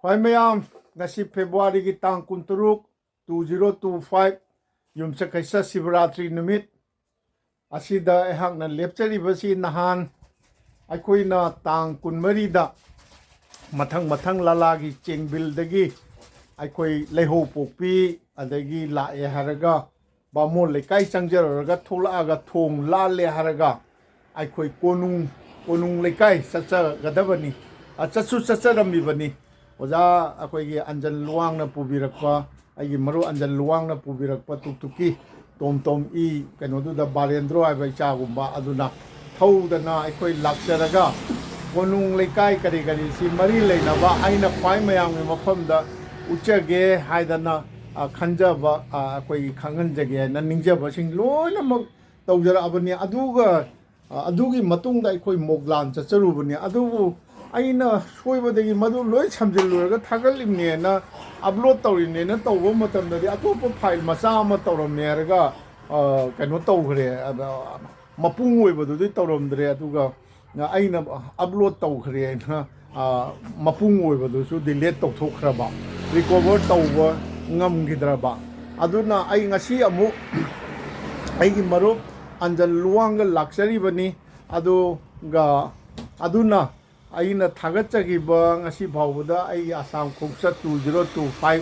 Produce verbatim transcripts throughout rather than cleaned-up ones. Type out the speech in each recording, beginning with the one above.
ꯍꯣꯏ ꯃꯌꯥꯝ, ꯉꯁꯤ ꯐꯦꯕ꯭ꯔꯨꯋꯥꯔꯤꯒꯤ ꯇꯥꯡ ꯀꯨꯟꯇꯔꯨꯛ, two zero two five, ꯌꯨꯝꯁꯀꯩꯁ ꯁꯤꯕꯔꯥꯇ꯭ꯔꯤ ꯅꯨꯃꯤꯠ ꯑꯁꯤꯗ ꯑꯩꯍꯥꯛꯅ ꯂꯦꯞꯆꯔꯤꯕꯁꯤ, ꯅꯍꯥꯟ ꯑꯩꯈꯣꯏꯅ ꯇꯥꯡ ꯀꯨꯟꯃꯔꯤꯗ ꯃꯊꯪ ꯃꯊꯪ ꯂꯥꯂꯥꯒꯤ ꯆꯦꯡꯕꯤꯜꯗꯒꯤ ꯑꯩꯈꯣꯏ ꯂꯩꯍꯧꯄꯣꯛꯄꯤ, ꯑꯗꯒꯤ ꯂꯥꯛꯑꯦ ꯍꯥꯏꯔꯒ ꯕꯥꯃꯣꯟ ꯂꯩꯀꯥꯏ ꯆꯪꯖꯔꯨꯔꯒ ꯊꯣꯛꯂꯛꯑꯒ ꯊꯣꯡ ꯂꯥꯜꯂꯦ ꯍꯥꯏꯔꯒ ꯑꯩꯈꯣꯏ ꯀꯣꯅꯨꯡ, ꯀꯣꯅꯨꯡ ꯂꯩꯀꯥꯏ ꯆꯠꯆꯒꯗꯕꯅꯤ, ꯑ, ꯆꯠꯁꯨ ꯆꯠꯆꯔꯝꯃꯤꯕꯅꯤ꯫ ꯑꯣꯖꯥ ꯑꯩꯈꯣꯏꯒꯤ ꯑꯟꯖꯟ ꯂꯨꯋꯥꯡꯅ ꯄꯨꯕꯤꯔꯛꯄ, ꯑꯩꯒꯤ ꯃꯔꯨꯞ ꯑꯟꯖꯟ ꯂꯨꯋꯥꯡꯅ ꯄꯨꯕꯤꯔꯛꯄ ꯇꯨꯛ ꯇꯨꯛꯀꯤ ꯇꯣꯝ ꯇꯣꯝ ꯏ ꯀꯩꯅꯣꯗꯨꯗ, ꯕꯥꯂꯦꯟꯗ꯭ꯔꯣ ꯍꯥꯏꯕ ꯏꯆꯥꯒꯨꯝꯕ ꯑꯗꯨꯅ ꯊꯧꯗꯅ ꯑꯩꯈꯣꯏ ꯂꯥꯛꯆꯔꯒ ꯀꯣꯅꯨꯡ ꯂꯩꯀꯥꯏ ꯀꯔꯤ ꯀꯔꯤꯁꯤ ꯃꯔꯤ ꯂꯩꯅꯕ ꯑꯩꯅ ꯈ꯭ꯋꯥꯏ ꯃꯌꯥꯝꯒꯤ ꯃꯐꯝꯗ ꯎꯠꯆꯒꯦ ꯍꯥꯏꯗꯅ, ꯑ, ꯈꯟꯖꯕ, ꯑ, ꯑꯩꯈꯣꯏꯒꯤ ꯈꯪꯍꯟꯖꯒꯦ ꯍꯥꯏꯅ ꯅꯤꯡꯖꯕꯁꯤꯡ ꯂꯣꯏꯅꯃꯛ ꯇꯧꯖꯔꯛꯑꯕꯅꯤ꯫ ꯑꯗꯨꯒ, ꯑ, ꯑꯗꯨꯒꯤ ꯃꯇꯨꯡꯗ ꯑꯩꯈꯣꯏ ꯃꯣꯒ꯭ꯂꯥꯟ ꯆꯠꯆꯔꯨꯕꯅꯤ꯫ ꯑꯗꯨꯕꯨ ꯑꯩꯅ ꯁꯣꯏꯕꯗꯒꯤ ꯃꯗꯨ ꯂꯣꯏ ꯁꯝꯖꯤꯜꯂꯨꯔꯒ ꯊꯥꯒꯠꯂꯤꯕꯅꯦꯅ, ꯑꯞꯂꯣꯗ ꯇꯧꯔꯤꯕꯅꯦꯅ ꯇꯧꯕ ꯃꯇꯝꯗꯗꯤ ꯑꯇꯣꯞꯄ ꯐꯥꯏꯜ ꯃꯆꯥ ꯑꯃ ꯇꯧꯔꯝꯃꯦ ꯍꯥꯏꯔꯒ, ꯑ, ꯀꯩꯅꯣ ꯇꯧꯈ꯭ꯔꯦ꯫ ꯑꯗ, ꯃꯄꯨꯡ ꯑꯣꯏꯕꯗꯨꯗꯤ ꯇꯧꯔꯝꯗ꯭ꯔꯦ꯫ ꯑꯗꯨꯒ ꯑꯩꯅ ꯑꯞꯂꯣꯗ ꯇꯧꯈ꯭ꯔꯦ ꯍꯥꯏꯅ, ꯑ, ꯃꯄꯨꯡ ꯑꯣꯏꯕꯗꯨꯁꯨ ꯗꯤꯂꯦꯠ ꯇꯧꯊꯣꯛꯈ꯭ꯔꯕ, ꯔꯤꯀꯣꯚꯔ ꯇꯧꯕ ꯉꯝꯈꯤꯗ꯭ꯔꯕ꯫ ꯑꯗꯨꯅ ꯑꯩ ꯉꯁꯤ ꯑꯃꯨꯛ ꯑꯩꯒꯤ ꯃꯔꯨꯞ ꯑꯟꯖꯟ ꯂꯨꯋꯥꯡꯒ ꯂꯥꯛꯆꯔꯤꯕꯅꯤ꯫ ꯑꯗꯨꯒ, ꯑꯗꯨꯅ ꯑꯩꯅ ꯊꯥꯒꯠꯆꯈꯤꯕ, ꯉꯁꯤ ꯐꯥꯎꯕꯗ ꯑꯩꯒꯤ ꯑꯁꯥꯝ ꯈꯣꯡꯆꯠ two zero two five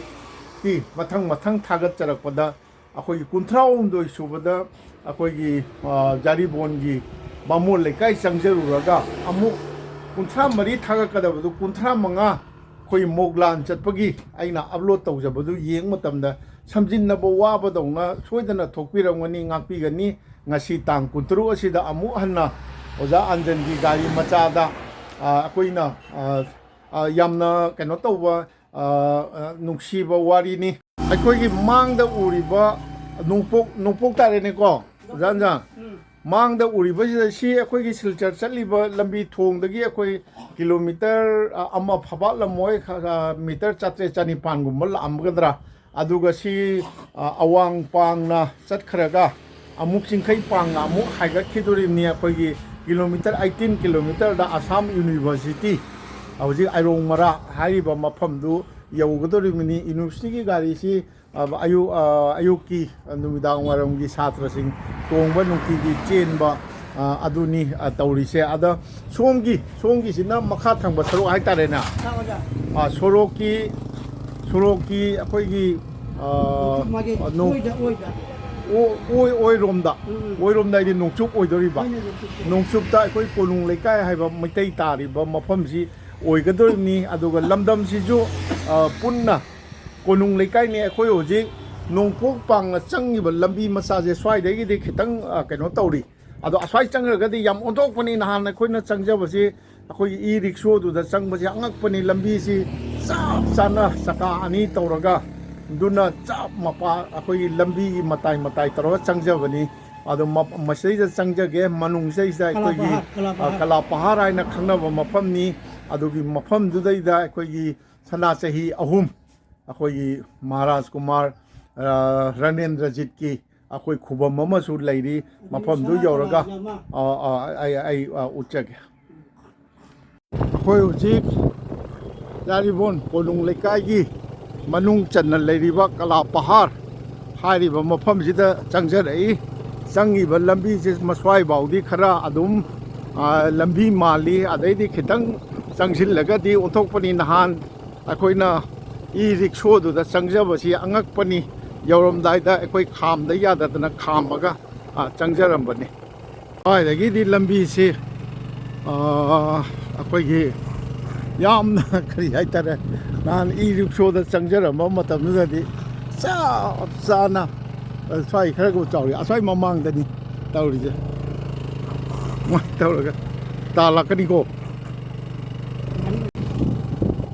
ꯀꯤ ꯃꯊꯪ ꯃꯊꯪ ꯊꯥꯒꯠꯆꯔꯛꯄꯗ, ꯑꯩꯈꯣꯏꯒꯤ ꯀꯨꯟꯊ꯭ꯔꯥꯍꯨꯝꯗꯣꯏ ꯁꯨꯕꯗ ꯑꯩꯈꯣꯏꯒꯤ, ꯑ, ꯖꯥꯔꯤꯕꯣꯟꯒꯤ ꯕꯥꯃꯣꯟ ꯂꯩꯀꯥꯏ ꯆꯪꯖꯔꯨꯔꯒ, ꯑꯃꯨꯛ ꯀꯨꯟꯊ꯭ꯔꯥ ꯃꯔꯤ ꯊꯥꯒꯠꯀꯗꯕꯗꯨ ꯀꯨꯟꯊ꯭ꯔꯥ ꯃꯉꯥ ꯑꯩꯈꯣꯏ ꯃꯣꯒ꯭ꯂꯥꯟ ꯆꯠꯄꯒꯤ ꯑꯩꯅ ꯑꯞꯂꯣꯗ ꯇꯧꯖꯕꯗꯨ ꯌꯦꯡꯕ ꯃꯇꯝꯗ ꯁꯝꯖꯤꯟꯅꯕ ꯋꯥꯕꯗꯧꯅ ꯁꯣꯏꯗꯅ ꯊꯣꯛꯄꯤꯔꯝꯒꯅꯤ, ꯉꯥꯛꯄꯤꯒꯅꯤ꯫ ꯉꯁꯤ ꯇꯥꯡ ꯀꯨꯟꯇꯔꯨꯛ ꯑꯁꯤꯗ ꯑꯃꯨꯛ ꯍꯟꯅ ꯑꯣꯖꯥ ꯑꯟꯖꯟꯒꯤ ꯒꯥꯔꯤ ꯃꯆꯥꯗ, ꯑ, ꯑꯩꯈꯣꯏꯅ, ꯑ, ꯑ, ꯌꯥꯝꯅ ꯀꯩꯅꯣ ꯇꯧꯕ, ꯑ, ꯑ, ꯅꯨꯡꯁꯤꯕ ꯋꯥꯔꯤꯅꯤ꯫ ꯑꯩꯈꯣꯏꯒꯤ ꯃꯥꯡꯗ ꯎꯔꯤꯕ ꯅꯣꯡꯄꯣꯛ, ꯅꯣꯡꯄꯣꯛ ꯇꯥꯔꯦꯅꯦꯀꯣ, ꯑꯣꯖꯥ ꯑꯟꯖꯟ? ꯃꯥꯡꯗ ꯎꯔꯤꯕꯁꯤꯗ ꯁꯤ ꯑꯩꯈꯣꯏꯒꯤ ꯁꯤꯜꯆꯔ ꯆꯠꯂꯤꯕ ꯂꯝꯕꯤ ꯊꯣꯡꯗꯒꯤ ꯑꯩꯈꯣꯏ ꯀꯤꯂꯣꯃꯤꯇꯔ, ꯑ, ꯑꯃ ꯐꯥꯕꯥꯠꯂꯝꯃꯣꯏ, ꯈ-, ꯈ-, ꯃꯤꯇꯔ ꯆꯥꯇ꯭ꯔꯦꯠ ꯆꯅꯤꯄꯥꯟꯒꯨꯝꯕ ꯂꯥꯛꯑꯝꯒꯗ꯭ꯔꯥ꯫ ꯑꯗꯨꯒ ꯁꯤ, ꯑ, ꯑꯋꯥꯡ ꯄꯥꯡꯅ ꯆꯠꯈ꯭ꯔꯒ ꯑꯃꯨꯛ ꯆꯤꯡꯈꯩ ꯄꯥꯡꯅ ꯑꯃꯨꯛ ꯍꯥꯏꯒꯠꯈꯤꯗꯣꯔꯤꯕꯅꯤ꯫ ꯑꯩꯈꯣꯏꯒꯤ ꯀꯤꯂꯣꯃꯤꯇꯔ eighteen ꯀꯤꯂꯣꯃꯤꯇꯔꯗ ꯑꯁꯥꯝ ꯌꯨꯅꯤꯚꯔꯁꯤꯇꯤ ꯍꯧꯖꯤꯛ ꯑꯥꯏꯔꯣꯡ ꯃꯔꯥ ꯍꯥꯏꯔꯤꯕ ꯃꯐꯝꯗꯨ ꯌꯧꯒꯗꯧꯔꯤꯕꯅꯤ꯫ ꯌꯨꯅꯤꯚꯔꯁꯤꯇꯤꯒꯤ ꯒꯥꯔꯤꯁꯤ, ꯑ, ꯑꯌꯨꯛ, ꯑ, ꯑꯌꯨꯛꯀꯤ, ꯑ, ꯅꯨꯃꯤꯗꯥꯡ ꯋꯥꯏꯔꯝꯒꯤ ꯁꯥꯇ꯭ꯔꯁꯤꯡ ꯇꯣꯡꯕ ꯅꯨꯡꯇꯤꯒꯤ ꯆꯦꯟꯕ, ꯑ, ꯑꯗꯨꯅꯤ, ꯑ, ꯇꯧꯔꯤꯁꯦ꯫ ꯑꯗ ꯁꯣꯝꯒꯤ, ꯁꯣꯝꯒꯤꯁꯤꯅ ꯃꯈꯥ ꯊꯪꯕ ꯁꯔꯨꯛ ꯍꯥꯏꯇꯥꯔꯦꯅꯦ꯫ ꯑ, ꯁꯣꯔꯣꯛꯀꯤ, ꯁꯣꯔꯣꯛꯀꯤ ꯑꯩꯈꯣꯏꯒꯤ, ꯑ, ꯅꯣꯡ-, ꯑꯣꯏ-, ꯑꯣꯏꯔꯣꯝꯗ, ꯎꯝ, ꯎꯝ꯫ ꯑꯣꯏꯔꯣꯝꯗ ꯍꯥꯏꯗꯤ ꯅꯣꯡꯆꯨꯞ ꯑꯣꯏꯗꯣꯔꯤꯕ꯫ ꯍꯣꯏꯅꯦ, ꯅꯣꯡꯆꯨꯞꯇ꯫ ꯅꯣꯡꯆꯨꯞꯇ ꯑꯩꯈꯣꯏ ꯀꯣꯅꯨꯡ ꯂꯩꯀꯥꯏ ꯍꯥꯏꯕ ꯃꯩꯇꯩ ꯇꯥꯔꯤꯕ ꯃꯐꯝꯁꯤ ꯑꯣꯏꯒꯗꯧꯔꯤꯕꯅꯤ꯫ ꯑꯗꯨꯒ ꯂꯝꯗꯝꯁꯤꯁꯨ, ꯑ, ꯄꯨꯟꯅ ꯀꯣꯅꯨꯡ ꯂꯩꯀꯥꯏꯅꯤ꯫ ꯑꯩꯈꯣꯏ ꯍꯧꯖꯤꯛ ꯅꯣꯡꯄꯣꯛ ꯄꯥꯡꯅ ꯆꯪꯉꯤꯕ ꯂꯝꯕꯤ ꯃꯆꯥꯁꯦ ꯁ꯭ꯋꯥꯏꯗꯒꯤꯗꯤ ꯈꯤꯇꯪ, ꯑ, ꯀꯩꯅꯣ ꯇꯧꯔꯤ꯫ ꯑꯗꯣ ꯑꯁ꯭ꯋꯥꯏ ꯆꯪꯈ꯭ꯔꯒꯗꯤ ꯌꯥꯝ ꯑꯣꯟꯊꯣꯛꯄꯅꯤ꯫ ꯅꯍꯥꯟ ꯑꯩꯈꯣꯏꯅ ꯆꯪꯖꯕꯁꯤ, ꯑꯩꯈꯣꯏꯒꯤ ꯏ ꯔꯤꯛꯁꯣꯗꯨꯗ ꯆꯪꯕꯁꯤ ꯑꯉꯛꯄꯅꯤ꯫ ꯂꯝꯕꯤꯁꯤ ꯆꯞ ꯆꯥꯅ ꯆꯀꯥ ꯑꯅꯤ ꯇꯧꯔꯒ, ꯑꯗꯨꯅ ꯆꯞ ꯃꯄꯥ ꯑꯩꯈꯣꯏꯒꯤ ꯂꯝꯕꯤꯒꯤ ꯃꯇꯥꯏ ꯃꯇꯥꯏ ꯇꯧꯔꯒ ꯆꯪꯖꯕꯅꯤ꯫ ꯑꯗꯣ ꯃ-, ꯃꯁꯤꯗꯩꯗ ꯆꯪꯖꯒꯦ꯫ ꯃꯅꯨꯡꯁꯤꯗꯩꯁꯤꯗ ꯑꯩꯈꯣꯏꯒꯤ, ꯀꯂꯥ ꯄꯍꯥꯔ, ꯀꯂꯥ ꯑ, ꯄꯍꯥꯔ꯫ ꯀꯂꯥ ꯄꯍꯥꯔ ꯍꯥꯏꯅ ꯈꯪꯅꯕ ꯃꯐꯝꯅꯤ꯫ ꯑꯗꯨꯒꯤ ꯃꯐꯝꯗꯨꯗꯩꯗ ꯑꯩꯈꯣꯏꯒꯤ ꯁꯅꯥ ꯆꯍꯤ ꯑꯍꯨꯝ, ꯑꯩꯈꯣꯏꯒꯤ ꯃꯍꯥꯔꯥꯖ ꯀꯨꯃꯥꯔ, ꯑ, ꯔꯅꯦꯟꯗ꯭ꯔꯖꯤꯠꯀꯤ ꯑꯩꯈꯣꯏ ꯈꯨꯕꯝ ꯑꯃꯁꯨ ꯂꯩꯔꯤ꯫ ꯃꯐꯝꯗꯨ ꯌꯧꯔꯒ, ꯑ, ꯑ, ꯑꯩ, ꯑꯩ, ꯑ, ꯎꯠꯆꯒꯦ꯫ ꯑꯩꯈꯣꯏ ꯍꯧꯖꯤꯛ ꯌꯥꯔꯤꯕꯣꯟ ꯀꯣꯅꯨꯡ ꯂꯩꯀꯥꯏꯒꯤ ꯃꯅꯨꯡ ꯆꯟꯅ ꯂꯩꯔꯤꯕ ꯀꯂꯥ ꯄꯍꯥꯔ ꯍꯥꯏꯔꯤꯕ ꯃꯐꯝꯁꯤꯗ ꯆꯪꯖꯔꯛꯏ꯫ ꯆꯪꯉꯤꯕ ꯂꯝꯕꯤꯁꯦ ꯃꯁ꯭ꯋꯥꯏꯐꯥꯎꯗꯤ ꯈꯔ ꯑꯗꯨꯝ, ꯑ, ꯂꯝꯕꯤ ꯃꯥꯜꯂꯤ꯫ ꯑꯗꯩꯗꯤ ꯈꯤꯇꯪ ꯆꯪꯁꯤꯜꯂꯒꯗꯤ ꯑꯣꯟꯊꯣꯛꯄꯅꯤ꯫ ꯅꯍꯥꯟ ꯑꯩꯈꯣꯏꯅ ꯏ ꯔꯤꯛꯁꯣꯗꯨꯗ ꯆꯪꯖꯕꯁꯤ ꯑꯉꯛꯄꯅꯤ꯫ ꯌꯧꯔꯝꯗꯥꯏꯗ ꯑꯩꯈꯣꯏ ꯈꯥꯝꯗ ꯌꯥꯗꯗꯅ ꯈꯥꯝꯃꯒ, ꯑ, ꯆꯪꯖꯔꯝꯕꯅꯤ꯫ ꯁ꯭ꯋꯥꯏꯗꯒꯤꯗꯤ ꯂꯝꯕꯤꯁꯤ, ꯑ, ꯑꯩꯈꯣꯏꯒꯤ ꯌꯥꯝꯅ ꯀꯔꯤ ꯍꯥꯏꯇꯥꯔꯦ, ꯅꯍꯥꯟ ꯏ ꯔꯤꯛꯁꯣꯗ ꯆꯪꯖꯔꯝꯕ ꯃꯇꯝꯗꯨꯗꯗꯤ ꯆꯞ ꯆꯥꯅ, ꯑ, ꯁ꯭ꯋꯥꯏ ꯈꯔꯒ ꯆꯥꯎꯔꯤ, ꯑꯁ꯭ꯋꯥꯏ ꯃꯃꯥꯡꯗꯅꯤ ꯇꯧꯔꯤꯁꯦ꯫ ꯑꯗꯨꯃꯥꯏꯅ ꯇꯧꯔꯒ ꯇꯥꯜꯂꯛꯀꯅꯤꯀꯣ꯫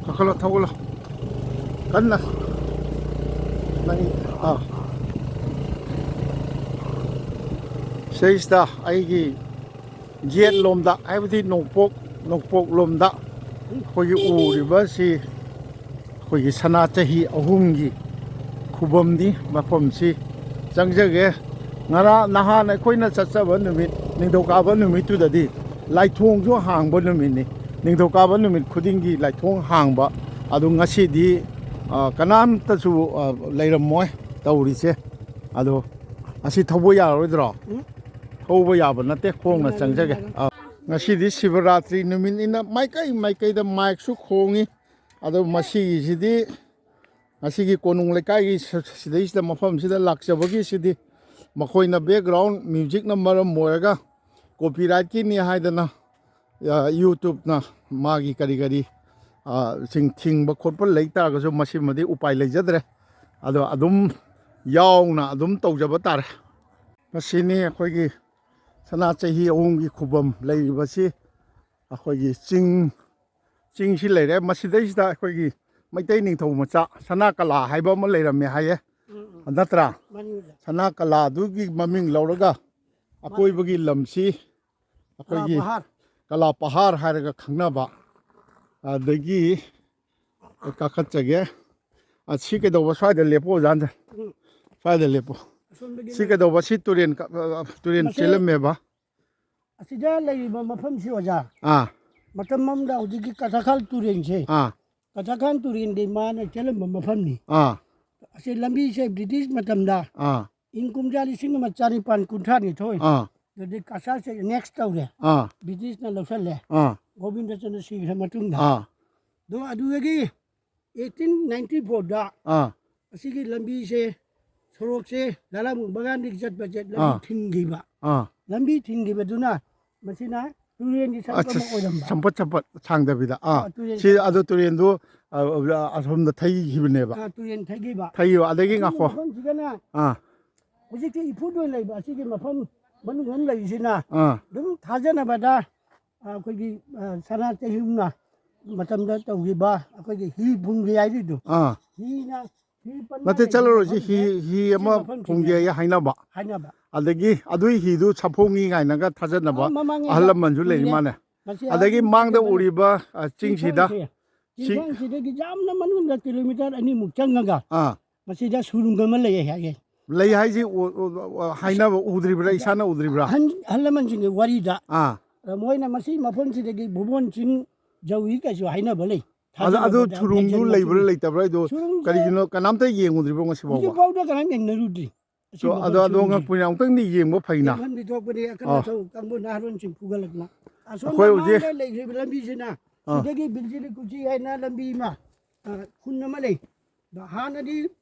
ꯀꯥꯈꯠꯂꯣ, ꯊꯧꯒꯠꯂꯣ꯫ ꯀꯟꯅ꯫ ꯅꯪ, ꯑꯥ꯫ ꯁꯤꯗꯩꯁꯤꯗ ꯑꯩꯒꯤ ꯌꯦꯠꯂꯣꯝꯗ, ꯍꯥꯏꯕꯗꯤ ꯅꯣꯡꯄꯣꯛ, ꯅꯣꯡꯄꯣꯛꯂꯣꯝꯗ ꯑꯩꯈꯣꯏꯒꯤ ꯎꯔꯤꯕꯁꯤ ꯑꯩꯈꯣꯏꯒꯤ ꯁꯅꯥ ꯆꯍꯤ ꯑꯍꯨꯝꯒꯤ ꯈꯨꯕꯝꯅꯤ꯫ ꯃꯐꯝꯁꯤ ꯆꯪꯖꯒꯦ꯫ ꯉꯔꯥꯡ ꯅꯍꯥꯟ ꯑꯩꯈꯣꯏꯅ ꯆꯠꯆꯕ ꯅꯨꯃꯤꯠ, ꯅꯤꯡꯊꯧꯀꯥꯕ ꯅꯨꯃꯤꯠꯇꯨꯗꯗꯤ ꯂꯥꯏꯊꯣꯡꯁꯨ ꯍꯥꯡꯕ ꯅꯨꯃꯤꯠꯅꯤ꯫ ꯅꯤꯡꯊꯧꯀꯥꯕ ꯅꯨꯃꯤꯠ ꯈꯨꯗꯤꯡꯒꯤ ꯂꯥꯏꯊꯣꯡ ꯍꯥꯡꯕ꯫ ꯑꯗꯨ ꯉꯁꯤꯗꯤ, ꯑ, ꯀꯅꯥꯝꯇꯁꯨ, ꯑ, ꯂꯩꯔꯝꯃꯣꯏ ꯇꯧꯔꯤꯁꯦ꯫ ꯑꯗꯣ ꯑꯁꯤ ꯊꯧꯕ ꯌꯥꯔꯔꯣꯏꯗ꯭ꯔꯣ? ꯎꯝ꯫ ꯊꯧꯕ ꯌꯥꯕ ꯅꯠꯇꯦ, ꯈꯣꯡꯅ ꯌꯥꯔꯣꯏ, ꯆꯪꯖꯒꯦ꯫ ꯌꯥꯔꯣꯏ꯫ ꯑ, ꯉꯁꯤꯗꯤ ꯁꯤꯕꯔꯥꯇ꯭ꯔꯤ ꯅꯨꯃꯤꯠꯅꯤꯅ ꯃꯥꯏꯀꯩ ꯃꯥꯏꯀꯩꯗ ꯃꯥꯏꯛꯁꯨ ꯈꯣꯡꯉꯤ꯫ ꯑꯗꯣ ꯃꯁꯤꯒꯤꯁꯤꯗꯤ, ꯉꯁꯤꯒꯤ ꯀꯣꯅꯨꯡ ꯂꯩꯀꯥꯏꯒꯤ ꯁ-, ꯁꯤꯗꯩꯁꯤꯗ, ꯃꯐꯝꯁꯤꯗ ꯂꯥꯛꯆꯕꯒꯤꯁꯤꯗꯤ, ꯃꯈꯣꯏꯅ ꯕꯦꯛꯒ꯭ꯔꯥꯎꯟ ꯃ꯭ꯌꯨꯖꯤꯛꯅ ꯃꯔꯝ ꯑꯣꯏꯔꯒ ꯀꯣꯄꯤꯔꯥꯏꯠꯀꯤꯅꯤ ꯍꯥꯏꯗꯅ, ꯑ, ꯌꯨꯇ꯭ꯌꯨꯕꯅ ꯃꯥꯒꯤ ꯀꯔꯤ ꯀꯔꯤ, ꯑ, ꯁꯤꯡ ꯊꯤꯡꯕ ꯈꯣꯠꯄ ꯂꯩ ꯇꯥꯔꯒꯁꯨ, ꯃꯁꯤꯃꯗꯤ ꯎꯄꯥꯏ ꯂꯩꯖꯗ꯭ꯔꯦ꯫ ꯑꯗꯣ ꯑꯗꯨꯝ ꯌꯥꯎꯅ ꯑꯗꯨꯝ ꯇꯧꯖꯕ ꯇꯥꯔꯦ꯫ ꯃꯁꯤꯅꯤ ꯑꯩꯈꯣꯏꯒꯤ ꯁꯅꯥ ꯆꯍꯤ ꯑꯍꯨꯝꯒꯤ ꯈꯨꯕꯝ ꯂꯩꯔꯤꯕꯁꯤ꯫ ꯑꯩꯈꯣꯏꯒꯤ ꯆꯤꯡ, ꯆꯤꯡꯁꯤ ꯂꯩꯔꯦ꯫ ꯃꯁꯤꯗꯩꯁꯤꯗ ꯑꯩꯈꯣꯏꯒꯤ ꯃꯩꯇꯩ ꯅꯤꯡꯊꯧ ꯃꯆꯥ ꯁꯅꯥ ꯀꯂꯥ ꯍꯥꯏꯕ ꯑꯃ ꯂꯩꯔꯝꯃꯦ ꯍꯥꯏꯌꯦ꯫ ꯎꯝ, ꯎꯝ꯫ ꯅꯠꯇ꯭ꯔꯥ? ꯃꯅꯤꯡꯗ꯫ ꯁꯅꯥ ꯀꯂꯥꯗꯨꯒꯤ ꯃꯃꯤꯡ ꯂꯧꯔꯒ ꯑꯀꯣꯏꯕꯒꯤ ꯂꯝꯁꯤ ꯑꯩꯈꯣꯏꯒꯤ ꯀꯂꯥ ꯄꯍꯥꯔ꯫ ꯀꯂꯥ ꯄꯍꯥꯔ ꯍꯥꯏꯔꯒ ꯈꯪꯅꯕ꯫ ꯑꯗꯒꯤ ꯑꯩ ꯀꯥꯈꯠꯆꯒꯦ꯫ ꯑ, ꯁꯤ ꯀꯩꯗꯧꯕ? ꯁ꯭ꯋꯥꯏꯗ ꯂꯦꯞꯄꯣ, ꯑꯣꯖꯥ꯫ ꯎꯝ꯫ ꯁ꯭ꯋꯥꯏꯗ ꯂꯦꯞꯄꯣ꯫ ꯑꯁꯣꯝꯗꯒꯤ ꯁꯤ ꯂꯩ꯫ ꯀꯩꯗꯧꯕ? ꯁꯤ ꯇꯨꯔꯦꯟ ꯀ-, ꯑ, ꯇꯨꯔꯦꯟ ꯃꯁꯤ ꯆꯦꯜꯂꯝꯃꯦꯕ꯫ ꯑꯁꯤꯗ ꯂꯩꯔꯤꯕ ꯃꯐꯝꯁꯤ, ꯑꯣꯖꯥ, ꯑꯥ꯫ ꯃꯇꯝ ꯑꯃꯗ ꯍꯧꯖꯤꯛꯀꯤ ꯀꯊꯥꯈꯥꯜ ꯇꯨꯔꯦꯟꯁꯦ, ꯑꯥ꯫ ꯀꯊꯥꯈꯥꯜ ꯇꯨꯔꯦꯟꯗꯒꯤ ꯃꯥꯅ ꯆꯦꯜꯂꯝꯕ ꯃꯐꯝꯅꯤ꯫ ꯑꯥ꯫ ꯑꯁꯤ ꯂꯝꯕꯤꯁꯦ ꯕ꯭ꯔꯤꯇꯤꯁ ꯃꯇꯝꯗ, ꯑꯥ꯫ ꯏꯪ ꯀꯨꯝꯖꯥ ꯂꯤꯁꯤꯡ ꯑꯃ ꯆꯥꯅꯤꯄꯥꯟ ꯀꯨꯟꯊ꯭ꯔꯥ ꯅꯤꯊꯣꯏ, ꯑꯥ꯫ ꯑꯗꯨꯗꯩ ꯀꯁꯥꯔꯁꯦ ꯑꯦꯅꯦꯛꯁ ꯇꯧꯔꯦ꯫ ꯑꯥ꯫ ꯕ꯭ꯔꯤꯇꯤꯁꯅ ꯂꯧꯁꯜꯂꯦ꯫ ꯑꯥ꯫ ꯒꯣꯕꯤꯟꯗ ꯆꯟꯗ꯭ꯔ ꯁꯤꯈ꯭ꯔ ꯃꯇꯨꯡꯗ꯫ ꯑꯥ꯫ ꯑꯗꯣ ꯑꯗꯨꯗꯒꯤ ꯑꯩꯠꯇꯤꯟ ꯅꯥꯏꯟꯇꯤ ꯐꯣꯔꯗ ꯑꯥ꯫ ꯑꯁꯤꯒꯤ ꯂꯝꯕꯤꯁꯦ, ꯁꯣꯔꯣꯛꯁꯦ ꯂꯥꯂꯥ ꯃꯨꯛꯕꯒꯥꯟꯗꯒꯤ ꯆꯠꯄꯁꯦ ꯂꯝꯕꯤ ꯑꯥ꯫ ꯊꯤꯡꯈꯤꯕ꯫ ꯑꯥ꯫ ꯂꯝꯕꯤ ꯊꯤꯡꯈꯤꯕꯗꯨꯅ ꯃꯁꯤꯅ ꯇꯨꯔꯦꯟꯒꯤ ꯁꯔꯨꯛ ꯑꯠꯆꯥ, ꯑꯃ ꯑꯣꯏꯔꯝꯕ꯫ ꯁꯝꯄꯠ ꯁꯝꯄꯠ ꯁꯥꯡꯗꯕꯤꯗ꯫ ꯑꯥ꯫ ꯑꯥ, ꯇꯨꯔꯦꯟ ꯁꯤ ꯁꯔꯨꯛ꯫ ꯑꯗꯣ ꯇꯨꯔꯦꯟꯗꯨ, ꯑ, ꯑ, ꯑꯁꯣꯝꯗ ꯊꯩꯈꯤꯕꯅꯦꯕ꯫ ꯑꯥ, ꯇꯨꯔꯦꯟ ꯊꯩꯈꯤꯕ꯫ ꯊꯩꯈꯤꯕ꯫ ꯑꯗꯒꯤ ꯑꯁꯤꯒꯤ ꯉꯥꯈꯣ꯫ ꯃꯐꯝꯁꯤꯗꯅ ꯑꯥ꯫ ꯍꯧꯖꯤꯛꯀꯤ ꯏꯐꯨꯠ ꯑꯣꯏꯅ ꯂꯩꯕ ꯑꯁꯤꯒꯤ ꯃꯐꯝ ꯃꯅꯨꯡꯗ ꯂꯩꯔꯤꯁꯤꯅ ꯑꯥ꯫ ꯑꯗꯨꯝ ꯊꯥꯖꯅꯕꯗ ꯑꯩꯈꯣꯏꯒꯤ, ꯑ, ꯁꯅꯥ ꯆꯍꯤꯅ ꯃꯇꯝꯗ ꯇꯧꯈꯤꯕ ꯑꯩꯈꯣꯏꯒꯤ ꯍꯤ ꯐꯨꯝꯒꯦ ꯍꯥꯏꯔꯤꯗꯣ꯫ ꯑꯥ꯫ ꯍꯤꯅ, ꯍꯤ ꯄꯟ ꯅꯠꯇꯦ, ꯂꯩꯕ ꯆꯠꯂꯔꯣꯏꯁꯤ꯫ ꯃꯐꯝꯁꯦ ꯍꯤ, ꯍꯤ ꯁꯤ ꯑꯃ ꯃꯐꯝꯁꯤꯅꯦ ꯐꯨꯝꯒꯦ ꯍꯥꯏꯅꯕ꯫ ꯍꯥꯏꯅꯕ꯫ ꯑꯗꯒꯤ ꯑꯗꯨꯏ ꯍꯤꯗꯨ ꯁꯥꯐꯣꯡꯉꯤ ꯀꯥꯏꯅꯒ ꯊꯥꯖꯅꯕ ꯑꯥ, ꯃꯃꯥꯡꯉꯩꯗ ꯑꯍꯜ ꯂꯃꯟꯁꯨ ꯂꯩꯔꯤ ꯀꯨꯏꯔꯦ꯫ ꯃꯥꯜꯂꯦ꯫ ꯃꯁꯤ ꯑꯗꯒꯤ ꯑꯥ ꯃꯥꯡꯗ ꯃꯅꯨꯡꯗ ꯎꯔꯤꯕ, ꯑ, ꯆꯤꯡꯁꯤꯗ ꯆꯤꯡꯁꯥꯡꯁꯦ, ꯆꯤꯡ ꯆꯤꯡꯁꯥꯡꯁꯤꯗꯒꯤ ꯌꯥꯝꯅ ꯃꯅꯨꯡꯗ ꯀꯤꯂꯣꯃꯤꯇꯔ ꯑꯅꯤꯃꯨꯛ ꯆꯪꯉꯒ ꯑꯥ꯫ ꯃꯁꯤꯗ ꯁꯨꯔꯨꯡ ꯑꯃ ꯂꯩ ꯍꯥꯏꯌꯦ꯫ ꯂꯩ ꯍꯥꯏꯁꯤ ꯎ-, ꯎ-, ꯎ-, ꯍꯥꯏꯅꯕ ꯎꯗ꯭ꯔꯤꯕ꯭ꯔꯥ, ꯏꯁꯥꯅ ꯎꯗ꯭ꯔꯤꯕ꯭ꯔꯥ? ꯑꯍꯟ, ꯑꯍꯜ ꯂꯃꯟꯁꯤꯡꯒꯤ ꯋꯥꯔꯤꯗ꯫ ꯑꯥ꯫ ꯑꯗ ꯃꯣꯏꯅ ꯃꯁꯤ ꯃꯐꯝꯁꯤꯗꯒꯤ ꯚꯨꯕꯣꯟ ꯆꯤꯡ ꯖꯧꯏ ꯀꯩꯁꯨ ꯍꯥꯏꯅꯕ ꯂꯩ꯫ ꯑꯗ ꯑꯗꯨ ꯊꯥꯖꯅꯕꯗ ꯊꯨꯔꯨꯝꯗꯨ ꯌꯩꯁꯟꯕ ꯂꯩꯕ꯭ꯔꯥ ꯊꯨꯔꯨꯝ꯫ ꯂꯩꯇꯕ꯭ꯔꯥ ꯑꯗꯣ ꯊꯨꯔꯨꯝꯁꯦ ꯀꯔꯤꯒꯤꯅꯣ ꯀꯅꯥꯝꯇ ꯌꯦꯡꯉꯨꯗ꯭ꯔꯤꯕꯣ ꯉꯁꯤꯐꯥꯎꯕ? ꯍꯧꯖꯤꯛꯐꯥꯎꯗ ꯀꯅꯥꯝ ꯌꯦꯡꯅꯔꯨꯗ꯭ꯔꯤ꯫ ꯑꯗꯣ, ꯑꯁꯤꯒꯨꯝꯕ ꯑꯗꯣ, ꯑꯗꯣ ꯊꯨꯔꯨꯝꯁꯦ꯫ ꯉꯛꯄꯅꯤ, ꯑꯃꯨꯛꯇꯪꯗꯤ ꯌꯦꯡꯕ ꯐꯩꯅ꯫ ꯌꯦꯡꯍꯟꯕꯤ ꯊꯣꯛꯄꯅꯤ, ꯑꯀꯟ ꯑꯥ꯫ ꯑꯊꯧ ꯀꯥꯡꯕꯨ ꯅꯍꯥꯔꯣꯟꯁꯤꯡ ꯐꯨꯒꯠꯂꯛꯇꯅ꯫ ꯑꯁꯣꯝ ꯑꯩꯈꯣꯏ ꯍꯧꯖꯤꯛ ꯃꯃꯥꯡꯗ ꯂꯩꯈ꯭ꯔꯤꯕ ꯂꯝꯕꯤꯁꯤꯅ ꯑꯥ꯫ ꯁꯤꯗꯒꯤ ꯕꯤꯜꯖꯤꯂꯤ ꯀꯨꯆꯤ ꯍꯥꯏꯅ ꯂꯝꯕꯤ ꯑꯃ, ꯑ, ꯈꯨꯟ ꯑꯃ ꯂꯩ꯫ ꯍꯥꯟꯅꯗꯤ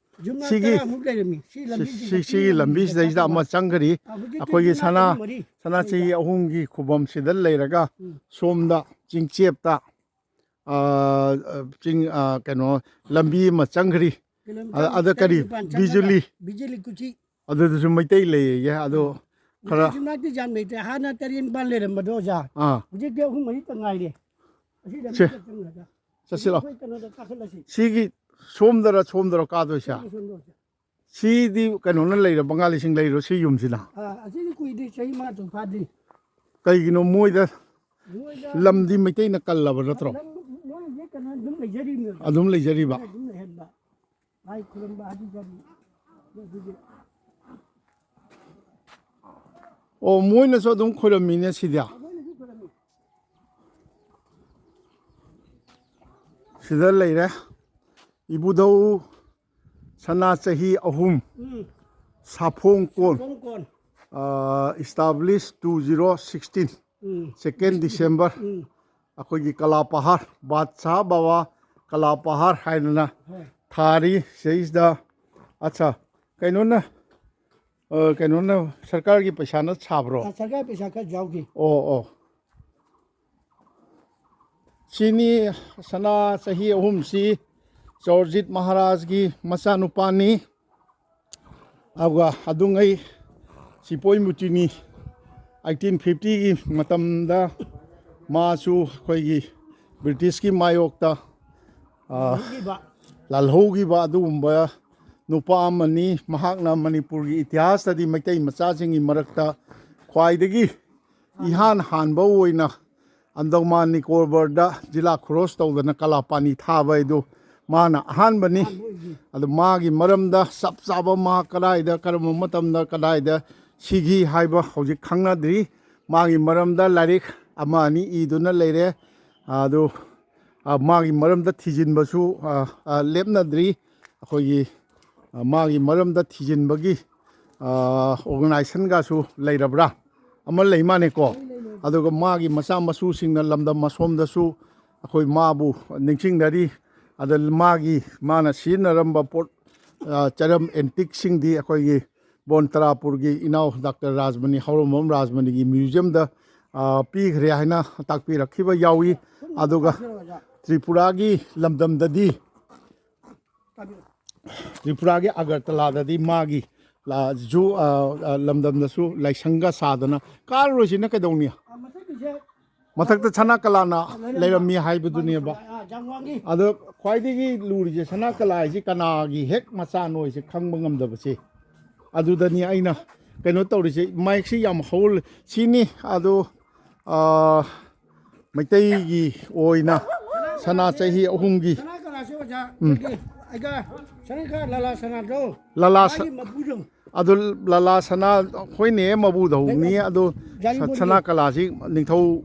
ꯌꯨꯝꯅꯥꯛ ꯁꯤꯒꯤ, ꯇꯔꯥꯃꯨꯛ ꯂꯩꯔꯝꯃꯤ꯫ ꯁꯤ ꯁꯤ, ꯂꯝꯕꯤꯁꯤꯗ ꯁꯤ, ꯁꯤꯒꯤ ꯂꯝꯕꯤꯁꯤꯗꯩꯁꯤꯗ ꯑꯃ ꯆꯪꯈ꯭ꯔꯤ꯫ ꯑ, ꯍꯧꯖꯤꯛꯇꯤ ꯑꯩꯈꯣꯏꯒꯤ ꯌꯨꯝꯅꯥꯛ ꯁꯅꯥ, ꯑꯍꯨꯝ ꯃꯔꯤ ꯁꯅꯥ ꯆꯍꯤ ꯂꯩꯔꯦ꯫ ꯑꯍꯨꯝꯒꯤ ꯈꯨꯕꯝꯁꯤꯗ ꯂꯩꯔꯒ ꯎꯝ꯫ ꯁꯣꯝꯗ ꯆꯤꯡꯆꯦꯞꯇ, ꯑ, ꯑ, ꯆꯤꯡ, ꯑ, ꯀꯩꯅꯣ, ꯂꯝꯕꯤ ꯑꯃ ꯆꯪꯈ꯭ꯔꯤ꯫ ꯀꯤꯂꯣꯃꯤꯇꯔ ꯑ-, ꯑꯗ ꯀꯔꯤ? ꯇꯔꯦꯠ ꯅꯤꯄꯥꯟ ꯆꯪꯉꯒ ꯕꯤꯖꯨꯂꯤ꯫ ꯕꯤꯖꯨꯂꯤ ꯀꯨꯆꯤ꯫ ꯑꯗꯨꯗꯁꯨ ꯃꯩꯇꯩ ꯂꯩꯌꯦ꯫ ꯑꯗꯣ ꯎꯝ꯫ ꯈꯔ ꯍꯧꯖꯤꯛ ꯌꯨꯝꯅꯥꯛꯇꯤ ꯌꯥꯝ ꯂꯩꯇ꯭ꯔꯦ꯫ ꯍꯥꯟꯅ ꯇꯔꯦꯠ ꯅꯤꯄꯥꯟ ꯂꯩꯔꯝꯕꯗꯣ, ꯑꯣꯖꯥ꯫ ꯑꯥ꯫ ꯍꯧꯖꯤꯛꯇꯤ ꯑꯍꯨꯝ ꯃꯔꯤꯇ ꯉꯥꯏꯔꯦ꯫ ꯑꯁꯤ ꯁꯦ꯫ ꯂꯝꯕꯤꯗ ꯆꯪꯉꯒ꯫ ꯆꯠꯁꯤꯂꯣ꯫ ꯑꯩꯈꯣꯏ ꯀꯩꯅꯣꯗ ꯀꯥꯈꯠꯂꯁꯤ꯫ ꯁꯤꯒꯤ ꯁꯣꯝꯗꯔ ꯁꯣꯝꯗꯔ ꯀꯥꯗꯣꯏꯁꯦ? ꯁꯣꯝꯗ, ꯁꯣꯝꯗ, ꯑꯣꯖꯥ꯫ ꯁꯤꯗꯤ ꯀꯩꯅꯣꯅ ꯂꯩꯔꯣ, ꯕꯪꯒꯥꯂꯤꯁꯤꯡ ꯂꯩꯔꯣ ꯁꯤ ꯌꯨꯝꯁꯤꯅ? ꯑꯥ, ꯑꯁꯤꯗꯤ ꯀꯨꯏꯗ꯭ꯔꯤ, ꯆꯍꯤ ꯃꯉꯥ ꯇꯔꯨꯛ ꯐꯥꯗ꯭ꯔꯤ꯫ ꯀꯩꯒꯤꯅꯣ ꯃꯣꯏꯗ ꯃꯣꯏꯗ ꯂꯝꯗꯤ ꯃꯩꯇꯩꯅ ꯀꯜꯂꯕ ꯅꯠꯇ꯭ꯔꯣ? ꯂꯝ, ꯃꯣꯏ ꯍꯧꯖꯤꯛ ꯀꯩꯅꯣ ꯑꯗꯨꯝ ꯂꯩꯖꯔꯤꯕꯅꯦ꯫ ꯑꯗꯨꯝ ꯂꯩꯖꯔꯤꯕ? ꯑꯗꯨꯝ ꯂꯩꯍꯟꯕ꯫ ꯂꯥꯏ ꯈꯨꯔꯨꯝꯕ ꯑꯗꯨ ꯀꯔꯤ? ꯑꯗꯨꯗꯤ ꯑꯣ, ꯃꯣꯏꯅꯁꯨ ꯑꯗꯨꯝ ꯈꯣꯏꯔꯝꯃꯤꯅꯦ ꯁꯤꯗꯤ꯫ ꯃꯣꯏꯅꯁꯨ ꯈꯣꯏꯔꯝꯃꯤ꯫ ꯁꯤꯗ ꯂꯩꯔꯦ꯫ ꯏꯕꯨꯙꯧ ꯁꯅꯥ ꯆꯍꯤ ꯑꯍꯨꯝ, ꯎꯝ꯫ ꯁꯥꯐꯣꯡ ꯀꯣꯟ, ꯁꯥꯐꯣꯡ ꯀꯣꯟ꯫ ꯑ, establish two zero sixteen, ꯎꯝ꯫ Second December꯫ ꯎꯝ꯫ ꯑꯩꯈꯣꯏꯒꯤ ꯀꯂꯥ ꯄꯍꯥꯔ, ꯕꯥꯗꯁꯥꯍ ꯕꯥꯕꯥ ꯀꯂꯥ ꯄꯍꯥꯔ ꯍꯥꯏꯗꯅ ꯍꯣꯏ꯫ ꯊꯥꯔꯤ꯫ ꯁꯤꯗꯩꯁꯤꯗ, ꯑꯠꯆꯥ, ꯀꯩꯅꯣꯅ, ꯑ, ꯀꯩꯅꯣꯅ, ꯁꯔꯀꯥꯔꯒꯤ ꯄꯩꯁꯥꯅ ꯁꯥꯕ꯭ꯔꯣ? ꯑ, ꯁꯔꯀꯥꯔ ꯄꯩꯁꯥ ꯈꯔ ꯌꯥꯎꯈꯤ꯫ ꯑꯣ, ꯑꯣ꯫ ꯁꯤꯅꯤ ꯁꯅꯥ ꯆꯍꯤ ꯑꯍꯨꯝꯁꯤ ꯆꯧꯔꯖꯤꯠ ꯃꯍꯥꯔꯥꯖꯒꯤ ꯃꯆꯥꯅꯨꯄꯥꯅꯤ꯫ ꯑꯗꯨꯒ ꯑꯗꯨꯉꯩ ꯁꯤꯄꯣꯏ ꯃꯨꯇꯤꯅꯤ ꯑꯩꯠꯇꯤꯟ ꯐꯤꯐꯇꯤꯒꯤ ꯃꯇꯝꯗ ꯃꯥꯁꯨ ꯑꯩꯈꯣꯏꯒꯤ ꯕ꯭ꯔꯤꯇꯤꯁꯀꯤ ꯃꯥꯌꯣꯛꯇ, ꯑ, ꯂꯥꯜꯍꯧꯈꯤꯕ꯫ ꯂꯥꯜꯍꯧꯈꯤꯕ ꯑꯗꯨꯒꯨꯝꯕ ꯅꯨꯄꯥ ꯑꯃꯅꯤ꯫ ꯃꯍꯥꯛꯅ ꯃꯅꯤꯄꯨꯔꯒꯤ ꯏꯇꯤꯍꯥꯁꯇꯗꯤ ꯃꯩꯇꯩ ꯃꯆꯥꯁꯤꯡꯒꯤ ꯃꯔꯛꯇ ꯈ꯭ꯋꯥꯏꯗꯒꯤ ꯏꯍꯥꯟ ꯍꯥꯟꯕ ꯑꯣꯏꯅ ꯑꯟꯗꯃꯥꯟ ꯅꯤꯀꯣꯕꯔꯗ ꯖꯤꯂꯥ ꯈꯨꯔꯣꯁ ꯇꯧꯗꯅ ꯀꯂꯥꯄꯥꯅꯤ ꯊꯥꯕ ꯍꯥꯏꯗꯨ ꯃꯥꯅ ꯑꯍꯥꯟꯕꯅꯤ꯫ ꯑꯍꯥꯟꯕ ꯑꯣꯏꯈꯤ꯫ ꯑꯗꯨ ꯃꯥꯒꯤ ꯃꯔꯝꯗ ꯆꯞ ꯆꯥꯕ ꯃꯍꯥꯛ ꯀꯗꯥꯏꯗ, ꯀꯔꯝꯕ ꯃꯇꯝꯗ, ꯀꯗꯥꯏꯗ ꯁꯤꯈꯤ ꯍꯥꯏꯕ ꯍꯧꯖꯤꯛ ꯈꯪꯅꯗ꯭ꯔꯤ꯫ ꯃꯥꯒꯤ ꯃꯔꯝꯗ ꯂꯥꯏꯔꯤꯛ ꯑꯃ ꯑꯅꯤ ꯏꯗꯨꯅ ꯂꯩꯔꯦ꯫ ꯑꯗꯨ, ꯑ, ꯃꯥꯒꯤ ꯃꯔꯝꯗ ꯊꯤꯖꯤꯟꯕꯁꯨ, ꯑ, ꯑ, ꯂꯦꯞꯅꯗ꯭ꯔꯤ꯫ ꯑꯩꯈꯣꯏꯒꯤ, ꯑ, ꯃꯥꯒꯤ ꯃꯔꯝꯗ ꯊꯤꯖꯤꯟꯕꯒꯤ, ꯑ, organizationꯒꯁꯨ ꯂꯩꯔꯕ꯭ꯔꯥ? ꯑꯃ ꯂꯩ ꯃꯥꯅꯦꯀꯣ꯫ ꯑꯗꯨꯒ ꯃꯥꯒꯤ ꯃꯆꯥ ꯃꯁꯨꯁꯤꯡꯅ ꯂꯝꯗꯝ ꯑꯁꯣꯝꯗꯁꯨ ꯑꯩꯈꯣꯏ ꯃꯥꯕꯨ ꯅꯤꯡꯁꯤꯡꯅꯔꯤ꯫ ꯑꯗ ꯃꯥꯒꯤ, ꯃꯥꯅ ꯁꯤꯖꯤꯟꯅꯔꯝꯕ ꯄꯣꯠ, ꯑ, ꯆꯔꯝ antiqueꯁꯤꯡꯗꯤ ꯑꯩꯈꯣꯏꯒꯤ ꯕꯣꯟ ꯇꯔꯥꯄꯨꯔꯒꯤ ꯏꯅꯥꯎ ꯗꯥꯛꯇꯔ ꯔꯥꯖꯃꯅꯤ, ꯍꯥꯎꯔꯣꯝꯕꯝ ꯔꯥꯖꯃꯅꯤꯒꯤ museumꯗ, ꯑ, ꯄꯤꯈ꯭ꯔꯦ ꯍꯥꯏꯅ ꯇꯥꯛꯄꯤꯔꯛꯈꯤꯕ ꯌꯥꯎꯏ꯫ ꯑꯗꯨꯒ ꯇ꯭ꯔꯤꯄꯨꯔꯥꯒꯤ ꯂꯝꯗꯝꯗꯗꯤ, ꯇ꯭ꯔꯤꯄꯨꯔꯥꯒꯤ ꯑꯒꯔꯇꯂꯥꯗꯗꯤ ꯃꯥꯒꯤ ꯂꯥ-, ꯖꯨ-, ꯑ, ꯑ, ꯂꯝꯗꯝꯗꯁꯨ ꯂꯥꯏꯁꯪꯒ ꯁꯥꯗꯅ, ꯀꯥꯔꯔꯣꯏꯁꯤꯅ ꯀꯩꯗꯧꯅꯤ? ꯃꯊꯛꯇ ꯁꯅꯥ ꯀꯂꯥꯅ ꯂꯩꯔꯝꯃꯤ ꯍꯥꯏꯕꯗꯨꯅꯦꯕ꯫ ꯑꯗꯣ ꯈ꯭ꯋꯥꯏꯗꯒꯤ ꯂꯨꯔꯤꯁꯦ, ꯁꯅꯥ ꯀꯂꯥ ꯍꯥꯏꯁꯤ ꯀꯅꯥꯒꯤ ꯍꯦꯛ ꯃꯆꯥꯅꯣ ꯍꯥꯏꯁꯦ ꯈꯪꯕ ꯉꯝꯗꯕꯁꯦ꯫ ꯑꯗꯨꯗꯅꯤ ꯑꯩꯅ ꯀꯩꯅꯣ ꯇꯧꯔꯤꯁꯦ꯫ ꯃꯥꯏꯛꯁꯤ ꯌꯥꯝ ꯍꯧ-, ꯁꯤꯅꯤ꯫ ꯑꯗꯣ, ꯑ, ꯃꯩꯇꯩꯒꯤ ꯑꯣꯏꯅ ꯁꯅꯥ ꯆꯍꯤ ꯑꯍꯨꯝꯒꯤ, ꯁꯅꯥ ꯀꯂꯥꯁꯦ ꯑꯣꯖꯥ, ꯎꯝ꯫ ꯑꯩꯈꯣꯏꯒꯤ, ꯑꯩꯒ ꯁꯅꯥ ꯀꯂꯥ ꯂꯥꯂꯥ ꯁꯅꯥꯗꯣ, ꯂꯥꯂꯥ ꯁ-, ꯃꯥꯒꯤ ꯃꯄꯨꯗꯣ꯫ ꯑꯗꯨ ꯂꯥꯂꯥ ꯁꯅꯥ, ꯍꯣꯏꯅꯦ, ꯃꯕꯨꯗꯧꯅꯤ꯫ ꯑꯗꯣ ꯁ-, ꯖꯥꯔꯤꯕꯣꯟꯒꯤ꯫ ꯁꯅꯥ ꯀꯂꯥꯁꯤ ꯅꯤꯡꯊꯧ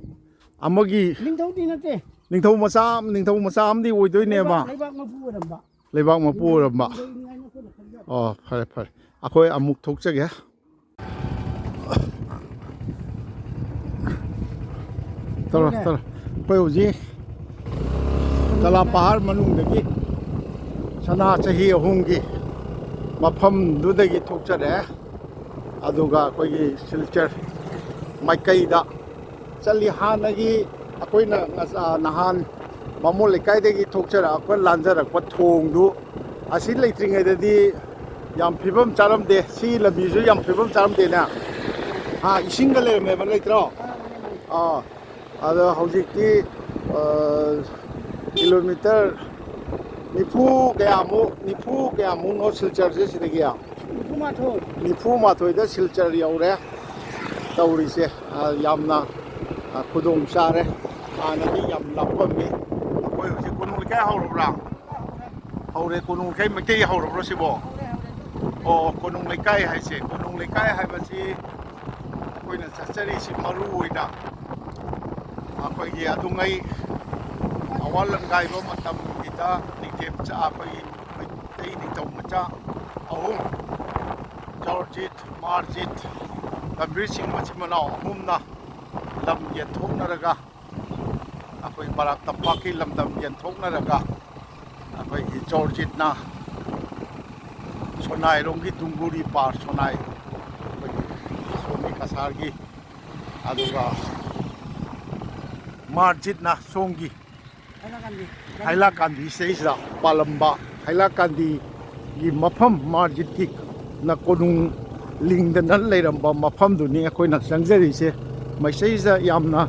ꯑꯃꯒꯤ, ꯅꯤꯡꯊꯧꯗꯤ ꯅꯠꯇꯦ꯫ ꯅꯤꯡꯊꯧ ꯃꯆꯥ, ꯅꯤꯡꯊꯧ ꯃꯆꯥ ꯑꯃꯗꯤ ꯑꯣꯏꯗꯣꯏꯅꯦꯕ꯫ ꯂꯩꯕꯥꯛ, ꯂꯩꯕꯥꯛ ꯃꯄꯨ ꯑꯣꯏꯔꯝꯕ꯫ ꯂꯩꯕꯥꯛ ꯃꯄꯨ ꯑꯣꯏꯔꯝꯕ꯫ ꯂꯩꯅꯤꯡꯉꯥꯏꯅ ꯑꯩꯈꯣꯏꯅ ꯈꯟꯖꯕ꯫ ꯑꯣ, ꯐꯔꯦ, ꯐꯔꯦ꯫ ꯑꯩꯈꯣꯏ ꯑꯃꯨꯛ ꯊꯣꯛꯆꯒꯦ꯫ ꯇꯧꯔꯣ, ꯇꯧꯔꯣ꯫ ꯑꯩꯈꯣꯏ ꯍꯧꯖꯤꯛ ꯀꯂꯥ ꯄꯍꯥꯔ ꯃꯅꯨꯡꯗꯒꯤ ꯁꯅꯥ ꯆꯍꯤ ꯑꯍꯨꯝꯒꯤ ꯃꯐꯝꯗꯨꯗꯒꯤ ꯊꯣꯛꯆꯔꯦ꯫ ꯑꯗꯨꯒ ꯑꯩꯈꯣꯏꯒꯤ ꯁꯤꯜꯆꯔ ꯃꯥꯏꯀꯩꯗ ꯆꯠꯂꯤ꯫ ꯍꯥꯟꯅꯒꯤ ꯑꯩꯈꯣꯏꯅ ꯉꯁ-, ꯅꯍꯥꯟ ꯕꯥꯃꯣꯟ ꯂꯩꯀꯥꯏꯗꯒꯤ ꯊꯣꯛꯆꯔꯛꯄ, ꯂꯥꯟꯖꯔꯛꯄ ꯊꯣꯡꯗꯨ ꯑꯁꯤ ꯂꯩꯇ꯭ꯔꯤꯉꯩꯗꯗꯤ ꯌꯥꯝ ꯐꯤꯕꯝ ꯆꯥꯔꯝꯗꯦ꯫ ꯁꯤ ꯂꯝꯕꯤꯁꯨ ꯌꯥꯝ ꯐꯤꯕꯝ ꯆꯥꯔꯝꯗꯦꯅꯦ꯫ ꯍꯥ, ꯏꯁꯤꯡꯒ ꯂꯩꯔꯝꯃꯦꯕ, ꯂꯩꯇ꯭ꯔꯣ? ꯑꯥ, ꯑꯗꯣ ꯍꯧꯖꯤꯛꯇꯤ, ꯑ, ꯀꯤꯂꯣꯃꯤꯇꯔ ꯅꯤꯐꯨ ꯀꯌꯥꯃꯨꯛ, ꯅꯤꯐꯨ ꯀꯌꯥꯃꯨꯛꯅꯣ ꯁꯤꯜꯆꯔꯁꯦ ꯁꯤꯗꯒꯤ? ꯅꯤꯐꯨ ꯃꯥꯊꯣꯏ꯫ ꯅꯤꯐꯨ ꯃꯥꯊꯣꯏꯗ ꯁꯤꯜꯆꯔ ꯌꯧꯔꯦ꯫ ꯇꯧꯔꯤꯁꯦ, ꯑ, ꯌꯥꯝꯅ, ꯑ, ꯈꯨꯗꯣꯡ ꯆꯥꯔꯦ꯫ ꯍꯥꯟꯅꯗꯤ ꯌꯥꯝ ꯂꯥꯞꯄꯝꯃꯤ꯫ ꯑꯩꯈꯣꯏ ꯍꯧꯖꯤꯛ ꯀꯣꯅꯨꯡ ꯂꯩꯀꯥꯏ ꯍꯧꯔꯕ꯭ꯔꯥ? ꯍꯧꯔꯦ, ꯀꯣꯅꯨꯡ ꯂꯩꯀꯥꯏ ꯃꯩꯇꯩ ꯍꯧꯔꯕ꯭ꯔꯣ ꯁꯤꯕꯣ? ꯑꯣ, ꯀꯣꯅꯨꯡ ꯂꯩꯀꯥꯏ ꯍꯥꯏꯁꯦ, ꯀꯣꯅꯨꯡ ꯂꯩꯀꯥꯏ ꯍꯥꯏꯕꯁꯤ ꯑꯩꯈꯣꯏꯅ ꯆꯠꯆꯔꯤꯁꯤ ꯃꯔꯨ ꯑꯣꯏꯅ ꯑꯩꯈꯣꯏꯒꯤ ꯑꯗꯨꯉꯩ ꯋꯥ ꯂꯪꯒꯥꯏꯕ ꯃꯇꯝꯒꯤꯗ ꯅꯤꯡꯊꯦꯝꯆꯥ ꯑꯩꯈꯣꯏꯒꯤ ꯃꯩꯇꯩ ꯅꯤꯡꯊꯧ ꯃꯆꯥ ꯑꯍꯨꯝ, ꯖꯣꯔꯖꯤꯠ, ꯃꯥꯔꯖꯤꯠ, ꯒꯝꯚꯤꯔ ꯁꯤꯡ ꯃꯆꯤꯟ ꯃꯅꯥꯎ ꯑꯍꯨꯝꯅ ꯂꯝ ꯌꯦꯟꯊꯣꯛꯅꯔꯒ, ꯑꯩꯈꯣꯏ ꯕꯔꯥꯛ ꯇꯝꯄꯥꯛꯀꯤ ꯂꯝꯗꯝ ꯌꯦꯟꯊꯣꯛꯅꯔꯒ, ꯑꯩꯈꯣꯏꯒꯤ ꯖꯣꯔꯖꯤꯠꯅ ꯁꯣꯅꯥꯏꯔꯣꯝꯒꯤ ꯗꯨꯡꯒꯨꯔꯤ ꯄꯥꯔ ꯁꯣꯅꯥꯏ, ꯑꯩꯈꯣꯏꯒꯤ ꯁꯣꯝꯒꯤ ꯀꯁꯥꯔꯒꯤ, ꯑꯗꯨꯒ ꯃꯥꯔꯖꯤꯠꯅ ꯁꯣꯝꯒꯤ ꯍꯥꯏꯂꯥꯀꯥꯟꯗꯤ ꯁꯤꯗꯩꯁꯤꯗ ꯄꯥꯜꯂꯝꯕ ꯍꯥꯏꯂꯥꯀꯥꯟꯗꯤꯒꯤ ꯃꯐꯝ, ꯃꯥꯔꯖꯤꯠꯀꯤ ꯅ ꯀꯣꯅꯨꯡ ꯂꯤꯡꯗꯅ ꯂꯩꯔꯝꯕ ꯃꯐꯝꯗꯨꯅꯤ ꯑꯩꯈꯣꯏꯅ ꯆꯪꯖꯔꯤꯁꯦ꯫ ꯃꯁꯤꯗꯩꯁꯤꯗ ꯌꯥꯝꯅ,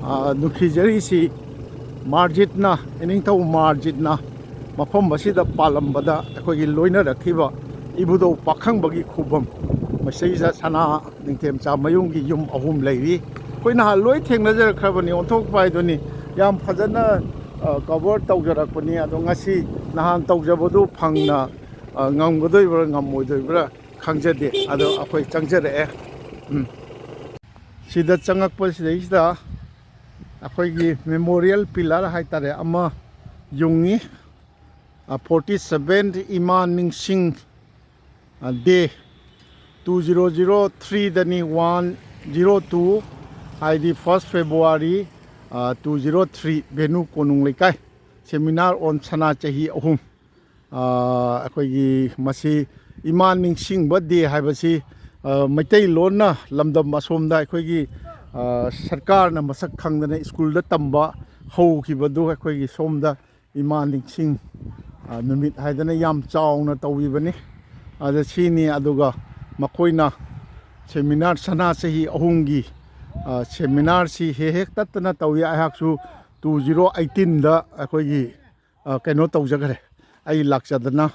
ꯑ, ꯅꯨꯡꯁꯤꯖꯔꯤꯁꯤ ꯃꯥꯔꯖꯤꯠꯅ, ꯏꯅꯤꯡꯊꯧ ꯃꯥꯔꯖꯤꯠꯅ ꯃꯐꯝ ꯑꯁꯤꯗ ꯄꯥꯜꯂꯝꯕꯗ ꯑꯩꯈꯣꯏꯒꯤ ꯂꯣꯏꯅꯔꯛꯈꯤꯕ ꯏꯕꯨꯙꯧ ꯄꯥꯈꯪꯕꯒꯤ ꯈꯨꯕꯝ, ꯃꯁꯤꯗꯩꯁꯤꯗ ꯁꯅꯥ ꯅꯤꯡꯊꯦꯝꯆꯥ ꯃꯌꯨꯝꯒꯤ ꯌꯨꯝ ꯑꯍꯨꯝ ꯂꯩꯔꯤ꯫ ꯑꯩꯈꯣꯏ ꯅꯍꯥꯟ ꯂꯣꯏ ꯊꯦꯡꯅꯖꯔꯛꯈ꯭ꯔꯕꯅꯤ, ꯑꯣꯟꯊꯣꯛꯄ ꯍꯥꯏꯗꯨꯅꯤ꯫ ꯌꯥꯝ ꯐꯖꯅ, ꯑ, ꯀꯚꯔ ꯇꯧꯖꯔꯛꯄꯅꯤ꯫ ꯑꯗꯣ ꯉꯁꯤ ꯅꯍꯥꯟ ꯇꯧꯖꯕꯗꯨ ꯐꯪꯅ, ꯑ, ꯉꯝꯒꯗꯣꯏꯕ꯭ꯔꯥ ꯉꯝꯃꯣꯏꯗꯣꯏꯕ꯭ꯔꯥ ꯈꯪꯖꯗꯦ꯫ ꯑꯗꯣ ꯑꯩꯈꯣꯏ ꯆꯪꯖꯔꯛꯑꯦ꯫ ꯎꯝ꯫ ꯁꯤꯗ ꯆꯪꯉꯛꯄꯁꯤꯗꯩꯁꯤꯗ ꯑꯩꯈꯣꯏꯒꯤ ꯃꯦꯃꯣꯔꯤꯌꯦꯜ ꯄꯤꯂꯔ ꯍꯥꯏꯇꯥꯔꯦ ꯑꯃ ꯌꯨꯡꯉꯤ꯫ ꯑ, ꯐꯣꯔꯇꯤ ꯁꯚꯦꯟ ꯏꯃꯥ ꯅꯤꯡꯁꯤꯡ, ꯑ, ꯗꯦ, ꯇꯨ ꯖꯤꯔꯣ ꯖꯤꯔꯣ ꯊ꯭ꯔꯤꯗꯅꯤ, ꯋꯥꯟ ꯖꯤꯔꯣ ꯇꯨ, ꯍꯥꯏꯗꯤ ꯐꯥꯔꯁ ꯐꯦꯕ꯭ꯔꯨꯋꯥꯔꯤ, ꯑ, ꯇꯨ ꯖꯤꯔꯣ ꯊ꯭ꯔꯤ, ꯚꯦꯅꯨ ꯀꯣꯅꯨꯡ ꯂꯩꯀꯥꯏ, seminar on ꯁꯅꯥ ꯆꯍꯤ ꯑꯍꯨꯝ꯫ ꯑ, ꯑꯩꯈꯣꯏꯒꯤ ꯃꯁꯤ ꯏꯃꯥ ꯅꯤꯡꯁꯤꯡꯕ ꯗꯦ ꯍꯥꯏꯕꯁꯤ, ꯑ, ꯃꯩꯇꯩꯂꯣꯟꯅ ꯂꯝꯗꯝ ꯑꯁꯣꯝꯗ ꯑꯩꯈꯣꯏꯒꯤ, ꯑ, ꯁꯔꯀꯥꯔꯅ ꯃꯁꯛ ꯈꯪꯗꯅ ꯁ꯭ꯀꯨꯜꯗ ꯇꯝꯕ ꯍꯧꯈꯤꯕꯗꯨ ꯑꯩꯈꯣꯏꯒꯤ ꯁꯣꯝꯗ ꯏꯃꯥ ꯅꯤꯡꯁꯤꯡ, ꯑ, ꯅꯨꯃꯤꯠ ꯍꯥꯏꯗꯅ ꯌꯥꯝ ꯆꯥꯎꯅ ꯇꯧꯕꯤꯕꯅꯤ꯫ ꯑꯗ ꯁꯤꯅꯤ, ꯑꯗꯨꯒ ꯃꯈꯣꯏꯅ seminar ꯁꯅꯥ ꯆꯍꯤ ꯑꯍꯨꯝꯒꯤ, ꯑ, seminarꯁꯤ ꯍꯦꯛ ꯍꯦꯛ ꯇꯠꯇꯅ ꯇꯧꯏ꯫ ꯑꯩꯍꯥꯛꯁꯨ ꯇꯨ ꯖꯤꯔꯣ ꯑꯩꯠꯇꯤꯟꯗ ꯑꯩꯈꯣꯏꯒꯤ, ꯑ, ꯀꯩꯅꯣ ꯇꯧꯖꯈ꯭ꯔꯦ꯫ ꯑꯩ ꯂꯥꯛꯆꯗꯅ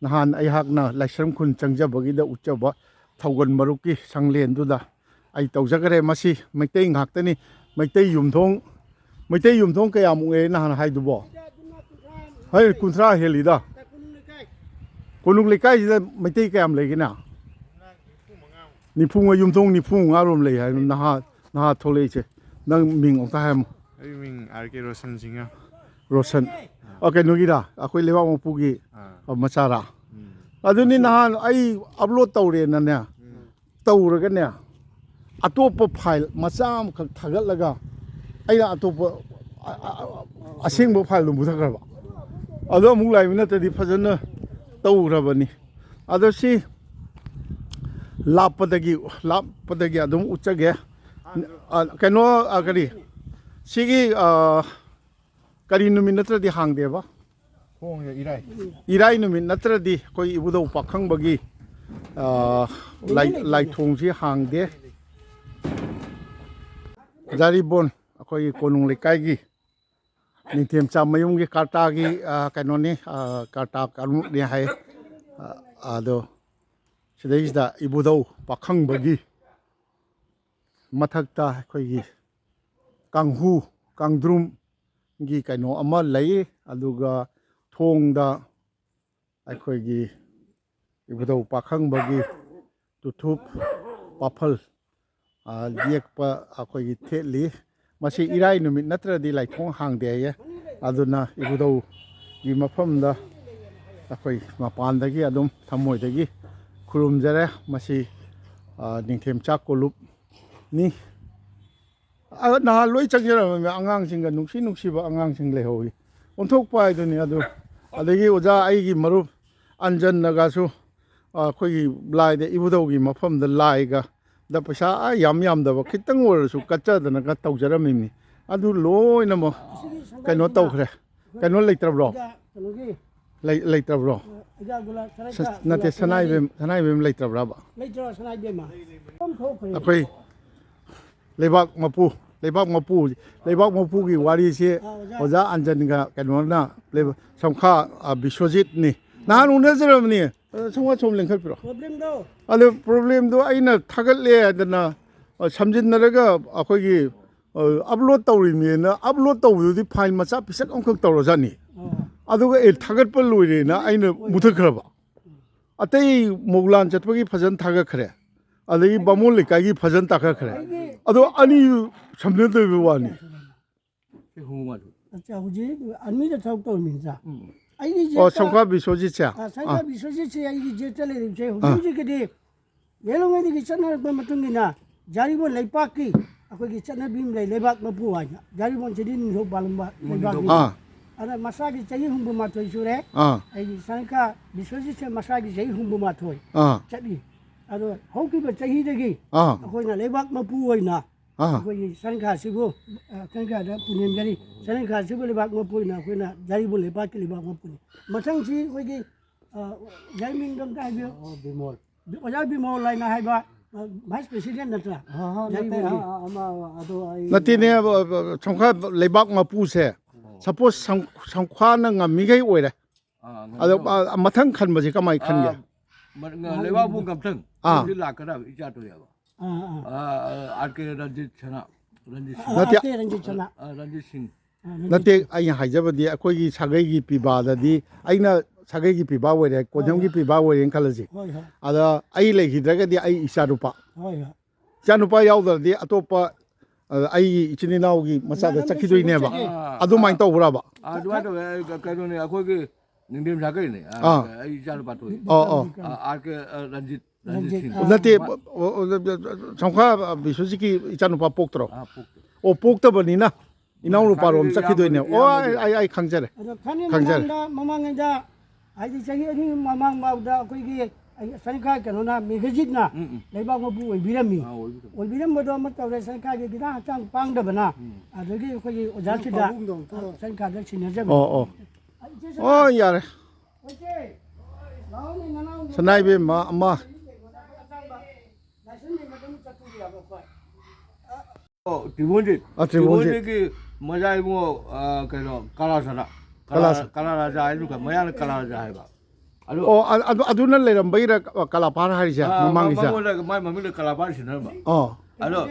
ꯅꯍꯥꯟ ꯑꯩꯍꯥꯛꯅ ꯂꯥꯏꯁ꯭ꯔꯝ ꯈꯨꯟ ꯆꯪꯖꯕꯒꯤꯗ ꯎꯠꯆꯕ ꯊꯧꯒꯜ ꯃꯔꯨꯞꯀꯤ ꯁꯪꯂꯦꯟꯗꯨꯗ ꯑꯩ ꯇꯧꯖꯈ꯭ꯔꯦ꯫ ꯃꯁꯤ ꯃꯩꯇꯩ ꯉꯥꯛꯇꯅꯤ꯫ ꯃꯩꯇꯩ ꯌꯨꯝꯊꯣꯡ, ꯃꯩꯇꯩ ꯌꯨꯝꯊꯣꯡ ꯀꯌꯥꯃꯨꯛ ꯂꯩ ꯅꯍꯥꯟ ꯍꯥꯏꯗꯨꯕꯣ? ꯍꯩ, ꯀꯨꯟꯊ꯭ꯔꯥ ꯍꯦꯜꯂꯤꯗ꯫ ꯀꯣꯅꯨꯡ ꯂꯩꯀꯥꯏꯁꯤꯗ ꯃꯩꯇꯩ ꯀꯌꯥꯝ ꯂꯩꯒꯦꯅꯦ? ꯅꯤꯐꯨ ꯃꯉꯥ, ꯌꯨꯝꯊꯣꯡ ꯅꯤꯐꯨ ꯃꯉꯥ ꯔꯣꯝ ꯂꯩ ꯍꯥꯏ꯫ ꯅꯍꯥ, ꯅꯍꯥ ꯊꯣꯛꯂꯛꯏꯁꯦ꯫ ꯅꯪ ꯃꯤꯡ ꯑꯃꯨꯛꯇ ꯍꯥꯏꯔꯝꯃꯨ꯫ ꯑꯩ ꯃꯤꯡ ꯑꯥꯔ ꯀꯦ ꯔꯣꯁꯟ ꯁꯤꯡꯍ꯫ ꯔꯣꯁꯟ꯫ ꯑ, ꯀꯩꯅꯣꯒꯤꯔꯥ? ꯑꯩꯈꯣꯏ ꯂꯩꯕꯥꯛ ꯃꯄꯨꯒꯤ, ꯑꯥ꯫ ꯑ, ꯃꯆꯥꯔꯥ? ꯎꯝ꯫ ꯑꯗꯨꯅꯤ, ꯅꯍꯥꯟ ꯑꯩ ꯑꯞꯂꯣꯗ ꯇꯧꯔꯦꯅꯅꯦ, ꯎꯝ꯫ ꯇꯧꯔꯒꯅꯦ, ꯑꯇꯣꯞꯄ ꯐꯥꯏꯜ ꯃꯆꯥ ꯑꯃꯈꯛ ꯊꯥꯒꯠꯂꯒ ꯑꯩꯅ ꯑꯇꯣꯞꯄ, ꯑ-, ꯑ-, ꯑ-, ꯑꯁꯦꯡꯕ ꯐꯥꯏꯜꯗꯨ ꯃꯨꯊꯠꯈ꯭ꯔꯕ꯫ ꯑꯗꯣ ꯑꯃꯨꯛ ꯂꯥꯛꯏꯕ ꯅꯠꯇ꯭ꯔꯗꯤ ꯐꯖꯅ ꯇꯧꯈ꯭ꯔꯕꯅꯤ꯫ ꯑꯗꯣ ꯁꯤ ꯂꯥꯞꯄꯗꯒꯤ, ꯂꯥꯞꯄꯗꯒꯤ ꯑꯗꯨꯝ ꯎꯠꯆꯒꯦ꯫ ꯑ, ꯀꯩꯅꯣ, ꯑ, ꯀꯔꯤ? ꯁꯤꯒꯤ, ꯑ, ꯀꯔꯤ ꯅꯨꯃꯤꯠ ꯅꯠꯇ꯭ꯔꯗꯤ ꯍꯥꯡꯗꯦꯕ? ꯊꯣꯡꯁꯦ ꯏꯔꯥꯏ꯫ ꯏꯔꯥꯏ ꯅꯨꯃꯤꯠ ꯅꯠꯇ꯭ꯔꯗꯤ ꯑꯩꯈꯣꯏ ꯏꯕꯨꯙꯧ ꯄꯥꯈꯪꯕꯒꯤ, ꯑ, ꯂꯥꯏ-, ꯂꯥꯏꯊꯣꯡꯁꯤ ꯍꯥꯡꯗꯦ꯫ ꯖꯥꯔꯤꯕꯣꯟ ꯑꯩꯈꯣꯏꯒꯤ ꯀꯣꯅꯨꯡ ꯂꯩꯀꯥꯏꯒꯤ ꯅꯤꯡꯊꯦꯝꯆꯥ ꯃꯌꯨꯝꯒꯤ ꯀꯥꯔꯇꯥꯒꯤ, ꯑ, ꯀꯩꯅꯣꯅꯤ, ꯑ, ꯀꯥꯔꯇꯥ ꯀꯥꯡꯂꯨꯞꯅꯤ ꯍꯥꯏ꯫ ꯑ, ꯑꯗꯣ ꯁꯤꯗꯩꯁꯤꯗ ꯏꯕꯨꯙꯧ ꯄꯥꯈꯪꯕꯒꯤ ꯃꯊꯛꯇ ꯑꯩꯈꯣꯏꯒꯤ ꯀꯥꯡꯍꯨ, ꯀꯥꯡꯗ꯭ꯔꯨꯝꯒꯤ ꯀꯩꯅꯣ ꯑꯃ ꯂꯩ꯫ ꯑꯗꯨꯒ ꯊꯣꯡꯗ ꯑꯩꯈꯣꯏꯒꯤ ꯏꯕꯨꯙꯧ ꯄꯥꯈꯪꯕꯒꯤ ꯇꯨꯊꯨꯞ, ꯄꯥꯐꯜ, ꯑ, ꯌꯦꯛꯄ ꯑꯩꯈꯣꯏꯒꯤ ꯊꯦꯠꯂꯤ꯫ ꯃꯁꯤ ꯏꯔꯥꯏ ꯅꯨꯃꯤꯠ ꯅꯠꯇ꯭ꯔꯗꯤ ꯂꯥꯏꯊꯣꯡ ꯍꯥꯡꯗꯦ ꯍꯥꯏꯌꯦ꯫ ꯑꯗꯨꯅ ꯏꯕꯨꯙꯧꯒꯤ ꯃꯐꯝꯗ ꯑꯩꯈꯣꯏ ꯃꯄꯥꯟꯗꯒꯤ ꯑꯗꯨꯝ ꯊꯃꯣꯏꯗꯒꯤ ꯈꯨꯔꯨꯝꯖꯔꯦ꯫ ꯃꯁꯤ, ꯑ, ꯅꯤꯡꯊꯦꯝꯆꯥ ꯀꯣꯂꯨꯞꯅꯤ꯫ ꯑ, ꯅꯍꯥꯟ ꯂꯣꯏ ꯆꯪꯖꯔꯝꯃꯦ꯫ ꯑꯉꯥꯡꯁꯤꯡꯒ, ꯅꯨꯡꯁꯤ ꯅꯨꯡꯁꯤꯕ ꯑꯉꯥꯡꯁꯤꯡ ꯂꯩꯍꯧꯋꯤ꯫ ꯑꯣꯟꯊꯣꯛꯄ ꯍꯥꯏꯗꯨꯅꯤ ꯑꯗꯨ꯫ ꯑꯗꯒꯤ ꯑꯣꯖꯥ ꯑꯩꯒꯤ ꯃꯔꯨꯞ ꯑꯟꯖꯟꯅꯒꯁꯨ, ꯑ, ꯑꯩꯈꯣꯏꯒꯤ ꯂꯥꯏꯗ, ꯏꯕꯨꯙꯧꯒꯤ ꯃꯐꯝꯗ ꯂꯥꯏꯒ ꯗ ꯄꯩꯁꯥ, ꯑ, ꯌꯥꯝ ꯌꯥꯝꯗꯕ ꯈꯤꯇꯪ ꯑꯣꯏꯔꯁꯨ ꯀꯠꯆꯗꯅꯒ ꯇꯧꯖꯔꯝꯃꯤꯅꯤ꯫ ꯑꯗꯨ ꯂꯣꯏꯅꯃꯛ ꯀꯩꯅꯣ ꯇꯧꯈ꯭ꯔꯦ꯫ ꯀꯩꯅꯣ ꯂꯩꯇ꯭ꯔꯕ꯭ꯔꯣ? ꯀꯩꯅꯣꯒꯤ, ꯂꯩ-, ꯂꯩꯇ꯭ꯔꯕ꯭ꯔꯣ? ꯑ, ꯏꯖꯥꯒꯨꯂꯥ ꯁꯅꯥ-, ꯁ-, ꯅꯠꯇꯦ, ꯁꯅꯥ ꯏꯕꯦꯝ-, ꯁꯅꯥ ꯏꯕꯦꯝ ꯂꯩꯇ꯭ꯔꯕ꯭ꯔꯕ? ꯂꯩꯇ꯭ꯔꯣ ꯁꯅꯥ ꯏꯕꯦꯝꯃ? ꯄꯨꯝ ꯊꯣꯛꯈ꯭ꯔꯦ꯫ ꯑꯩꯈꯣꯏ ꯂꯩꯕꯥꯛ ꯃꯄꯨ, ꯂꯩꯕꯥꯛ ꯃꯄꯨ, ꯂꯩꯕꯥꯛ ꯃꯄꯨꯒꯤ ꯋꯥꯔꯤꯁꯤ ꯑꯥ, ꯑꯣꯖꯥ꯫ ꯑꯣꯖꯥ ꯑꯟꯖꯟꯒ ꯀꯩꯅꯣꯅ ꯂꯩꯕ-, ꯁꯝꯈꯥ, ꯑ, ꯕꯤꯁ꯭ꯋꯖꯤꯠꯅꯤ꯫ ꯅꯍꯥꯟ ꯎꯅꯖꯔꯕꯅꯤ꯫ ꯑ, ꯁꯝꯈꯥ ꯁꯣꯝ ꯂꯦꯡꯈꯠꯄꯤꯔꯣ꯫ ꯄ꯭ꯔꯣꯕ꯭ꯂꯦꯝꯗꯣ? ꯑꯗꯣ ꯄ꯭ꯔꯣꯕ꯭ꯂꯦꯝꯗꯣ ꯑꯩꯅ ꯊꯥꯒꯠꯂꯦ ꯍꯥꯏꯗꯅ, ꯑ, ꯁꯝꯖꯤꯟꯅꯔꯒ ꯑꯩꯈꯣꯏꯒꯤ, ꯑ, ꯑꯞꯂꯣꯗ ꯇꯧꯔꯤꯅꯦꯅ, ꯑꯞꯂꯣꯗ ꯇꯧꯕꯗꯨꯗꯤ ꯐꯥꯏꯜ ꯃꯆꯥ ꯄꯤꯁꯛ ꯑꯃꯈꯛ ꯇꯧꯔꯖꯥꯠꯅꯤ꯫ ꯑꯥ꯫ ꯑꯗꯨꯒ ꯑꯦ, ꯊꯥꯒꯠꯄ ꯂꯣꯏꯔꯦꯅ ꯑꯩꯅ ꯃꯨꯊꯠꯈ꯭ꯔꯕ꯫ ꯑꯇꯩ ꯃꯧꯂꯥꯟ ꯆꯠꯄꯒꯤ ꯐꯖꯅ ꯊꯥꯒꯠꯈ꯭ꯔꯦ, ꯑꯗꯒꯤ ꯕꯥꯃꯣꯟ ꯂꯩꯀꯥꯏꯒꯤ ꯐꯖꯅ ꯊꯥꯒꯠꯈ꯭ꯔꯦ, ꯑꯗꯣ ꯑꯅꯤ ꯁꯝꯅꯗꯕ ꯋꯥꯅꯤ꯫ ꯁꯤ ꯍꯣꯡꯉꯨ ꯃꯥꯜꯂꯨ꯫ ꯑꯠꯆꯥ, ꯍꯧꯖꯤꯛ ꯑꯥꯔꯃꯤꯗ ꯊꯕꯛ ꯇꯧꯔꯝꯃꯤꯅ ꯁꯥ꯫ ꯎꯝ꯫ ꯑꯩꯒꯤ ꯑꯣ, ꯖꯦꯠꯇ, ꯁꯪꯈꯥ ꯕꯤꯁ꯭ꯋꯖꯤꯠꯁꯦ? ꯑꯥ, ꯁꯪꯈꯥ ꯑꯥ꯫ ꯕꯤꯁ꯭ꯋꯖꯤꯠꯁꯦ ꯑꯩꯒꯤ ꯖꯦꯠꯇ ꯂꯩꯔꯤꯕꯁꯦ ꯍꯧꯖꯤꯛ ꯑꯥ꯫ ꯍꯧꯖꯤꯛꯀꯤꯗꯤ ꯌꯦꯜꯍꯧꯉꯩꯗꯒꯤ ꯆꯠꯅꯔꯛꯄ ꯃꯇꯨꯡ ꯏꯟꯅ ꯖꯥꯔꯤꯕꯣꯟ ꯂꯩꯄꯥꯛꯀꯤ ꯑꯩꯈꯣꯏꯒꯤ ꯆꯠꯅꯕꯤ ꯑꯃ ꯂꯩ, ꯂꯩꯕꯥꯛ ꯃꯄꯨ ꯍꯥꯏꯅ꯫ ꯖꯥꯔꯤꯕꯣꯟꯁꯤꯗꯤ ꯅꯤꯡꯊꯧ ꯄꯥꯜꯂꯝꯕ ꯂꯩꯕꯥꯛꯅꯤ꯫ ꯑꯥ꯫ ꯑꯗ ꯃꯁꯥꯒꯤ ꯆꯍꯤ ꯍꯨꯝꯐꯨ ꯃꯥꯊꯣꯏ ꯁꯨꯔꯦ꯫ ꯑꯥ꯫ ꯑꯩꯒꯤ ꯁꯪꯈꯥ ꯕꯤꯁ꯭ꯋꯖꯤꯠꯁꯦ ꯃꯁꯥꯒꯤ ꯆꯍꯤ ꯍꯨꯝꯐꯨ ꯃꯥꯊꯣꯏ ꯑꯥ꯫ ꯆꯠꯂꯤ꯫ ꯑꯗꯣ ꯍꯧꯈꯤꯕ ꯆꯍꯤꯗꯒꯤ ꯑꯥ꯫ ꯑꯩꯈꯣꯏꯅ ꯂꯩꯕꯥꯛ ꯃꯄꯨ ꯑꯣꯏꯅ ꯑꯥ꯫ ꯑꯩꯈꯣꯏꯒꯤ ꯁꯪꯈꯥꯁꯤꯕꯨ, ꯑ, ꯁꯪꯈꯥꯗ ꯄꯨꯅꯦꯝꯖꯔꯤ꯫ ꯁꯪꯈꯥꯁꯤꯕꯨ ꯂꯩꯕꯥꯛ ꯃꯄꯨ ꯑꯣꯏꯅ ꯑꯩꯈꯣꯏꯅ ꯖꯥꯔꯤꯕꯣꯟ ꯂꯩꯄꯥꯛꯀꯤ ꯂꯩꯕꯥꯛ ꯃꯄꯨꯅꯤ꯫ ꯃꯊꯪꯁꯤ ꯑꯩꯈꯣꯏꯒꯤ, ꯑ, ꯖꯥꯏꯃꯤꯡꯗꯣ ꯑꯝꯇ ꯍꯥꯏꯕꯤꯌꯨ꯫ ꯑꯣ, ꯕꯤꯃꯣꯜ꯫ ꯑꯣꯖꯥ ꯕꯤꯃꯣꯜ ꯍꯥꯏꯅ ꯍꯥꯏꯕ, ꯑ, vice president ꯅꯠꯇ꯭ꯔꯥ? ꯑ, ꯑ, ꯅꯠꯇꯦ, ꯖꯥꯔꯤꯕꯣꯟꯒꯤ꯫ ꯑ, ꯑ, ꯑꯃ, ꯑꯗꯨ ꯑꯩ ꯅꯠꯇꯦꯅꯦ, ꯑ, ꯑ, ꯁꯪꯈꯥ ꯂꯩꯕꯥꯛ ꯃꯄꯨꯁꯦ꯫ ꯑꯣ꯫ Suppose ꯁꯪ-, ꯁꯪꯈꯥꯅ ꯉꯝꯃꯤꯈꯩ ꯑꯣꯏꯔꯦ꯫ ꯑꯥ, ꯑꯗꯣ, ꯉꯝꯃꯤꯈꯩ꯫ ꯑ, ꯃꯊꯪ ꯈꯟꯕꯁꯦ ꯀꯃꯥꯏꯅ ꯈꯟꯒꯦ? ꯑꯥ, ꯃ-, ꯉ-, ꯂꯩꯕꯥꯛ ꯃꯄꯨ ꯀꯝꯊꯪ ꯑꯥ꯫ ꯑꯗꯨꯗꯤ ꯂꯥꯛꯀꯗꯕ ꯏꯆꯥ ꯊꯣꯛꯑꯦꯕ꯫ ꯑꯥ, ꯑꯥ꯫ ꯑꯥ, ꯑꯥ, ꯑꯥꯔ ꯀꯦ ꯔꯟꯖꯤꯠ ꯁꯅꯥ, ꯔꯟꯖꯤꯠ ꯁꯤꯡ꯫ ꯑꯥ, ꯅꯠꯇꯦ꯫ ꯑꯥꯔ ꯀꯦ ꯔꯟꯖꯤꯠ ꯁꯅꯥ꯫ ꯑꯥ, ꯔꯟꯖꯤꯠ ꯁꯤꯡ꯫ ꯑꯥ, ꯔꯟꯖꯤꯠ ꯅꯠꯇꯦ, ꯁꯤꯡ꯫ ꯑꯩꯅ ꯍꯥꯏꯖꯕꯗꯤ ꯑꯩꯈꯣꯏꯒꯤ ꯁꯥꯒꯩꯒꯤ ꯄꯤꯕꯥꯗꯗꯤ, ꯑꯩꯅ ꯁꯥꯒꯩꯒꯤ ꯄꯤꯕꯥ ꯑꯣꯏꯔꯦ, ꯍꯣꯏ, ꯀꯣꯟꯖꯝꯒꯤ ꯍꯣꯏ꯫ ꯄꯤꯕꯥ ꯑꯣꯏꯔꯦꯅ ꯈꯜꯂꯁꯤ꯫ ꯍꯣꯏ, ꯍꯣꯏ꯫ ꯑꯗ ꯑꯩ ꯂꯩꯈꯤꯗ꯭ꯔꯒꯗꯤ ꯑꯩ ꯏꯆꯥꯅꯨꯄꯥ꯫ ꯍꯣꯏ, ꯍꯣꯏ꯫ ꯏꯆꯥꯅꯨꯄꯥ ꯌꯥꯎꯗ꯭ꯔꯗꯤ ꯑꯇꯣꯞꯄ, ꯑ, ꯑꯩꯒꯤ ꯏꯆꯤꯟ ꯏꯅꯥꯎꯒꯤ ꯃꯆꯥꯗ ꯃꯥꯅ ꯆꯠꯈꯤꯗꯣꯏꯅꯦꯕ꯫ ꯆꯠꯈꯤ꯫ ꯑꯥ, ꯑꯗꯨꯃꯥꯏꯅ ꯑꯥ꯫ ꯇꯧꯕ꯭ꯔꯕ? ꯑꯥ, ꯑꯗꯨꯃꯥꯏꯅ ꯇꯧꯋꯦ꯫ ꯑꯩ ꯀ-, ꯀꯩꯅꯣꯅꯦ, ꯑꯩꯈꯣꯏꯒꯤ ꯅꯤꯡꯊꯦꯝ ꯁꯥꯒꯩꯅꯦ꯫ ꯑꯥ, ꯑꯥ꯫ ꯑꯩ ꯏꯆꯥꯅꯨꯄꯥ ꯊꯣꯛꯏ꯫ ꯑꯣ, ꯑꯣ꯫ ꯑꯥ, ꯑꯥꯔ ꯀꯦ, ꯑꯥ, ꯔꯟꯖꯤꯠ, ꯔꯟꯖꯤꯠ ꯔꯟꯖꯤꯠ, ꯁꯤꯡ꯫ ꯑꯥ꯫ ꯅꯠꯇꯦ, ꯃꯥ-, ꯑꯣ, ꯑꯣ, ꯁꯪꯈꯥ ꯕꯤꯁ꯭ꯋꯖꯤꯠꯀꯤ ꯏꯆꯥꯅꯨꯄꯥ ꯄꯣꯛꯇ꯭ꯔꯣ? ꯑꯥ, ꯄꯣꯛꯇꯦ꯫ ꯑꯣ, ꯄꯣꯛꯇꯕꯅꯤꯅ ꯏꯅꯥꯎꯅꯨꯄꯥꯔꯣꯝ ꯁꯥꯒꯩꯗꯤ ꯆꯠꯈꯤꯗꯣꯏꯅꯦ꯫ ꯌꯥꯝꯕꯗꯤ, ꯑꯣ, ꯑꯩ, ꯌꯥꯝꯕꯗꯤ꯫ ꯑꯩ, ꯑꯩ ꯈꯪꯖꯔꯦ꯫ ꯑꯗꯣ ꯈꯪꯉꯦ, ꯈꯪꯖꯔꯦ꯫ ꯃꯃꯥꯡꯗ, ꯃꯃꯥꯡꯉꯩꯗ ꯍꯥꯏꯗꯤ ꯆꯍꯤ ꯑꯅꯤ ꯃꯃꯥꯡ ꯐꯥꯎꯗ ꯑꯩꯈꯣꯏꯒꯤ ꯁꯔꯀꯥꯔ ꯀꯩꯅꯣꯅ, ꯃꯦꯘꯖꯤꯠꯅ ꯎꯝ, ꯎꯝ꯫ ꯂꯩꯕꯥꯛ ꯃꯄꯨ ꯑꯣꯏꯕꯤꯔꯝꯃꯤ꯫ ꯑꯥ, ꯑꯣꯏꯕꯤꯔꯝꯃꯤ꯫ ꯑꯣꯏꯕꯤꯔꯝꯕꯗꯣ ꯑꯃ ꯇꯧꯔꯦ, ꯁꯔꯀꯥꯔꯒꯤ ꯈꯤꯇꯪ ꯍꯛꯆꯥꯡ ꯄꯥꯡꯗꯕꯅ, ꯎꯝ꯫ ꯑꯗꯒꯤ ꯑꯩꯈꯣꯏꯒꯤ ꯑꯣꯖꯥꯁꯤꯗ ꯄꯥꯕꯨꯡꯗꯣ ꯑꯝꯇ ꯁꯔꯀꯥꯔꯗ ꯁꯤꯟꯅꯖꯕꯅꯤ꯫ ꯑꯣ, ꯑꯣ꯫ ꯑꯩ ꯏꯆꯦ ꯁꯅꯥ, ꯑꯣ, ꯌꯥꯔꯦ꯫ ꯏꯆꯦ, ꯂꯥꯛꯑꯣꯅꯦ, ꯅꯅꯥꯎ ꯁꯅꯥ ꯏꯕꯦꯝꯃ ꯑꯃ꯫ ꯂꯥꯏꯁ꯭ꯔꯝ ꯌꯦꯡꯕꯗ ꯑꯃꯨꯛ ꯆꯠꯄꯤꯒꯦ ꯍꯥꯏꯕ ꯑꯩꯈꯣꯏ꯫ ꯑꯣ, ꯇ꯭ꯔꯤꯕꯣꯟꯖꯤꯠ꯫ ꯑ, ꯇ꯭ꯔꯤꯕꯣꯟꯖꯤꯠ꯫ ꯇ꯭ꯔꯤꯕꯣꯟꯖꯤꯠꯀꯤ ꯃꯆꯥ ꯏꯕꯨꯡꯉꯣ, ꯑ, ꯀꯩꯅꯣ, ꯀꯂꯥ ꯁꯅꯥ꯫ ꯀꯂꯥ ꯀꯂꯥ-, ꯁ-, ꯀꯂꯥ ꯔꯥꯖꯥ ꯍꯥꯏꯗꯨ ꯀ-, ꯃꯌꯥꯅ ꯀꯂꯥ ꯔꯥꯖꯥ ꯍꯥꯏꯕ꯫ ꯑꯗꯨ ꯑꯣ, ꯑ-, ꯑꯗꯨ, ꯑꯗꯨꯅ ꯂꯩꯔꯝꯕꯩꯔ ꯀꯂꯥꯄꯥꯔ ꯍꯥꯏꯔꯤꯁꯦ, ꯑ, ꯃꯃꯥꯡꯒꯤꯁꯦ? ꯃꯉꯣꯟꯗ ꯃꯥꯏ ꯃꯃꯤꯡꯗ ꯀꯂꯥꯄꯥꯔ ꯁꯤꯟꯅꯔꯝꯕ꯫ ꯑꯣ꯫ ꯑꯗꯣ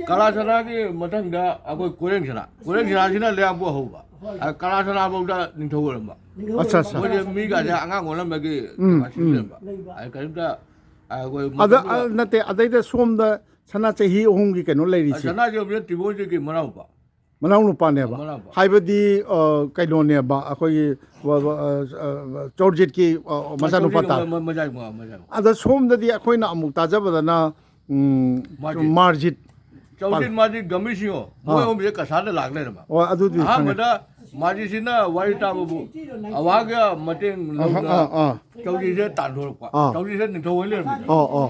ꯀꯂꯥ ꯁꯅꯥꯒꯤ ꯃꯊꯪꯗ ꯑꯩꯈꯣꯏ ꯀꯣꯏꯔꯦꯡ ꯁꯅꯥ꯫ ꯀꯣꯏꯔꯦꯡ ꯁꯅꯥꯁꯤꯅ ꯂꯩꯌꯥꯝꯄꯣꯛ ꯍꯧꯕ꯫ ꯑ, ꯀꯂꯥ ꯁꯅꯥ ꯐꯥꯎꯗ ꯅꯤꯡꯊꯧ ꯑꯣꯏꯔꯝꯕ꯫ ꯑꯠꯆꯥ, ꯑꯠꯆꯥ꯫ ꯃꯣꯏꯁꯦ ꯃꯤꯒꯥꯁꯦ ꯑꯉꯥꯡ ꯑꯣꯜꯂꯝꯕꯒꯤ ꯎꯝ, ꯀꯩꯅꯣ ꯎꯝ꯫ ꯁꯤꯖꯤꯟꯅꯔꯝꯕ꯫ ꯑ, ꯀꯔꯤꯝꯇ, ꯑ, ꯑꯩꯈꯣꯏ ꯑꯗ, ꯃꯇꯝꯗꯨꯗ ꯑ, ꯅꯠꯇꯦ, ꯑꯗꯩꯗ ꯁꯣꯝꯗ ꯁꯅꯥ ꯆꯍꯤ ꯑꯍꯨꯝꯒꯤ ꯀꯩꯅꯣ ꯑ, ꯂꯩꯔꯤꯁꯦ꯫ ꯁꯅꯥꯁꯦ ꯍꯧꯖꯤꯛ ꯇ꯭ꯔꯤꯕꯣꯟꯁꯤꯒꯤ ꯃꯅꯥꯎꯄꯥ꯫ ꯃꯅꯥꯎ ꯅꯨꯄꯥꯅꯦꯕ꯫ ꯃꯅꯥꯎ ꯅꯨꯄꯥ꯫ ꯍꯥꯏꯕꯗꯤ, ꯑ, ꯀꯩꯅꯣꯅꯦꯕ, ꯑꯩꯈꯣꯏꯒꯤ, ꯑ, ꯑ, ꯑ, ꯆꯧꯔꯖꯤꯠꯀꯤ, ꯑ, ꯃꯆꯥꯅꯨꯄꯥ ꯇꯥ-, ꯃꯆꯥ-, ꯃꯆꯥ-, ꯃꯆꯥ-, ꯑꯗ ꯁꯣꯝꯗꯗꯤ ꯑꯩꯈꯣꯏꯅ ꯑꯃꯨꯛ ꯇꯥꯖꯕꯗꯅ, ꯎꯝ, ꯃꯥꯔꯖꯤꯠ꯫ ꯃꯥꯔꯖꯤꯠ꯫ ꯆꯧꯔꯖꯤꯠ ꯃꯥꯔꯖꯤꯠ ꯒꯝꯚꯤꯔ ꯁꯤꯡꯍ, ꯃꯣꯏ ꯑꯥ꯫ ꯑꯍꯨꯝꯁꯦ ꯀꯁꯥꯔꯗ ꯂꯥꯛ ꯂꯩꯔꯝꯕ꯫ ꯑꯣ, ꯑꯗꯨꯗꯤ ꯈꯪꯉꯦ꯫ ꯑꯍꯥꯟꯕꯗ ꯃꯥꯔꯖꯤꯠꯁꯤꯅ ꯋꯥꯔꯤ ꯇꯥꯕꯕꯨ ꯑꯋꯥꯒ ꯃꯇꯦꯡ ꯑꯥ, ꯂꯧꯗꯅ ꯑꯥ, ꯑꯥ꯫ ꯆꯧꯔꯖꯤꯠꯁꯦ ꯇꯥꯟꯊꯣꯔꯛꯄ꯫ ꯑꯥ꯫ ꯆꯧꯔꯖꯤꯠꯁꯦ ꯅꯤꯡꯊꯧ ꯑꯣꯏ ꯂꯩꯔꯝꯃꯤꯅꯦ꯫ ꯑꯥ, ꯑꯥ꯫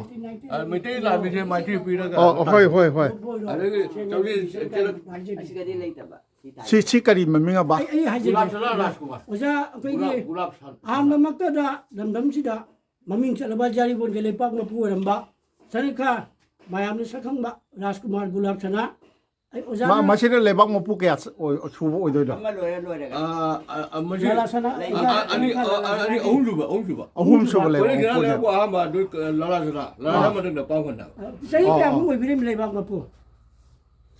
ꯑ, ꯃꯩꯇꯩ ꯂꯥꯟꯃꯤꯁꯦ ꯃꯥꯏꯊꯤ ꯄꯤꯔꯒ ꯑꯥ, ꯍꯣꯏ, ꯍꯣꯏ, ꯍꯣꯏ꯫ ꯑꯗꯒꯤ ꯆꯧꯔꯖꯤꯠ ꯁꯤ, ꯁꯤ ꯀꯔꯤ ꯃꯃꯤꯡ ꯑꯕ? ꯑꯩ, ꯑꯩ ꯍꯥꯏꯖꯒꯦ꯫ ꯒꯨꯂꯥꯞ ꯁꯅꯥ ꯔꯥꯖꯀꯨꯃꯥꯔ꯫ ꯑꯣꯖꯥ, ꯑꯩꯈꯣꯏꯒꯤ ꯒꯨꯂꯥꯞ, ꯒꯨꯂꯥꯞ ꯁꯅꯥ꯫ ꯑꯍꯥꯟꯕꯃꯛꯇꯗ ꯂꯝꯗꯝꯁꯤꯗ ꯃꯃꯤꯡ ꯆꯠꯂꯕ ꯖꯥꯔꯤꯕꯣꯟꯒꯤ ꯂꯩꯄꯥꯛ ꯃꯄꯨ ꯑꯣꯏꯔꯝꯕ ꯁꯔꯤꯈꯥ ꯃꯌꯥꯝꯅ ꯁꯛꯈꯪꯕ ꯔꯥꯖꯀꯨꯃꯥꯔ ꯒꯨꯂꯥꯞ ꯁꯅꯥ꯫ ꯑꯩ ꯑꯣꯖꯥꯅ ꯃꯥ-, ꯃꯁꯤꯅ ꯂꯩꯕꯥꯛ ꯃꯄꯨ ꯀꯌꯥ ꯁ-, ꯑꯣꯏ-, ꯁꯨꯕ ꯑꯣꯏꯗꯣꯏꯅꯣ? ꯑꯃ ꯂꯣꯏꯔ ꯂꯣꯏꯔꯒ꯫ ꯑ, ꯑ, ꯑ, ꯃꯁꯤ ꯂꯥꯂꯥ ꯁꯅꯥ, ꯑ, ꯑ, ꯑꯅꯤ, ꯑ, ꯑ, ꯑꯅꯤ, ꯑꯍꯨꯝꯁꯨꯕ, ꯑꯍꯨꯝꯁꯨꯕ꯫ ꯑꯍꯨꯝꯁꯨꯕ ꯍꯣꯔꯦꯟ ꯂꯩꯕꯥꯛ ꯁꯅꯥ ꯃꯄꯨꯅꯦ꯫ ꯂꯩꯕꯥꯛ ꯑꯍꯥꯟꯕ, ꯑꯗꯨ, ꯑ, ꯂꯥꯂꯥ ꯁꯅꯥ, ꯂꯥꯂꯥ ꯑꯥ꯫ ꯃꯊꯪꯗ ꯄꯥꯎ ꯐꯅ꯫ ꯆꯍꯤ ꯑꯥ, ꯀꯌꯥꯃꯨꯛ ꯑꯥ꯫ ꯑꯣꯏꯕꯤꯔꯦ ꯂꯩꯕꯥꯛ ꯃꯄꯨ?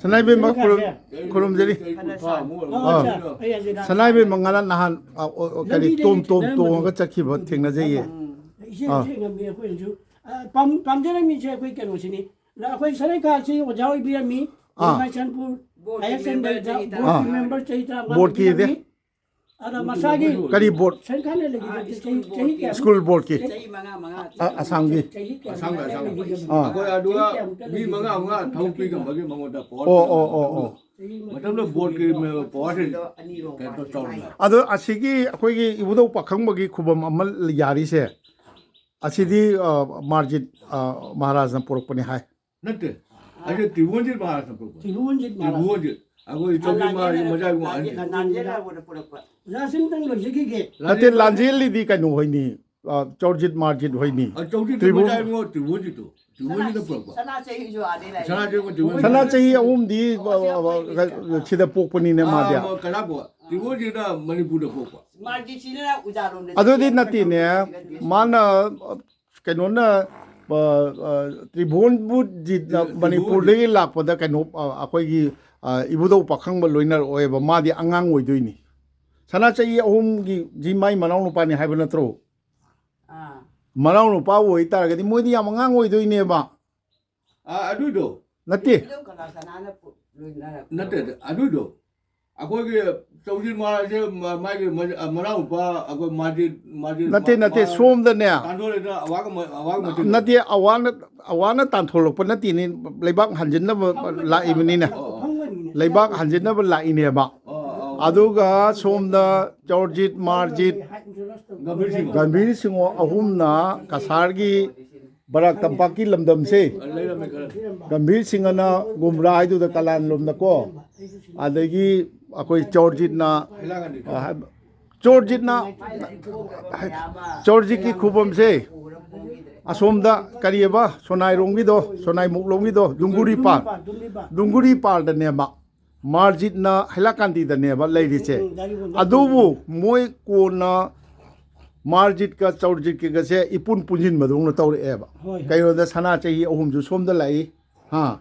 ꯁꯅꯥꯏꯕꯦꯝꯃ ꯁꯅꯥ ꯈꯨꯔꯨꯝ-, ꯀꯥꯁꯦ꯫ ꯈꯨꯔꯨꯝꯖꯔꯤ꯫ ꯆꯍꯤ ꯀꯨꯟꯊ꯭ꯔꯥ ꯑꯃꯨꯛ ꯑꯣ, ꯑꯠꯆꯥ꯫ ꯑꯣꯏꯔꯝꯒꯅꯤ꯫ ꯑꯩ ꯍꯥꯏꯖꯦ ꯑꯥ꯫ ꯁꯅꯥꯏꯕꯦꯝꯃ ꯉꯔꯥꯡ ꯅꯍꯥꯟ, ꯑ, ꯑꯣ, ꯑꯣ, ꯀꯔꯤ, ꯂꯝꯕꯤꯗꯒꯤ ꯇꯣꯝ, ꯇꯣꯝ ꯊꯦꯡꯅꯔꯝꯕꯗꯣ꯫ ꯇꯣꯡꯉꯒ ꯆꯠꯈꯤꯕ ꯊꯦꯡꯅꯖꯩꯌꯦ꯫ ꯎꯝ꯫ ꯏꯆꯦ ꯑꯥ꯫ ꯊꯦꯡꯅꯕꯅꯤ ꯑꯩꯈꯣꯏꯅꯁꯨ꯫ ꯑ, ꯄꯥꯝ-, ꯄꯥꯝꯖꯔꯝꯃꯤꯁꯦ ꯑꯩꯈꯣꯏ ꯀꯩꯅꯣꯁꯤꯅꯤ꯫ ꯑꯗ ꯑꯩꯈꯣꯏ ꯁꯔꯩꯀꯥꯁꯤ ꯑꯣꯖꯥ ꯑꯣꯏꯕꯤꯔꯝꯃꯤ꯫ ꯑꯥ꯫ ꯃꯥꯏꯁꯟꯄꯨꯔ ꯕꯣꯔꯗꯀꯤ ꯍꯥꯌꯔ ꯃꯦꯝꯕꯔ ꯁꯦꯀꯦꯟꯗꯔꯤ ꯆꯍꯤ ꯇꯔꯥ꯫ ꯇꯔꯥ꯫ ꯕꯣꯔꯗꯀꯤ ꯑꯥ꯫ ꯃꯦꯝꯕꯔ ꯆꯍꯤ ꯇꯔꯥꯃꯉꯥ ꯕꯣꯔꯗꯀꯤꯗꯤ? ꯑꯣꯏꯕꯤꯔꯝꯃꯤ꯫ ꯑꯗ ꯃꯁꯥꯒꯤ ꯀꯔꯤ ꯕꯣꯔꯗ? ꯁꯔꯀꯥꯔꯅ ꯂꯩꯈꯤꯗꯕ ꯑꯥ, ꯆꯍꯤ, ꯁ꯭ꯀꯨꯜ ꯆꯍꯤ ꯕꯣꯔꯗꯀꯤ꯫ ꯀꯌꯥꯃꯨꯛ? ꯁ꯭ꯀꯨꯜ ꯕꯣꯔꯗꯀꯤ꯫ ꯆꯍꯤ ꯃꯉꯥ, ꯃꯉꯥ꯫ ꯑ-, ꯑꯁꯥꯝꯒꯤ꯫ ꯆꯍꯤ ꯀꯌꯥꯃꯨꯛ ꯑꯁꯥꯝꯒꯤ, ꯑꯁꯥꯝꯒꯤ꯫ ꯂꯩꯈꯤꯗꯕ? ꯑꯥ꯫ ꯑꯩꯈꯣꯏ ꯑꯗꯨꯒ ꯆꯍꯤ ꯀꯌꯥꯃꯨꯛꯇ ꯃꯤ ꯃꯉꯥ, ꯂꯩꯈꯤꯗꯕ? ꯃꯉꯥ ꯊꯕꯛ ꯄꯤꯔꯝꯕꯒꯤ ꯃꯉꯣꯟꯗ ꯄꯋꯥꯔ ꯑꯣ, ꯑꯣ, ꯑꯣ, ꯑꯣ꯫ ꯆꯍꯤ ꯃꯇꯝꯗ ꯕꯣꯔꯗꯀꯤ ꯃ-, ꯄꯋꯥꯔꯁꯦ ꯀꯩꯅꯣ ꯇꯧꯔꯝꯃꯦ꯫ ꯑꯗꯣ ꯑꯁꯤꯒꯤ ꯑꯩꯈꯣꯏꯒꯤ ꯏꯕꯨꯙꯧ ꯄꯥꯈꯪꯕꯒꯤ ꯈꯨꯕꯝ ꯑꯃ ꯌꯥꯔꯤꯁꯦ, ꯑꯁꯤꯗꯤ, ꯑ, ꯃꯥꯔꯖꯤꯠ, ꯑ, ꯃꯍꯥꯔꯥꯖꯅ ꯄꯨꯔꯛꯄꯅꯤ ꯍꯥꯏ꯫ ꯅꯠꯇꯦ꯫ ꯑꯁꯤ ꯇ꯭ꯔꯤꯕꯨꯋꯟꯖꯤꯠ ꯃꯍꯥꯔꯥꯖꯅ ꯄꯨꯔꯛꯄ꯫ ꯇ꯭ꯔꯤꯕꯨꯋꯟꯖꯤꯠ ꯃꯍꯥꯔꯥꯖ꯫ ꯇ꯭ꯔꯤꯕꯨꯋꯟꯖꯤꯠ꯫ ꯑꯩꯈꯣꯏ ꯆꯧꯀꯤ ꯃꯥꯔꯒꯤ ꯃꯆꯥ ꯏꯕꯨꯡꯉꯣ ꯑꯍꯟꯁꯦ꯫ ꯂꯥꯟꯖꯦꯟ ꯍꯥꯏꯕꯅ ꯄꯨꯔꯛꯄ꯫ ꯑꯣꯖꯥ, ꯁꯤꯝꯇꯪ ꯂꯣꯏꯖꯈꯤꯒꯦ꯫ ꯅꯠꯇꯦ, ꯂꯥꯟꯖꯦꯟ꯫ ꯂꯥꯟꯖꯦꯜꯂꯤꯗꯤ ꯀꯩꯅꯣ ꯍꯣꯏꯅꯤ, ꯑ, ꯆꯧꯔꯖꯤꯠ ꯃꯥꯔꯖꯤꯠ ꯍꯣꯏꯅꯤ꯫ ꯑ, ꯆꯧꯖꯤꯠ ꯇ꯭ꯔꯤꯕꯨ-, ꯃꯆꯥ ꯏꯕꯨꯡꯉꯣ ꯇ꯭ꯔꯤꯕꯨꯋꯟꯖꯤꯠꯇꯣ꯫ ꯇ꯭ꯔꯤꯕꯨꯋꯟꯖꯤꯠꯅ ꯄꯨꯔꯛꯄ꯫ ꯁꯅꯥ ꯆꯍꯤꯁꯨ ꯑꯥꯗꯩ ꯂꯥꯛꯑꯦ꯫ ꯁꯅꯥ ꯆꯍꯤ ꯑꯩꯈꯣꯏ ꯁꯅꯥ ꯆꯍꯤ ꯑꯍꯨꯝꯗꯤ, ꯑꯣ, ꯑꯁꯤ ꯑ, ꯑ, ꯑꯩꯈꯣꯏ ꯀ-, ꯁꯤꯗ ꯄꯣꯛꯄꯅꯤꯅꯦ ꯑꯥ, ꯃꯥꯗꯤ꯫ ꯃ-, ꯀꯅꯥ ꯄꯣꯛꯄ? ꯇ꯭ꯔꯤꯕꯨꯋꯟꯖꯤꯠꯅ ꯃꯅꯤꯄꯨꯔꯗ ꯄꯣꯛꯄ꯫ ꯃꯥꯔꯖꯤꯠꯁꯤꯅ ꯎꯖꯥꯔꯣꯝꯗ ꯑꯗꯨꯗꯤ ꯆꯠꯈꯤꯕ ꯅꯠꯇꯦꯅꯦ꯫ ꯃꯇꯝꯗ ꯃꯥꯅ, ꯑ, ꯀꯩꯅꯣꯅ, ꯑ, ꯑ, ꯇ꯭ꯔꯤꯕꯨꯋꯟꯕꯨꯖꯤꯠꯅ ꯇ꯭ꯔꯤ-, ꯃꯅꯤꯄꯨꯔꯗꯒꯤ ꯇ꯭ꯔꯤꯕꯨꯋꯟꯖꯤꯠ꯫ ꯂꯥꯛꯄꯗ ꯀꯩꯅꯣ, ꯑ, ꯑꯩꯈꯣꯏꯒꯤ, ꯑ, ꯏꯕꯨꯙꯧ ꯄꯥꯈꯪꯕ ꯂꯣꯏꯅꯔꯛꯑꯣꯏꯕ, ꯃꯥꯗꯤ ꯑꯉꯥꯡ ꯑꯣꯏꯗꯣꯏꯅꯤ꯫ ꯁꯅꯥ ꯆꯍꯤ ꯑꯍꯨꯝꯒꯤ ꯖꯤ ꯃꯥꯏ ꯃꯅꯥꯎ ꯅꯨꯄꯥꯅꯤ ꯍꯥꯏꯕ ꯅꯠꯇ꯭ꯔꯣ? ꯑꯥ꯫ ꯃꯅꯥꯎ ꯅꯨꯄꯥ ꯑꯣꯏꯇꯥꯔꯒꯗꯤ ꯃꯣꯏꯗꯤ ꯌꯥꯝ ꯑꯉꯥꯡ ꯑꯣꯏꯗꯣꯏꯅꯦꯕ꯫ ꯑꯥ, ꯑꯗꯨꯗꯣ꯫ ꯅꯠꯇꯦ꯫ ꯏꯕꯨꯙꯧ ꯀꯂꯥ ꯁꯅꯥꯅ ꯄꯨ-, ꯅꯠꯇꯦ, ꯑꯗꯨꯏꯗꯣ ꯑꯩꯈꯣꯏꯒꯤ ꯆꯧꯁꯤꯟ ꯃꯥꯁꯦ ꯃꯥꯒꯤ ꯃꯅꯥꯎꯅꯨꯄꯥ ꯑꯩꯈꯣꯏ ꯃꯥꯖꯤꯠ ꯃꯥꯖꯤꯠ ꯅꯠꯇꯦ ꯅꯠꯇꯦ, ꯁꯣꯝꯗꯅꯦ ꯇꯥꯟꯊꯣꯛꯂꯦꯗꯅ ꯑꯋꯥꯒ ꯑꯋꯥꯒ ꯃꯇꯦꯡ ꯅꯠꯇꯦ, ꯑꯋꯥꯅ ꯑꯋꯥꯅ ꯇꯥꯟꯊꯣꯛꯂꯛꯄ ꯅꯠꯇꯦꯅꯦ, ꯂꯩꯕꯥꯛ ꯍꯟꯖꯤꯟꯅꯕ ꯂꯥꯛꯏꯕꯅꯤꯅꯦ, ꯂꯩꯕꯥꯛ ꯍꯟꯖꯤꯟꯅꯕ ꯂꯥꯛꯏꯅꯦꯕ꯫ ꯑꯗꯨꯒ ꯁꯣꯝꯗ ꯆꯧꯔꯖꯤꯠ, ꯃꯥꯔꯖꯤꯠ, ꯒꯝꯚꯤꯔ ꯁꯤꯡꯍ꯫ ꯒꯝꯚꯤꯔ ꯁꯤꯡꯍ ꯑꯍꯨꯝꯅ ꯀꯁꯥꯔꯒꯤ ꯕꯔꯥꯛ ꯇꯝꯄꯥꯛꯀꯤ ꯂꯝꯗꯝꯁꯦ, ꯂꯩꯔꯝꯃꯦ ꯈꯔ꯫ ꯒꯝꯚꯤꯔ ꯁꯤꯡꯍꯅ ꯒꯨꯝꯔꯥ ꯍꯥꯏꯗꯨꯗ ꯀꯂꯥꯟ ꯂꯣꯝꯗꯀꯣ, ꯑꯗꯒꯤ ꯑꯩꯈꯣꯏ ꯆꯧꯔꯖꯤꯠꯅ ꯍꯩꯂꯥꯀꯥꯟꯗꯤ꯫ ꯆꯣꯔꯖꯤꯠꯅ ꯆꯣꯔꯖꯤꯠꯀꯤ ꯈꯨꯕꯝꯁꯦ ꯑꯁꯣꯝꯗ ꯀꯔꯤꯑꯕ, ꯁꯣꯅꯥꯏꯔꯣꯝꯒꯤꯗꯣ, ꯁꯣꯅꯥꯏꯃꯨꯛꯂꯣꯝꯒꯤꯗꯣ, ꯗꯨꯡꯒꯨꯔꯤ ꯄꯥꯜ, ꯗꯨꯡꯒꯨꯔꯤ ꯄꯥꯜꯗꯅꯦꯕ꯫ ꯃꯥꯔꯖꯤꯠꯅ ꯍꯩꯂꯥꯀꯥꯟꯗꯤꯗꯅꯦꯕ ꯂꯩꯔꯤꯁꯦ꯫ ꯑꯗꯨꯕꯨ ꯃꯣꯏ ꯀꯣꯟꯅ ꯃꯥꯔꯖꯤꯠꯀ ꯆꯧꯔꯖꯤꯠꯀꯤꯒꯁꯦ ꯏꯄꯨꯟ ꯄꯨꯟꯁꯤꯟꯕꯗꯧꯅ ꯇꯧꯔꯛꯑꯦꯕ꯫ ꯍꯣꯏ, ꯍꯣꯏ꯫ ꯀꯩꯅꯣꯗ ꯁꯅꯥ ꯆꯍꯤ ꯑꯍꯨꯝꯁꯨ ꯁꯣꯝꯗ ꯂꯥꯛꯏ꯫ ꯍꯥ,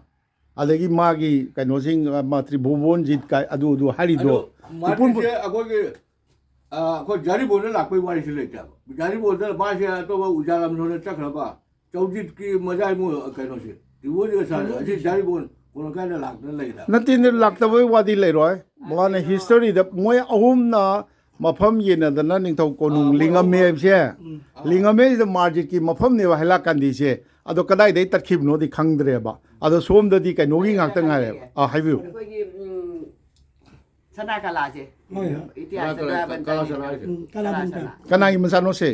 ꯑꯗꯒꯤ ꯃꯥꯒꯤ ꯀꯩꯅꯣꯁꯤꯡ, ꯑ, ꯃꯥ ꯇ꯭ꯔꯤꯚꯨꯕꯣꯟꯖꯤꯠ ꯀꯥꯏ ꯑꯗꯨ ꯑꯗꯨ ꯍꯥꯏꯔꯤꯗꯣ꯫ ꯑꯗꯣ ꯃꯥꯔꯖꯤꯠꯁꯦ ꯑꯩꯈꯣꯏꯒꯤ ꯑ, ꯑꯩꯈꯣꯏ ꯖꯥꯔꯤꯕꯣꯟꯗ ꯂꯥꯛꯄꯩ ꯋꯥꯔꯤꯁꯤ ꯂꯩꯇꯦꯕ꯫ ꯖꯥꯔꯤꯕꯣꯟꯗ ꯃꯥꯁꯦ ꯑꯇꯣꯞꯄ ꯎꯖꯥ ꯂꯝꯁꯣꯟꯗ ꯆꯠꯈ꯭ꯔꯕ, ꯆꯧꯖꯤꯠꯀꯤ ꯃꯖꯥꯏ ꯃꯣꯏ ꯀꯩꯅꯣꯁꯦ ꯇ꯭ꯔꯤꯚꯨꯕꯣꯟꯖꯤꯠꯀ ꯁꯥꯔꯦ꯫ ꯑꯁꯤ ꯖꯥꯔꯤꯕꯣꯟ ꯀꯣꯟꯅꯀꯥꯏꯗ ꯂꯥꯛꯇꯅ ꯂꯩꯔꯦ꯫ ꯅꯠꯇꯦ, ꯂꯥꯛꯇꯕꯩ ꯋꯥꯗꯤ ꯂꯩꯔꯣꯏ꯫ ꯃꯥꯅ ꯍꯤꯁꯇꯣꯔꯤꯗ ꯃꯣꯏ ꯑꯍꯨꯝꯅ ꯃꯐꯝ ꯌꯦꯟꯅꯗꯅ ꯅꯤꯡꯊꯧ ꯀꯣꯅꯨꯡ ꯑꯥ, ꯃꯣꯏ ꯂꯤꯡꯉꯝꯃꯦ ꯑꯍꯨꯝ꯫ ꯍꯥꯏꯕꯁꯦ, ꯂꯤꯡꯉꯝꯃꯦ ꯍꯥꯏꯁꯤꯗ ꯃꯥꯔꯖꯤꯠꯀꯤ ꯃꯐꯝꯅꯦꯕ ꯍꯩꯂꯥꯀꯥꯟꯗꯤꯁꯦ꯫ ꯑꯗꯣ ꯀꯗꯥꯏꯗꯩ ꯇꯠꯈꯤꯕꯅꯣꯗꯤ ꯈꯪꯗ꯭ꯔꯦꯕ꯫ ꯑꯗꯣ ꯁꯣꯝꯗꯗꯤ ꯀꯩꯅꯣꯒꯤ ꯉꯥꯛꯇ ꯉꯥꯏꯔꯦꯕ꯫ ꯑꯥ, ꯍꯥꯏꯕꯤꯌꯨ꯫ ꯑꯩꯈꯣꯏꯒꯤ ꯎꯝ, ꯁꯅꯥ ꯀꯂꯥꯁꯦ꯫ ꯍꯣꯏ, ꯍꯣꯏ꯫ ꯏꯇꯤꯍꯥꯁꯇ ꯀꯂꯥ- ꯕꯟ ꯀꯂꯥ ꯇꯧꯔꯤ꯫ ꯁꯅꯥ ꯍꯥꯏꯁꯦ꯫ ꯎꯝ, ꯀꯂꯥ ꯀꯂꯥ ꯕꯟ ꯁꯅꯥ꯫ ꯀꯅꯥꯒꯤ ꯃꯆꯥꯅꯣꯁꯦ?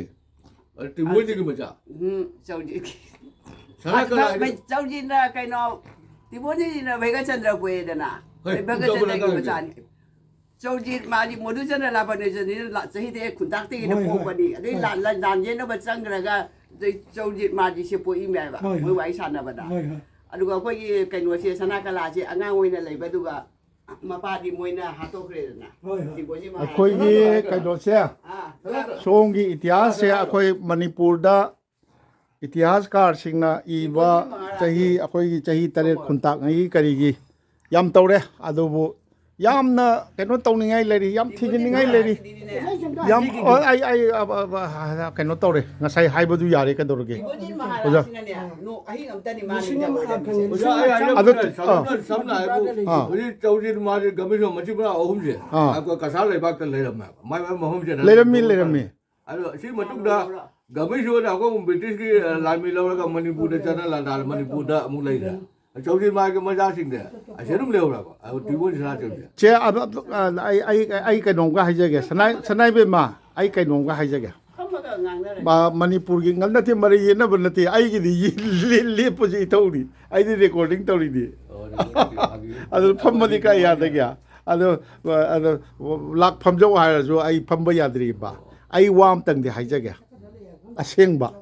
ꯇ꯭ꯔꯤꯚꯨꯕꯣꯟꯖꯤꯠꯀꯤ ꯃꯆꯥ꯫ ꯎꯝ, ꯆꯧꯖꯤꯠꯀꯤ꯫ ꯁꯅꯥ ꯀꯂꯥ ꯍꯥꯏꯗꯤ ꯆꯧꯖꯤꯠꯅ ꯀꯩꯅꯣ, ꯇ꯭ꯔꯤꯚꯨꯕꯣꯟꯖꯤꯠꯅ ꯚꯩꯒꯆꯟꯗ꯭ꯔ ꯄꯣꯛꯑꯦꯗꯅ꯫ ꯍꯣꯏ, ꯚꯩꯒꯆꯟꯗ꯭ꯔꯒꯤ ꯇꯧꯕꯅ ꯃꯆꯥꯅꯤ꯫ ꯆꯧꯖꯤꯠ ꯃꯥꯗꯤ ꯃꯣꯗꯨꯆꯟꯗ꯭ꯔ ꯂꯥꯄꯅꯦꯁꯟꯁꯤꯅ ꯆꯍꯤꯗ ꯈꯨꯟꯇꯥꯛꯇꯒꯤꯅ ꯍꯣꯏ, ꯍꯣꯏ꯫ ꯄꯣꯛꯄꯅꯤ꯫ ꯑꯗꯩ ꯍꯣꯏ꯫ ꯂꯥꯟ ꯂꯥꯟ ꯂꯥꯟ ꯌꯦꯟꯅꯕ ꯆꯪꯈ꯭ꯔꯒ ꯑꯗꯩ ꯆꯧꯖꯤꯠ ꯃꯥꯗꯤ ꯁꯦ ꯄꯣꯛꯏꯃꯦ ꯍꯥꯏꯕ꯫ ꯍꯣꯏ, ꯃꯣꯏ ꯍꯣꯏ꯫ ꯋꯥꯔꯤ ꯁꯥꯟꯅꯕꯗ꯫ ꯍꯣꯏ, ꯍꯣꯏ꯫ ꯑꯗꯨꯒ ꯑꯩꯈꯣꯏꯒꯤ ꯀꯩꯅꯣꯁꯦ ꯁꯅꯥ ꯀꯂꯥꯁꯦ ꯑꯉꯥꯡ ꯑꯣꯏꯅ ꯂꯩꯕꯗꯨꯒ ꯃꯄꯥꯗꯤ ꯃꯣꯏꯅ ꯍꯥꯠꯇꯣꯛꯈ꯭ꯔꯦꯗꯅ꯫ ꯍꯣꯏ, ꯍꯣꯏ꯫ ꯇ꯭ꯔꯤꯚꯨꯕꯣꯟꯖꯤꯠ ꯃꯍꯥꯔꯥꯖ꯫ ꯑꯩꯈꯣꯏꯒꯤ ꯀꯩꯅꯣꯁꯦ, ꯑꯥ, ꯁꯣꯝꯒꯤ ꯏꯇꯤꯍꯥꯁꯁꯦ ꯑꯩꯈꯣꯏ ꯃꯅꯤꯄꯨꯔꯗ ꯏꯇꯤꯍꯥꯁꯀꯥꯔꯁꯤꯡꯅ ꯏꯕ ꯆꯍꯤ, ꯑꯩꯈꯣꯏꯒꯤ ꯆꯍꯤ ꯇꯔꯦꯠ ꯈꯨꯟꯇꯥꯛꯉꯩꯒꯤ ꯀꯔꯤꯒꯤ ꯌꯥꯝ ꯇꯧꯔꯦ꯫ ꯑꯗꯨꯕꯨ ꯌꯥꯝꯅ ꯀꯩꯅꯣ ꯇꯧꯅꯤꯡꯉꯥꯏ ꯂꯩꯔꯤ, ꯌꯥꯝ ꯊꯤꯖꯤꯟꯅꯤꯡꯉꯥꯏ ꯂꯩꯔꯤ꯫ ꯌꯥꯝ, ꯑ, ꯑꯩ, ꯑꯩ, ꯑ, ꯑ, ꯑ, ꯀꯩꯅꯣ ꯇꯧꯔꯦ, ꯉꯁꯥꯏ ꯍꯥꯏꯕꯗꯨ ꯌꯥꯔꯦ, ꯀꯩꯗꯧꯔꯒꯦ? ꯇꯤꯕꯣꯖꯤꯠ ꯑꯣꯖꯥ꯫ ꯃꯍꯥꯔꯥꯖꯁꯤꯅꯅꯦ, ꯅꯣ-, ꯑꯍꯤꯡ ꯑꯝꯇꯅꯤ ꯃꯥ ꯂꯤꯁꯤꯡ ꯑꯃ ꯅꯤꯡꯊꯧ ꯑꯣꯏꯔꯝꯃꯤꯁꯦ꯫ ꯈꯪꯉꯦ, ꯑꯗꯨ, ꯂꯤꯁꯤꯡ ꯑꯃ ꯑ, ꯆꯥꯝꯃꯉꯥ ꯁꯝꯅ ꯍꯥꯏꯕꯨ, ꯑꯥ꯫ ꯍꯧꯖꯤꯛ ꯆꯧꯖꯤꯠ ꯃꯥꯁꯦ ꯒꯝꯚꯤꯔ ꯁꯤꯡꯍ ꯃꯆꯤꯟ ꯃꯅꯥꯎ ꯑꯍꯨꯝꯁꯦ, ꯑꯥ꯫ ꯑꯩꯈꯣꯏ ꯀꯁꯥꯔ ꯂꯩꯕꯥꯛꯇ ꯂꯩꯔꯝꯃꯦꯕ꯫ ꯃꯥꯏ ꯃꯥꯏ ꯃꯐꯝꯁꯤꯗ ꯂꯩꯔꯝꯃꯤ, ꯂꯩꯔꯝꯃꯤ꯫ ꯑꯗꯣ ꯁꯤ ꯃꯇꯨꯡꯗ ꯒꯝꯚꯤꯔ ꯁꯤꯡꯍꯅ ꯑꯩꯈꯣꯏ ꯕ꯭ꯔꯤꯇꯤꯁꯀꯤ, ꯑ, ꯂꯥꯟꯃꯤ ꯂꯧꯔꯒ ꯃꯅꯤꯄꯨꯔꯗ ꯆꯠꯅ ꯂꯥꯟꯗꯥꯔ ꯃꯅꯤꯄꯨꯔꯗ ꯑꯃꯨꯛ ꯂꯩꯔꯦ꯫ ꯆꯧꯖꯤꯠ ꯃꯥꯒꯤ ꯃꯆꯥꯁꯤꯡꯁꯦ ꯑꯁꯤ ꯑꯗꯨꯝ ꯂꯩꯍꯧꯔꯕ꯫ ꯑꯗꯨ ꯇꯤꯕꯣꯟ ꯁꯅꯥ ꯆꯧꯖꯤꯠ꯫ ꯆꯦ, ꯑ, ꯑ, ꯑ, ꯑꯩ, ꯑꯩ, ꯑꯩ ꯀꯩꯅꯣꯝꯒ ꯍꯥꯏꯖꯒꯦ꯫ ꯁꯅꯥ-, ꯁꯅꯥꯏꯕꯦꯝꯃ, ꯑꯩ ꯀꯩꯅꯣꯝꯒ ꯍꯥꯏꯖꯒꯦ꯫ ꯐꯝꯃꯒ ꯉꯥꯡꯅꯔꯒꯦ꯫ ꯃ-, ꯃꯅꯤꯄꯨꯔꯒꯤ ꯉ-, ꯅꯠꯇꯦ, ꯃꯔꯩ ꯌꯦꯠꯅꯕ ꯅꯠꯇꯦ꯫ ꯑꯩꯒꯤꯗꯤ ꯌꯦ-, ꯂꯦ-, ꯂꯦꯞꯄꯁꯦ ꯏꯊꯧꯅꯤ꯫ ꯑꯩꯗꯤ ꯔꯦꯀꯣꯔꯗꯤꯡ ꯇꯧꯔꯤꯅꯤ꯫ ꯑꯣ, ꯔꯦꯀꯣꯔꯗꯤꯡ ꯇꯧꯔꯤꯅꯤ꯫ ꯑꯗꯨ ꯐꯝꯕꯗꯤ ꯀꯥꯏ ꯌꯥꯗꯒꯦ? ꯑꯗꯣ, ꯑꯗꯣ, ꯂꯥꯛ ꯐꯝꯖꯧ ꯍꯥꯏꯔꯁꯨ ꯑꯩ ꯐꯝꯕ ꯌꯥꯗ꯭ꯔꯤꯕ꯫ ꯑꯣ꯫ ꯑꯩ ꯋꯥ ꯑꯝꯇꯪꯗꯤ ꯍꯥꯏꯖꯒꯦ꯫ ꯑꯁꯦꯡꯕ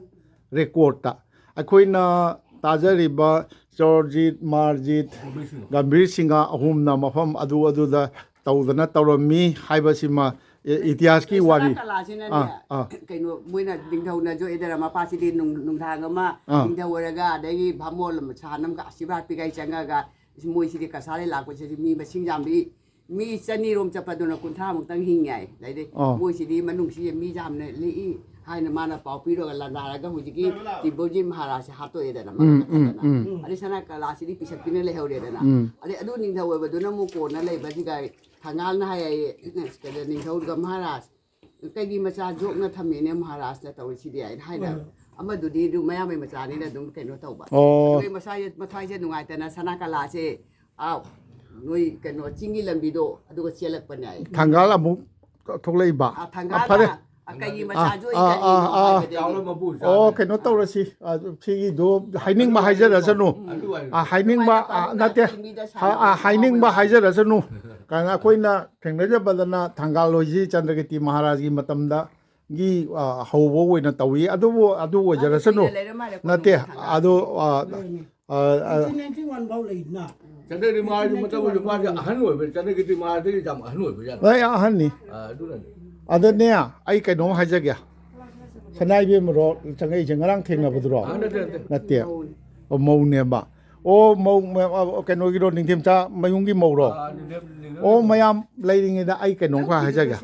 ꯔꯦꯀꯣꯔꯠꯇ ꯑꯩꯈꯣꯏꯅ ꯇꯥꯖꯔꯤꯕ ꯆꯣꯔꯖꯤꯠ, ꯃꯥꯔꯖꯤꯠ, ꯒꯝꯚꯤꯔ ꯁꯤꯡꯍ꯫ ꯒꯝꯚꯤꯔ ꯁꯤꯡꯍ ꯑꯍꯨꯝꯅ ꯃꯐꯝ ꯑꯗꯨ ꯑꯗꯨꯗ ꯇꯧꯗꯅ ꯇꯧꯔꯝꯃꯤ ꯍꯥꯏꯕꯁꯤꯃ ꯏ-, ꯏꯇꯤꯍꯥꯁꯀꯤ ꯋꯥꯔꯤ꯫ ꯁꯅꯥ ꯀꯂꯥꯁꯤꯅꯅꯦ, ꯑꯥ, ꯑꯥ꯫ ꯀꯩꯅꯣ, ꯃꯣꯏꯅ ꯅꯤꯡꯊꯧꯅ ꯖꯣꯏꯗꯔ ꯃꯄꯥꯁꯤꯗꯤ ꯅꯨꯡ-, ꯅꯨꯡꯗꯥꯡ ꯑꯃ ꯑꯥ꯫ ꯅꯤꯡꯊꯧ ꯑꯣꯏꯔꯒ, ꯑꯗꯒꯤ ꯚꯥꯃꯣꯟ ꯑꯃ ꯁꯍꯥꯟ ꯑꯃꯒ ꯑꯁꯤꯔꯕꯥꯗ ꯄꯤꯒꯥꯏ ꯆꯪꯉꯒ, ꯃꯣꯏꯁꯤꯗꯤ ꯀꯁꯥꯔꯗꯩ ꯂꯥꯛꯄꯁꯤꯗꯤ ꯃꯤ ꯃꯁꯤꯡ ꯌꯥꯝꯕꯤ, ꯃꯤ ꯆꯅꯤꯔꯣꯝ ꯆꯠꯄꯗꯨꯅ ꯀꯨꯟꯊ꯭ꯔꯥꯃꯨꯛꯇꯪ ꯍꯤꯡꯉꯦ ꯍꯥꯏ꯫ ꯑꯗꯩꯗꯤ ꯑꯥ꯫ ꯃꯣꯏꯁꯤꯗꯤ ꯃꯅꯨꯡꯁꯤ ꯃꯤ ꯌꯥꯝꯅ ꯂꯤꯛꯏ ꯍꯥꯏꯅ ꯃꯥꯅ ꯄꯥꯎ ꯄꯤꯔꯒ ꯂꯥꯟꯗꯥꯔꯒ ꯍꯧꯖꯤꯛꯀꯤ ꯇꯤꯕꯣꯖꯤꯠ ꯃꯍꯥꯔꯥꯖꯁꯦ ꯍꯥꯠꯇꯣꯛꯑꯦꯗꯅ, ꯎꯝ, ꯃꯔꯛꯇ ꯎꯝ, ꯐꯖꯅ꯫ ꯎꯝ꯫ ꯑꯗꯩ ꯁꯅꯥ ꯀꯂꯥꯁꯤꯗꯤ ꯄꯤꯁꯛꯄꯤꯅ ꯂꯩꯍꯧꯔꯦꯗꯅ꯫ ꯎꯝ꯫ ꯑꯗꯩ ꯑꯗꯨ ꯅꯤꯡꯊꯧ ꯑꯣꯏꯕꯗꯨꯅ ꯑꯃꯨꯛ ꯀꯣꯟꯅ ꯂꯩꯕꯁꯤꯒ ꯊꯪꯒꯥꯜꯅ ꯍꯥꯏ ꯍꯥꯏꯌꯦ, ꯀꯩꯅꯣ, ꯅꯤꯡꯊꯧꯒ ꯃꯍꯥꯔꯥꯖ, "ꯀꯩꯒꯤ ꯃꯆꯥ ꯖꯣꯛꯅ ꯊꯝꯃꯦꯅꯦ ꯃꯍꯥꯔꯥꯖꯅ ꯇꯧꯔꯤꯁꯤꯗꯤ?" ꯍꯥꯏꯅ ꯍꯥꯏꯅ꯫ ꯎꯝ꯫ ꯑꯃꯗꯨꯗꯤ ꯑꯗꯨꯝ ꯃꯌꯥꯝꯕꯩ ꯃꯆꯥꯅꯤꯅ ꯑꯗꯨꯝ ꯀꯩꯅꯣ ꯇꯧꯕ꯫ ꯑꯣ꯫ ꯑꯗꯨꯒꯤ ꯃꯁꯥꯁꯦ, ꯃꯊ꯭ꯋꯥꯏꯁꯦ ꯅꯨꯡꯉꯥꯏꯇꯅ ꯁꯅꯥ ꯀꯂꯥꯁꯦ, ꯑꯥ, ꯅꯣꯏ ꯀꯩꯅꯣ ꯆꯤꯡꯒꯤ ꯂꯝꯕꯤꯗꯣ ꯑꯗꯨꯒ ꯆꯦꯜꯂꯛꯄꯅꯦ ꯍꯥꯏ꯫ ꯊꯪꯒꯥꯜ ꯑꯃꯨꯛ ꯊꯣꯛꯂꯛꯏꯕ꯫ ꯑꯥ, ꯊꯪꯒꯥꯜꯅ, ꯑ, ꯐꯔꯦ꯫ ꯑꯥ, ꯀꯩꯒꯤ ꯑꯥ, ꯃꯆꯥꯁꯨ ꯑꯩ ꯑꯥ, ꯀꯔꯤꯅꯣ ꯑꯥ, ꯑꯥ꯫ ꯍꯥꯏꯕꯗꯒꯤ꯫ ꯆꯥꯎꯔ ꯃꯄꯨ ꯑꯣ, ꯆꯥꯔꯦ꯫ ꯀꯩꯅꯣ ꯇꯧꯔꯁꯤ꯫ ꯑꯥ, ꯁꯤꯒꯤꯗꯣ ꯍꯥꯏꯅꯤꯡꯕ ꯑꯗꯨ ꯍꯥꯏꯖꯔꯁꯅꯨ꯫ ꯑꯗꯨ ꯍꯥꯏꯌꯨ꯫ ꯑꯥ, ꯍꯥꯏꯅꯤꯡꯕ, ꯑꯗꯨꯃꯥꯏꯅ ꯑꯥ, ꯅꯠꯇꯦ꯫ ꯇꯧꯗꯅ ꯃꯤꯗ ꯍꯥ-, ꯑꯥ, ꯁꯥꯟꯅꯕ ꯍꯥꯏꯅꯤꯡꯕ ꯌꯥꯎꯋꯦꯕ꯫ ꯍꯥꯏꯖꯔꯁꯅꯨ꯫ ꯀꯥꯏꯅ ꯑꯩꯈꯣꯏꯅ ꯊꯦꯡꯅꯖꯕꯗꯅ ꯊꯪꯒꯥꯜ ꯍꯣꯏꯁꯤ ꯆꯟꯗ꯭ꯔꯀꯤꯔꯇꯤ ꯃꯍꯥꯔꯥꯖꯒꯤ ꯃꯇꯝꯗꯒꯤ, ꯑꯥ, ꯍꯧꯕ ꯑꯣꯏꯅ ꯇꯧꯏ꯫ ꯑꯗꯨꯕꯨ ꯑꯗꯨ ꯑꯗꯨ ꯑꯣꯏꯖꯔꯁꯅꯨ꯫ ꯀꯨꯏꯅ ꯂꯩꯔ ꯃꯥꯜꯂꯦ, ꯅꯠꯇꯦ, ꯀꯣꯅꯨꯡꯒꯤ ꯊꯪꯒꯥꯜ꯫ ꯑꯗꯨ, ꯑꯥ, ꯂꯩꯅꯤ꯫ ꯑꯥ, ꯑꯥ꯫ ꯅꯥꯏꯟꯇꯤꯟ ꯅꯥꯏꯟꯇꯤ ꯋꯥꯟ ꯐꯥꯎ ꯂꯩꯗꯅ꯫ ꯆꯟꯗ꯭ꯔꯀꯤꯔꯇꯤ ꯃꯍꯥꯔꯥꯖꯒꯤ ꯃꯇꯝꯗꯁꯨ ꯃꯥꯁꯦ ꯑꯍꯟ ꯑꯣꯏꯕ, ꯆꯟꯗ꯭ꯔꯀꯤꯔꯇꯤ ꯃꯍꯥꯔꯥꯖꯇꯒꯤ ꯌꯥꯝ ꯑꯍꯟ ꯑꯣꯏꯕ ꯖꯥꯠꯅꯤ꯫ ꯑꯩ ꯑꯍꯟꯅꯤ꯫ ꯑꯥ, ꯑꯗꯨꯅꯅꯤ꯫ ꯑꯗꯅꯦ, ꯑꯩ ꯀꯩꯅꯣꯝ ꯍꯥꯏꯖꯒꯦ꯫ ꯁꯅꯥ ꯏꯕꯦꯝꯃꯔꯣ ꯆꯪꯉꯛꯏꯁꯦ, ꯉꯔꯥꯡ ꯊꯦꯡꯅꯕꯗꯨꯔꯣ? ꯑꯥ, ꯅꯠꯇꯦ, ꯅꯠꯇꯦ꯫ ꯅꯠꯇꯦ꯫ ꯃꯧꯅꯦ꯫ ꯑꯣ, ꯃꯧꯅꯦꯕ꯫ ꯑꯣ, ꯃꯧ, ꯃ-, ꯑ, ꯀꯩꯅꯣꯒꯤꯔꯣ, ꯅꯤꯡꯊꯦꯝꯆꯥ ꯃꯌꯨꯝꯒꯤ ꯃꯧꯔꯣ? ꯑꯣ, ꯃꯌꯥꯝ ꯂꯩꯔꯤꯉꯩꯗ ꯑꯩ ꯀꯩꯅꯣꯝꯈ ꯍꯥꯏꯖꯒꯦ꯫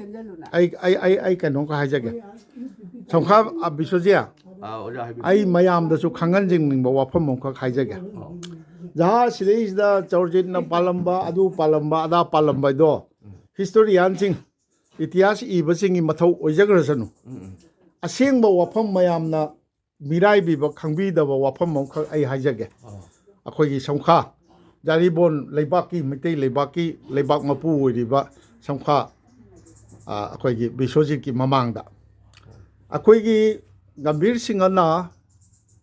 ꯑꯩ, ꯑꯩ, ꯑꯩ, ꯑꯩ ꯀꯩꯅꯣꯝꯈ ꯍꯥꯏꯖꯒꯦ꯫ ꯁꯝꯈꯥ, ꯑ, ꯕꯤꯁ꯭ꯋꯖꯤꯠ, ꯑꯥ, ꯑꯣꯖꯥ ꯍꯥꯏꯕꯤꯌꯨ꯫ ꯑꯩ ꯃꯌꯥꯝꯗꯁꯨ ꯈꯪꯍꯟꯖꯅꯤꯡꯕ ꯋꯥꯐꯝ ꯑꯃꯈꯛ ꯍꯥꯏꯖꯒꯦ꯫ ꯑꯣ꯫ ꯖꯍꯥꯖ ꯁꯤꯗꯩꯁꯤꯗ ꯆꯧꯔꯖꯤꯠꯅ ꯄꯥꯜꯂꯝꯕ, ꯑꯗꯨ ꯄꯥꯜꯂꯝꯕ, ꯑꯗꯥ ꯄꯥꯜꯂꯝꯕ ꯍꯥꯏꯗꯣ ꯎꯝ꯫ ꯍꯤꯁꯇꯣꯔꯤꯌꯥꯟꯁꯤꯡ, ꯏꯇꯤꯍꯥꯁ ꯏꯕꯁꯤꯡꯒꯤ ꯃꯊꯧ ꯑꯣꯏꯖꯈ꯭ꯔꯁꯅꯨ꯫ ꯎꯝ, ꯎꯝ꯫ ꯑꯁꯦꯡꯕ ꯋꯥꯐꯝ ꯃꯌꯥꯝꯅ ꯃꯤꯔꯥꯏꯕꯤꯕ, ꯈꯪꯕꯤꯗꯕ ꯋꯥꯐꯝ ꯑꯃꯈꯛ ꯑꯩ ꯍꯥꯏꯖꯒꯦ꯫ ꯑꯥ꯫ ꯑꯩꯈꯣꯏꯒꯤ ꯁꯝꯈꯥ, ꯖꯥꯔꯤꯕꯣꯟ ꯂꯩꯕꯥꯛꯀꯤ, ꯃꯩꯇꯩ ꯂꯩꯕꯥꯛꯀꯤ ꯂꯩꯕꯥꯛ ꯃꯄꯨ ꯑꯣꯏꯔꯤꯕ ꯁꯝꯈꯥ, ꯑ, ꯑꯩꯈꯣꯏꯒꯤ ꯕꯤꯁ꯭ꯋꯖꯤꯠꯀꯤ ꯃꯃꯥꯡꯗ ꯑꯩꯈꯣꯏꯒꯤ ꯒꯝꯚꯤꯔ ꯁꯤꯡꯍꯅ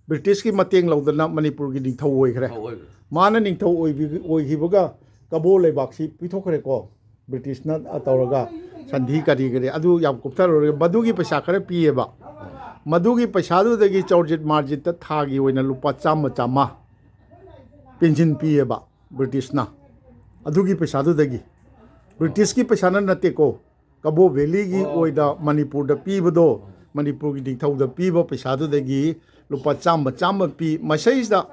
ꯕ꯭ꯔꯤꯇꯤꯁꯀꯤ ꯃꯇꯦꯡ ꯂꯧꯗꯅ ꯃꯅꯤꯄꯨꯔꯒꯤ ꯅꯤꯡꯊꯧ ꯑꯣꯏꯈ꯭ꯔꯦ꯫ ꯑꯣꯏꯈ꯭ꯔꯦ꯫ ꯃꯥꯅ ꯅꯤꯡꯊꯧ ꯑꯣꯏꯕꯤ-, ꯑꯣꯏꯈꯤꯕꯒ ꯀꯕꯣ ꯂꯩꯕꯥꯛꯁꯤ ꯄꯤꯊꯣꯛꯈ꯭ꯔꯦꯀꯣ꯫ ꯕ꯭ꯔꯤꯇꯤꯁꯅ ꯇꯧꯔꯒ ꯁꯟꯙꯤ ꯀꯔꯤ ꯀꯔꯤ ꯑꯗꯨ ꯌꯥꯝ ꯀꯨꯞꯊꯔꯨꯔꯒ ꯃꯗꯨꯒꯤ ꯄꯩꯁꯥ ꯈꯔ ꯄꯤꯌꯦꯕ꯫ ꯃꯗꯨꯒꯤ ꯄꯩꯁꯥꯗꯨꯗꯒꯤ ꯆꯧꯔꯖꯤꯠ ꯃꯥꯔꯖꯤꯠꯇ ꯊꯥꯒꯤ ꯑꯣꯏꯅ ꯂꯨꯄꯥ ꯆꯥꯝꯃ ꯆꯥꯝꯃ ꯄꯦꯟꯁꯤꯟ ꯄꯤꯌꯦꯕ ꯕ꯭ꯔꯤꯇꯤꯁꯅ꯫ ꯑꯗꯨꯒꯤ ꯄꯩꯁꯥꯗꯨꯗꯒꯤ, ꯕ꯭ꯔꯤꯇꯤꯁꯀꯤ ꯄꯩꯁꯥꯅ ꯅꯠꯇꯦꯀꯣ, ꯀꯕꯣ ꯚꯦꯂꯤꯒꯤ ꯑꯣ꯫ ꯑꯣꯏꯅ ꯃꯅꯤꯄꯨꯔꯗ ꯄꯤꯕꯗꯣ, ꯃꯅꯤꯄꯨꯔꯒꯤ ꯅꯤꯡꯊꯧꯗ ꯄꯤꯕ ꯄꯩꯁꯥꯗꯨꯗꯒꯤ ꯂꯨꯄꯥ ꯆꯥꯝꯃ ꯆꯥꯝꯃ ꯄꯤ꯫ ꯃꯁꯤꯗꯩꯁꯤꯗ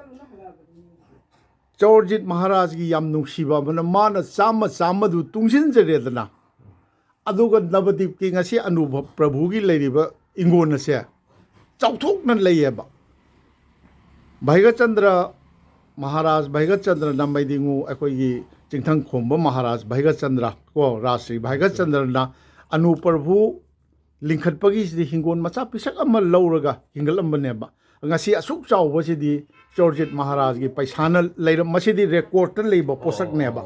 ꯆꯧꯔꯖꯤꯠ ꯃꯍꯥꯔꯥꯖꯒꯤ ꯌꯥꯝ ꯅꯨꯡꯁꯤꯕ ꯑꯃꯅ ꯃꯥꯅ ꯆꯥꯝꯃ ꯆꯥꯝꯃꯗꯨ ꯇꯨꯡꯁꯤꯟꯖꯔꯦꯗꯅ, ꯑꯗꯨꯒ ꯅꯕꯗꯤꯞꯀꯤ ꯉꯁꯤ ꯑꯅꯨꯄ꯭ꯔꯚꯨꯒꯤ ꯂꯩꯔꯤꯕ ꯏꯪꯒꯣꯟ ꯑꯁꯦ ꯆꯥꯎꯊꯣꯛꯅ ꯂꯩꯌꯦꯕ꯫ ꯚꯩꯒꯆꯟꯗ꯭ꯔ ꯃꯍꯥꯔꯥꯖ, ꯚꯩꯒꯆꯟꯗ꯭ꯔꯅ ꯃꯩꯗꯤꯉꯨ ꯑꯩꯈꯣꯏꯒꯤ ꯆꯤꯡꯊꯪ ꯈꯣꯝꯕ ꯃꯍꯥꯔꯥꯖ ꯚꯩꯒꯆꯟꯗ꯭ꯔ ꯀꯣ, ꯔꯥꯖ ꯁ꯭ꯔꯤ ꯚꯩꯒꯆꯟꯗ꯭ꯔꯅ ꯑꯅꯨꯄ꯭ꯔꯚꯨ ꯂꯤꯡꯈꯠꯄꯒꯤꯁꯤꯗꯤ ꯍꯤꯡꯒꯣꯜ ꯃꯆꯥ ꯄꯤꯁꯛ ꯑꯃ ꯂꯧꯔꯒ ꯍꯤꯡꯒꯠꯂꯝꯕꯅꯦꯕ꯫ ꯉꯁꯤ ꯑꯁꯨꯛ ꯆꯥꯎꯕꯁꯤꯗꯤ ꯆꯧꯔꯖꯤꯠ ꯃꯍꯥꯔꯥꯖꯒꯤ ꯄꯩꯁꯥꯅ ꯂꯩꯔꯝ-, ꯃꯁꯤꯗꯤ ꯔꯦꯀꯣꯔꯠꯇ ꯂꯩꯕ ꯄꯣꯠꯁꯛꯅꯦꯕ꯫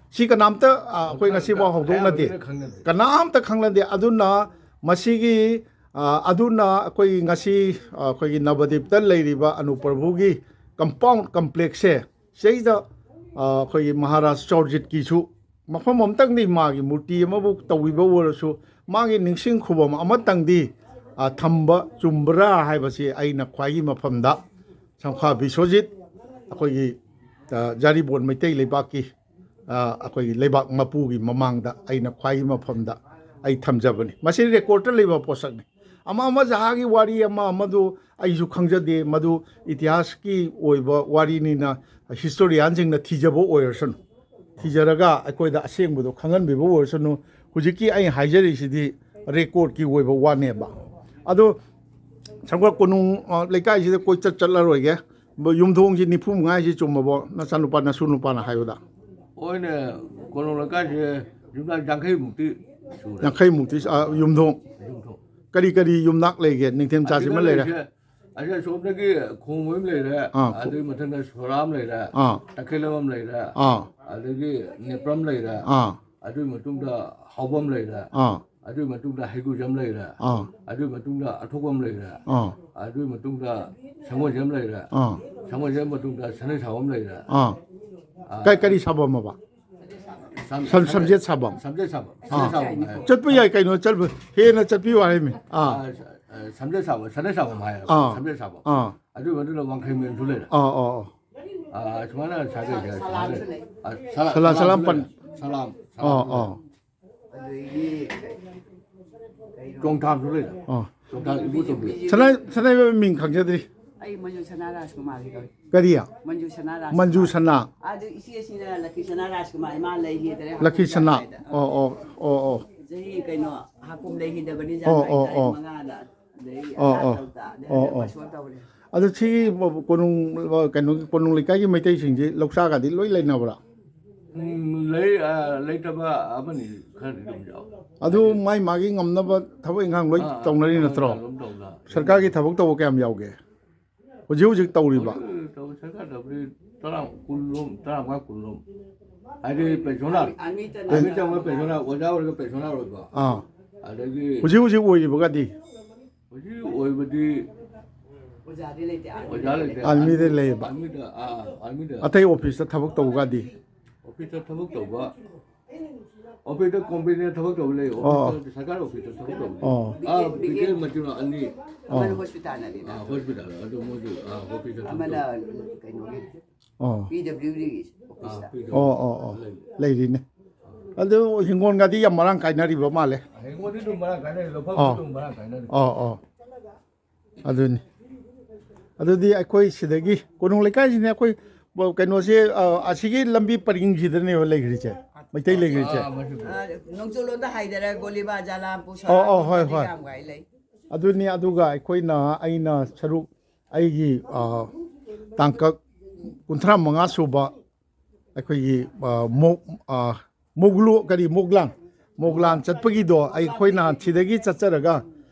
ꯁꯤ ꯀꯅꯥꯝꯇ, ꯑ, ꯑꯩꯈꯣꯏ ꯉꯁꯤꯐꯥꯎ ꯍꯧꯗꯣꯛꯅꯗꯦ꯫ ꯑꯌꯥꯝꯕꯅ ꯈꯪꯅꯗꯦ꯫ ꯀꯅꯥꯝꯇ ꯈꯪꯅꯗꯦ꯫ ꯑꯗꯨꯅ ꯃꯁꯤꯒꯤ, ꯑ, ꯑꯗꯨꯅ ꯑꯩꯈꯣꯏ ꯉꯁꯤ, ꯑ, ꯑꯩꯈꯣꯏꯒꯤ ꯅꯕꯗꯤꯞꯇ ꯂꯩꯔꯤꯕ ꯑꯅꯨꯄ꯭ꯔꯚꯨꯒꯤ ꯀꯝꯄꯥꯎꯟ ꯀꯝꯄ꯭ꯂꯦꯛꯁꯁꯦ ꯁꯤꯗꯩꯗ, ꯑ, ꯑꯩꯈꯣꯏꯒꯤ ꯃꯍꯥꯔꯥꯖ ꯆꯧꯔꯖꯤꯠꯀꯤꯁꯨ ꯃꯐꯝ ꯑꯃꯇꯪꯗꯤ ꯃꯥꯒꯤ ꯃꯨꯔꯇꯤ ꯑꯃꯕꯨ ꯇꯧꯕꯤꯕ ꯑꯣꯏꯔꯁꯨ ꯃꯥꯒꯤ ꯅꯤꯡꯁꯤꯡ ꯈꯨꯕꯝ ꯑꯃꯇꯪꯗꯤ, ꯑ, ꯊꯝꯕ ꯆꯨꯝꯕ꯭ꯔꯥ ꯍꯥꯏꯕꯁꯤ ꯑꯩꯅ ꯈ꯭ꯋꯥꯏꯒꯤ ꯃꯐꯝꯗ ꯁꯝꯈꯥ ꯕꯤꯁ꯭ꯋꯖꯤꯠ ꯑꯩꯈꯣꯏꯒꯤ, ꯑ, ꯖꯥꯔꯤꯕꯣꯟ ꯃꯩꯇꯩ ꯂꯩꯕꯥꯛꯀꯤ, ꯑ, ꯑꯩꯈꯣꯏꯒꯤ ꯂꯩꯕꯥꯛ ꯃꯄꯨꯒꯤ ꯃꯃꯥꯡꯗ ꯑꯩꯅ ꯈ꯭ꯋꯥꯏꯒꯤ ꯃꯐꯝꯗ ꯑꯩ ꯊꯝꯖꯕꯅꯤ꯫ ꯃꯁꯤ ꯔꯦꯀꯣꯔꯠꯇ ꯂꯩꯕ ꯄꯣꯠꯁꯛꯅꯤ꯫ ꯑꯃ ꯑꯃ ꯖꯍꯥꯒꯤ ꯋꯥꯔꯤ ꯑꯃ ꯑꯃꯗꯨ ꯑꯩꯁꯨ ꯈꯪꯖꯗꯦ, ꯃꯗꯨ ꯏꯇꯤꯍꯥꯁꯀꯤ ꯑꯣꯏꯕ ꯋꯥꯔꯤꯅꯤꯅ ꯍꯤꯁꯇꯣꯔꯤꯌꯥꯟꯁꯤꯡꯅ ꯊꯤꯖꯕ ꯑꯣꯏꯔꯁꯅꯨ, ꯊꯤꯖꯔꯒ ꯑꯩꯈꯣꯏꯗ ꯑꯁꯦꯡꯕꯗꯣ ꯈꯪꯍꯟꯕꯤꯕ ꯑꯣꯏꯔꯁꯅꯨ꯫ ꯍꯧꯖꯤꯛꯀꯤ ꯑꯩ ꯍꯥꯏꯖꯔꯤꯁꯤꯗꯤ ꯔꯦꯀꯣꯔꯠꯀꯤ ꯑꯣꯏꯕ ꯋꯥꯅꯦꯕ꯫ ꯑꯗꯣ ꯁꯝꯒꯠ ꯀꯣꯅꯨꯡ, ꯑ, ꯂꯩꯀꯥꯏꯁꯤꯗ ꯀꯣꯏꯆꯠ ꯆꯠꯂꯔꯣꯏꯒꯦ꯫ ꯕ-, ꯌꯨꯝꯊꯣꯡꯁꯤ ꯅꯤꯐꯨ ꯃꯉꯥ ꯍꯥꯏꯁꯤ ꯆꯨꯝꯃꯕꯣ? ꯅꯆꯥꯅꯨꯄꯥ, ꯅꯁꯨ ꯅꯨꯄꯥꯅ ꯍꯥꯏꯕꯗ꯫ ꯍꯣꯏꯅꯦ, ꯀꯣꯅꯨꯡ ꯂꯩꯀꯥꯏꯁꯦ ꯌꯨꯝꯅꯥꯛ ꯌꯥꯡꯈꯩꯃꯨꯛꯇꯤ ꯁꯨꯔꯦ꯫ ꯌꯥꯡꯈꯩꯃꯨꯛꯇꯤ, ꯑ, ꯌꯨꯝꯊꯣꯡ꯫ ꯌꯨꯝꯊꯣꯡ꯫ ꯀꯔꯤ ꯀꯔꯤ ꯌꯨꯝꯅꯥꯛ ꯂꯩꯒꯦ? ꯅꯤꯡꯊꯦꯝ ꯆꯥꯁꯤꯃ ꯑꯁꯤꯗ ꯂꯩꯔꯦ꯫ ꯂꯩꯔꯤꯁꯦ, ꯑꯁꯤ ꯑꯁꯣꯝꯗꯒꯤ ꯈꯣꯡꯕꯣꯏ ꯑꯃ ꯂꯩꯔꯦ, ꯑꯥ, ꯈꯣ- ꯑꯗꯨꯒꯤ ꯃꯊꯪꯗ ꯁꯣꯔꯥ ꯑꯃ ꯂꯩꯔꯦ, ꯑꯥ, ꯇꯈꯦꯜꯂꯝ ꯑꯃ ꯂꯩꯔꯦ, ꯑꯥ, ꯑꯗꯒꯤ ꯅꯦꯄ꯭ꯔꯝ ꯂꯩꯔꯦ, ꯑꯥ꯫ ꯑꯗꯨꯒꯤ ꯃꯇꯨꯡꯗ ꯍꯥꯎꯕꯝ ꯂꯩꯔꯦ, ꯑꯥ꯫ ꯑꯗꯨꯒꯤ ꯃꯇꯨꯡꯗ ꯍꯩꯒꯨꯖꯝ ꯂꯩꯔꯦ, ꯑꯥ꯫ ꯑꯗꯨꯒꯤ ꯃꯇꯨꯡꯗ ꯑꯊꯣꯛꯄꯝ ꯂꯩꯔꯦ, ꯑꯥ꯫ ꯑꯗꯨꯒꯤ ꯃꯇꯨꯡꯗ ꯁꯪꯒꯣꯜꯁꯦꯝ ꯂꯩꯔꯦ, ꯑꯥ꯫ ꯁꯪꯒꯣꯜꯁꯦꯝ ꯃꯇꯨꯡꯗ ꯁꯅꯩ ꯁꯥꯕꯝ ꯂꯩꯔꯦ꯫ ꯑꯥ꯫ ꯑꯥ꯫ ꯀꯩ, ꯀꯔꯤ ꯁꯥꯕꯝ ꯑꯕ? ꯁꯝ-, ꯁꯝ-, ꯁꯝꯖꯦꯠ ꯁꯥꯕꯝ? ꯁꯝꯖꯦꯠ ꯁꯥꯕꯝ, ꯑꯥ꯫ ꯁꯅꯩ ꯁꯥꯕꯝ ꯍꯥꯏ꯫ ꯆꯠꯄ ꯌꯥꯏ ꯀꯩꯅꯣ, ꯆꯠꯄ, ꯍꯦꯟꯅ ꯆꯠꯄꯤꯌꯨ ꯍꯥꯏꯔꯤꯃꯤ꯫ ꯑꯥ꯫ ꯑꯥ, ꯁ-, ꯑ, ꯁꯝꯖꯦꯠ ꯁꯥꯕꯝ, ꯁꯅꯩ ꯁꯥꯕꯝ ꯍꯥꯏꯌꯦꯕ, ꯑꯥ꯫ ꯁꯝꯖꯦꯠ ꯁꯥꯕꯝ꯫ ꯑꯥ꯫ ꯑꯗꯨꯒꯤ ꯃꯇꯨꯡꯗ ꯋꯥꯡꯈꯩ ꯃꯌꯨꯝꯁꯨ ꯂꯩꯔꯦ꯫ ꯑꯥ, ꯑꯥ, ꯑꯥ꯫ ꯑꯥ, ꯁꯨꯃꯥꯏꯅ ꯁꯥꯒꯩꯁꯦ ꯁꯂꯥꯝꯁꯨ ꯁꯨꯃꯥꯏꯅ ꯂꯩ꯫ ꯑꯥ, ꯁꯂꯥ-, ꯁꯂꯥꯝꯁꯨ ꯁꯂꯥꯝ ꯄꯟ-, ꯂꯩꯔꯦ꯫ ꯁꯂꯥꯝ, ꯑꯥ, ꯁꯂꯥꯝꯁꯨ ꯑꯥ꯫ ꯂꯩꯔꯦ꯫ ꯑꯗꯒꯤ ꯀꯩꯅꯣ, ꯆꯣꯡꯊꯥꯝꯁꯨ ꯂꯩꯔꯦ꯫ ꯑꯥ꯫ ꯆꯣꯡꯊꯥꯝ ꯏꯕꯣꯇꯣꯝꯕꯤ꯫ ꯁꯅꯥ-, ꯁꯅꯥꯏꯕ ꯃꯤꯡ ꯈꯪꯖꯗ꯭ꯔꯤ꯫ ꯑꯩ ꯃꯟꯖꯨ ꯁꯅꯥ ꯔꯥꯖꯀꯨꯃꯥꯔꯤ ꯀꯧꯏ꯫ ꯀꯔꯤ? ꯃꯟꯖꯨ ꯁꯅꯥ ꯔꯥꯖꯀꯨꯃꯥꯔ꯫ ꯃꯟꯖꯨ ꯁꯅꯥ꯫ ꯑꯗꯨ ꯏꯆꯦꯁꯤꯅ ꯂꯛꯈꯤ ꯁꯅꯥ ꯔꯥꯖꯀꯨꯃꯥꯔ, ꯏꯃꯥ ꯂꯩꯈꯤꯗ꯭ꯔꯦ, ꯂꯛꯈꯤ ꯍꯥꯀꯨꯝ ꯁꯅꯥ꯫ ꯆꯥꯏꯗ꯫ ꯑꯣ, ꯑꯣ, ꯑꯣ, ꯑꯣ꯫ ꯆꯍꯤ ꯀꯩꯅꯣ, ꯍꯥꯀꯨꯝ ꯂꯩꯈꯤꯗꯕꯅꯤ, ꯑꯣ, ꯖꯅꯋꯥꯔꯤ ꯑꯣ, ꯇꯥꯔꯤꯛ ꯑꯣ꯫ ꯃꯉꯥꯗ꯫ ꯑꯗꯩ ꯑꯣ, ꯑꯆꯥ ꯑꯣ꯫ ꯇꯧꯗ, ꯑꯗꯩ ꯑꯣ, ꯍꯟꯗꯛ ꯑꯣ꯫ ꯄꯥꯁ ꯑꯣꯟ ꯇꯧꯔꯦ꯫ ꯑꯗꯨ ꯁꯤ ꯀꯣꯅꯨꯡ, ꯀꯩꯅꯣꯒꯤ ꯀꯣꯅꯨꯡ ꯂꯩꯀꯥꯏꯒꯤ ꯃꯩꯇꯩꯁꯤꯡꯁꯤ ꯂꯧꯁꯥꯒꯗꯤ ꯂꯣꯏ ꯂꯩꯅꯕ꯭ꯔꯥ? ꯎꯝ, ꯂꯩ, ꯑ, ꯂꯩꯇꯕ ꯑꯃꯅꯤ ꯈꯔꯗꯤ ꯑꯗꯨꯝ ꯌꯥꯎ꯫ ꯑꯗꯨ ꯃꯥꯏ ꯃꯥꯒꯤ ꯉꯝꯅꯕ ꯊꯕꯛ ꯏꯪꯈꯥꯡ ꯂꯣꯏ ꯑꯥ, ꯑꯥ, ꯇꯧꯅꯔꯤ ꯊꯕꯛ ꯅꯠꯇ꯭ꯔꯣ? ꯏꯪꯈꯥꯡ ꯑꯗꯨꯝ ꯇꯧꯅ꯫ ꯁꯔꯀꯥꯔꯒꯤ ꯊꯕꯛ ꯇꯧꯕ ꯀꯌꯥꯝ ꯌꯥꯎꯒꯦ? ꯍꯧꯖꯤꯛ ꯍꯧꯖꯤꯛ ꯇꯧꯔꯤꯕ? ꯍꯧꯖꯤꯛ ꯇꯧ-, ꯁꯔꯀꯥꯔ ꯇꯧꯕꯗꯤ ꯇꯔꯥ, ꯀꯨꯟ ꯂꯣꯝ, ꯇꯔꯥꯃꯉꯥ, ꯀꯨꯟ ꯂꯣꯝ꯫ ꯍꯥꯏꯗꯤ ꯄꯦꯟꯁꯅꯔ꯫ ꯑꯥꯔꯃꯤ ꯇꯅ ꯑꯥꯔꯃꯤ ꯆꯪꯕ ꯄꯦꯟꯁꯅꯔ, ꯑꯣꯖꯥ ꯑꯣꯏꯔꯒ ꯄꯦꯟꯁꯅꯔ ꯑꯣꯏꯕ꯫ ꯑꯥ꯫ ꯑꯗꯒꯤ ꯍꯧꯖꯤꯛ ꯍꯧꯖꯤꯛ ꯑꯣꯏꯔꯤꯕꯒꯗꯤ? ꯍꯧꯖꯤꯛ ꯑꯣꯏꯕꯗꯤ ꯑꯣꯖꯥꯗꯤ ꯂꯩꯇꯦ, ꯑꯥꯔꯃꯤꯗ ꯑꯣꯖꯥ ꯂꯩꯇꯦ꯫ ꯂꯩ꯫ ꯑꯥꯔꯃꯤꯗ ꯂꯩꯌꯦꯕ? ꯑꯥꯔꯃꯤꯗ, ꯑꯥ, ꯑꯥꯔꯃꯤꯗ꯫ ꯑꯇꯩ ꯑꯣꯐꯤꯁꯇ ꯊꯕꯛ ꯇꯧꯕꯒꯗꯤ? ꯑꯣꯐꯤꯁꯇ ꯊꯕꯛ ꯇꯧꯕ, ꯑꯣꯐꯤꯁꯇ ꯀꯣꯝꯄꯦꯅꯤꯗ ꯊꯕꯛ ꯇꯧꯕ ꯂꯩ, ꯑꯣ꯫ ꯑꯣꯐꯤꯁꯇ, ꯁꯔꯀꯥꯔ ꯑꯣꯐꯤꯁꯇ ꯊꯕꯛ ꯇꯧꯕ ꯂꯩ꯫ ꯑꯣ꯫ ꯑꯥ, ꯕꯤ ꯀꯦ ꯕꯤ ꯀꯦ ꯃꯆꯤꯟ ꯃꯅꯥꯎ ꯑꯅꯤ꯫ ꯑꯃꯅ ꯑꯣ꯫ ꯍꯣꯁꯄꯤꯇꯥꯜꯗꯅꯤꯗ꯫ ꯑꯥ, ꯍꯣꯁꯄꯤꯇꯥꯜꯗ꯫ ꯑꯗꯨ ꯃꯣꯏꯁꯨ, ꯑꯥ, ꯑꯣꯐꯤꯁꯇ ꯊꯕꯛ ꯑꯃꯅ ꯇꯧꯕ꯫ ꯀꯩꯅꯣꯒꯤ, ꯑꯣ꯫ ꯄꯤ ꯗꯕ꯭ꯂꯤꯎ ꯗꯤꯒꯤ ꯑꯥ, ꯑꯣꯐꯤꯁꯇ꯫ ꯄꯤ ꯗꯕ꯭ꯂꯤꯎ ꯗꯤ ꯑꯣ, ꯑꯣ, ꯑꯣ꯫ ꯂꯩ꯫ ꯂꯩꯔꯤꯅꯦ꯫ ꯑꯗꯨ ꯍꯤꯡꯒꯣꯜꯒꯗꯤ ꯌꯥꯝ ꯃꯔꯥꯡ ꯀꯥꯏꯅꯔꯤꯕ ꯃꯥꯜꯂꯦ꯫ ꯍꯤꯡꯒꯣꯜꯗꯤ ꯑꯗꯨꯝ ꯃꯔꯥꯡ ꯀꯥꯏꯅꯔꯤ, ꯂꯧꯐꯝꯁꯨ ꯑꯥ꯫ ꯑꯗꯨꯝ ꯃꯔꯥꯡ ꯀꯥꯏꯅꯔꯤ꯫ ꯑꯣ, ꯑꯣ꯫ ꯑꯗꯨꯅꯤ꯫ ꯑꯗꯨꯗꯤ ꯑꯩꯈꯣꯏ ꯁꯤꯗꯒꯤ ꯀꯣꯅꯨꯡ ꯂꯩꯀꯥꯏꯁꯤꯅꯦ ꯑꯩꯈꯣꯏ, ꯀꯩꯅꯣꯁꯦ, ꯑ, ꯑꯁꯤꯒꯤ ꯂꯝꯕꯤ ꯄꯔꯤꯡꯁꯤꯗꯅꯦꯕ ꯂꯩꯈ꯭ꯔꯤꯁꯦ, ꯃꯩꯇꯩ ꯂꯩꯈ꯭ꯔꯤꯁꯦ꯫ ꯑꯥ, ꯃꯁꯤ ꯑ, ꯅꯣꯡꯆꯨꯞꯂꯣꯝꯗ ꯍꯥꯏꯊꯔ ꯒꯣꯂꯤꯕꯥ, ꯖꯂꯥꯝꯄꯨꯔ, ꯑꯣ, ꯑꯣ, ꯍꯣꯏ, ꯁꯣꯔꯥꯠꯄꯨꯔ, ꯍꯣꯏ꯫ ꯀꯩꯀꯥ ꯂꯩ꯫ ꯑꯗꯨꯅꯤ꯫ ꯑꯗꯨꯒ ꯑꯩꯈꯣꯏꯅ, ꯑꯩꯅ ꯁꯔꯨꯛ, ꯑꯩꯒꯤ, ꯑ, ꯇꯥꯡꯀꯛ ꯀꯨꯟꯊ꯭ꯔꯥ ꯃꯉꯥ ꯁꯨꯕ ꯑꯩꯈꯣꯏꯒꯤ, ꯑ, ꯃꯣ-, ꯑ, ꯃꯣꯒꯂꯨ-, ꯀꯔꯤ, ꯃꯣꯒꯂꯥꯟ, ꯃꯣꯒꯂꯥꯟ ꯆꯠꯄꯒꯤꯗꯣ ꯑꯩꯈꯣꯏꯅ ꯁꯤꯗꯒꯤ ꯆꯠꯆꯔꯒ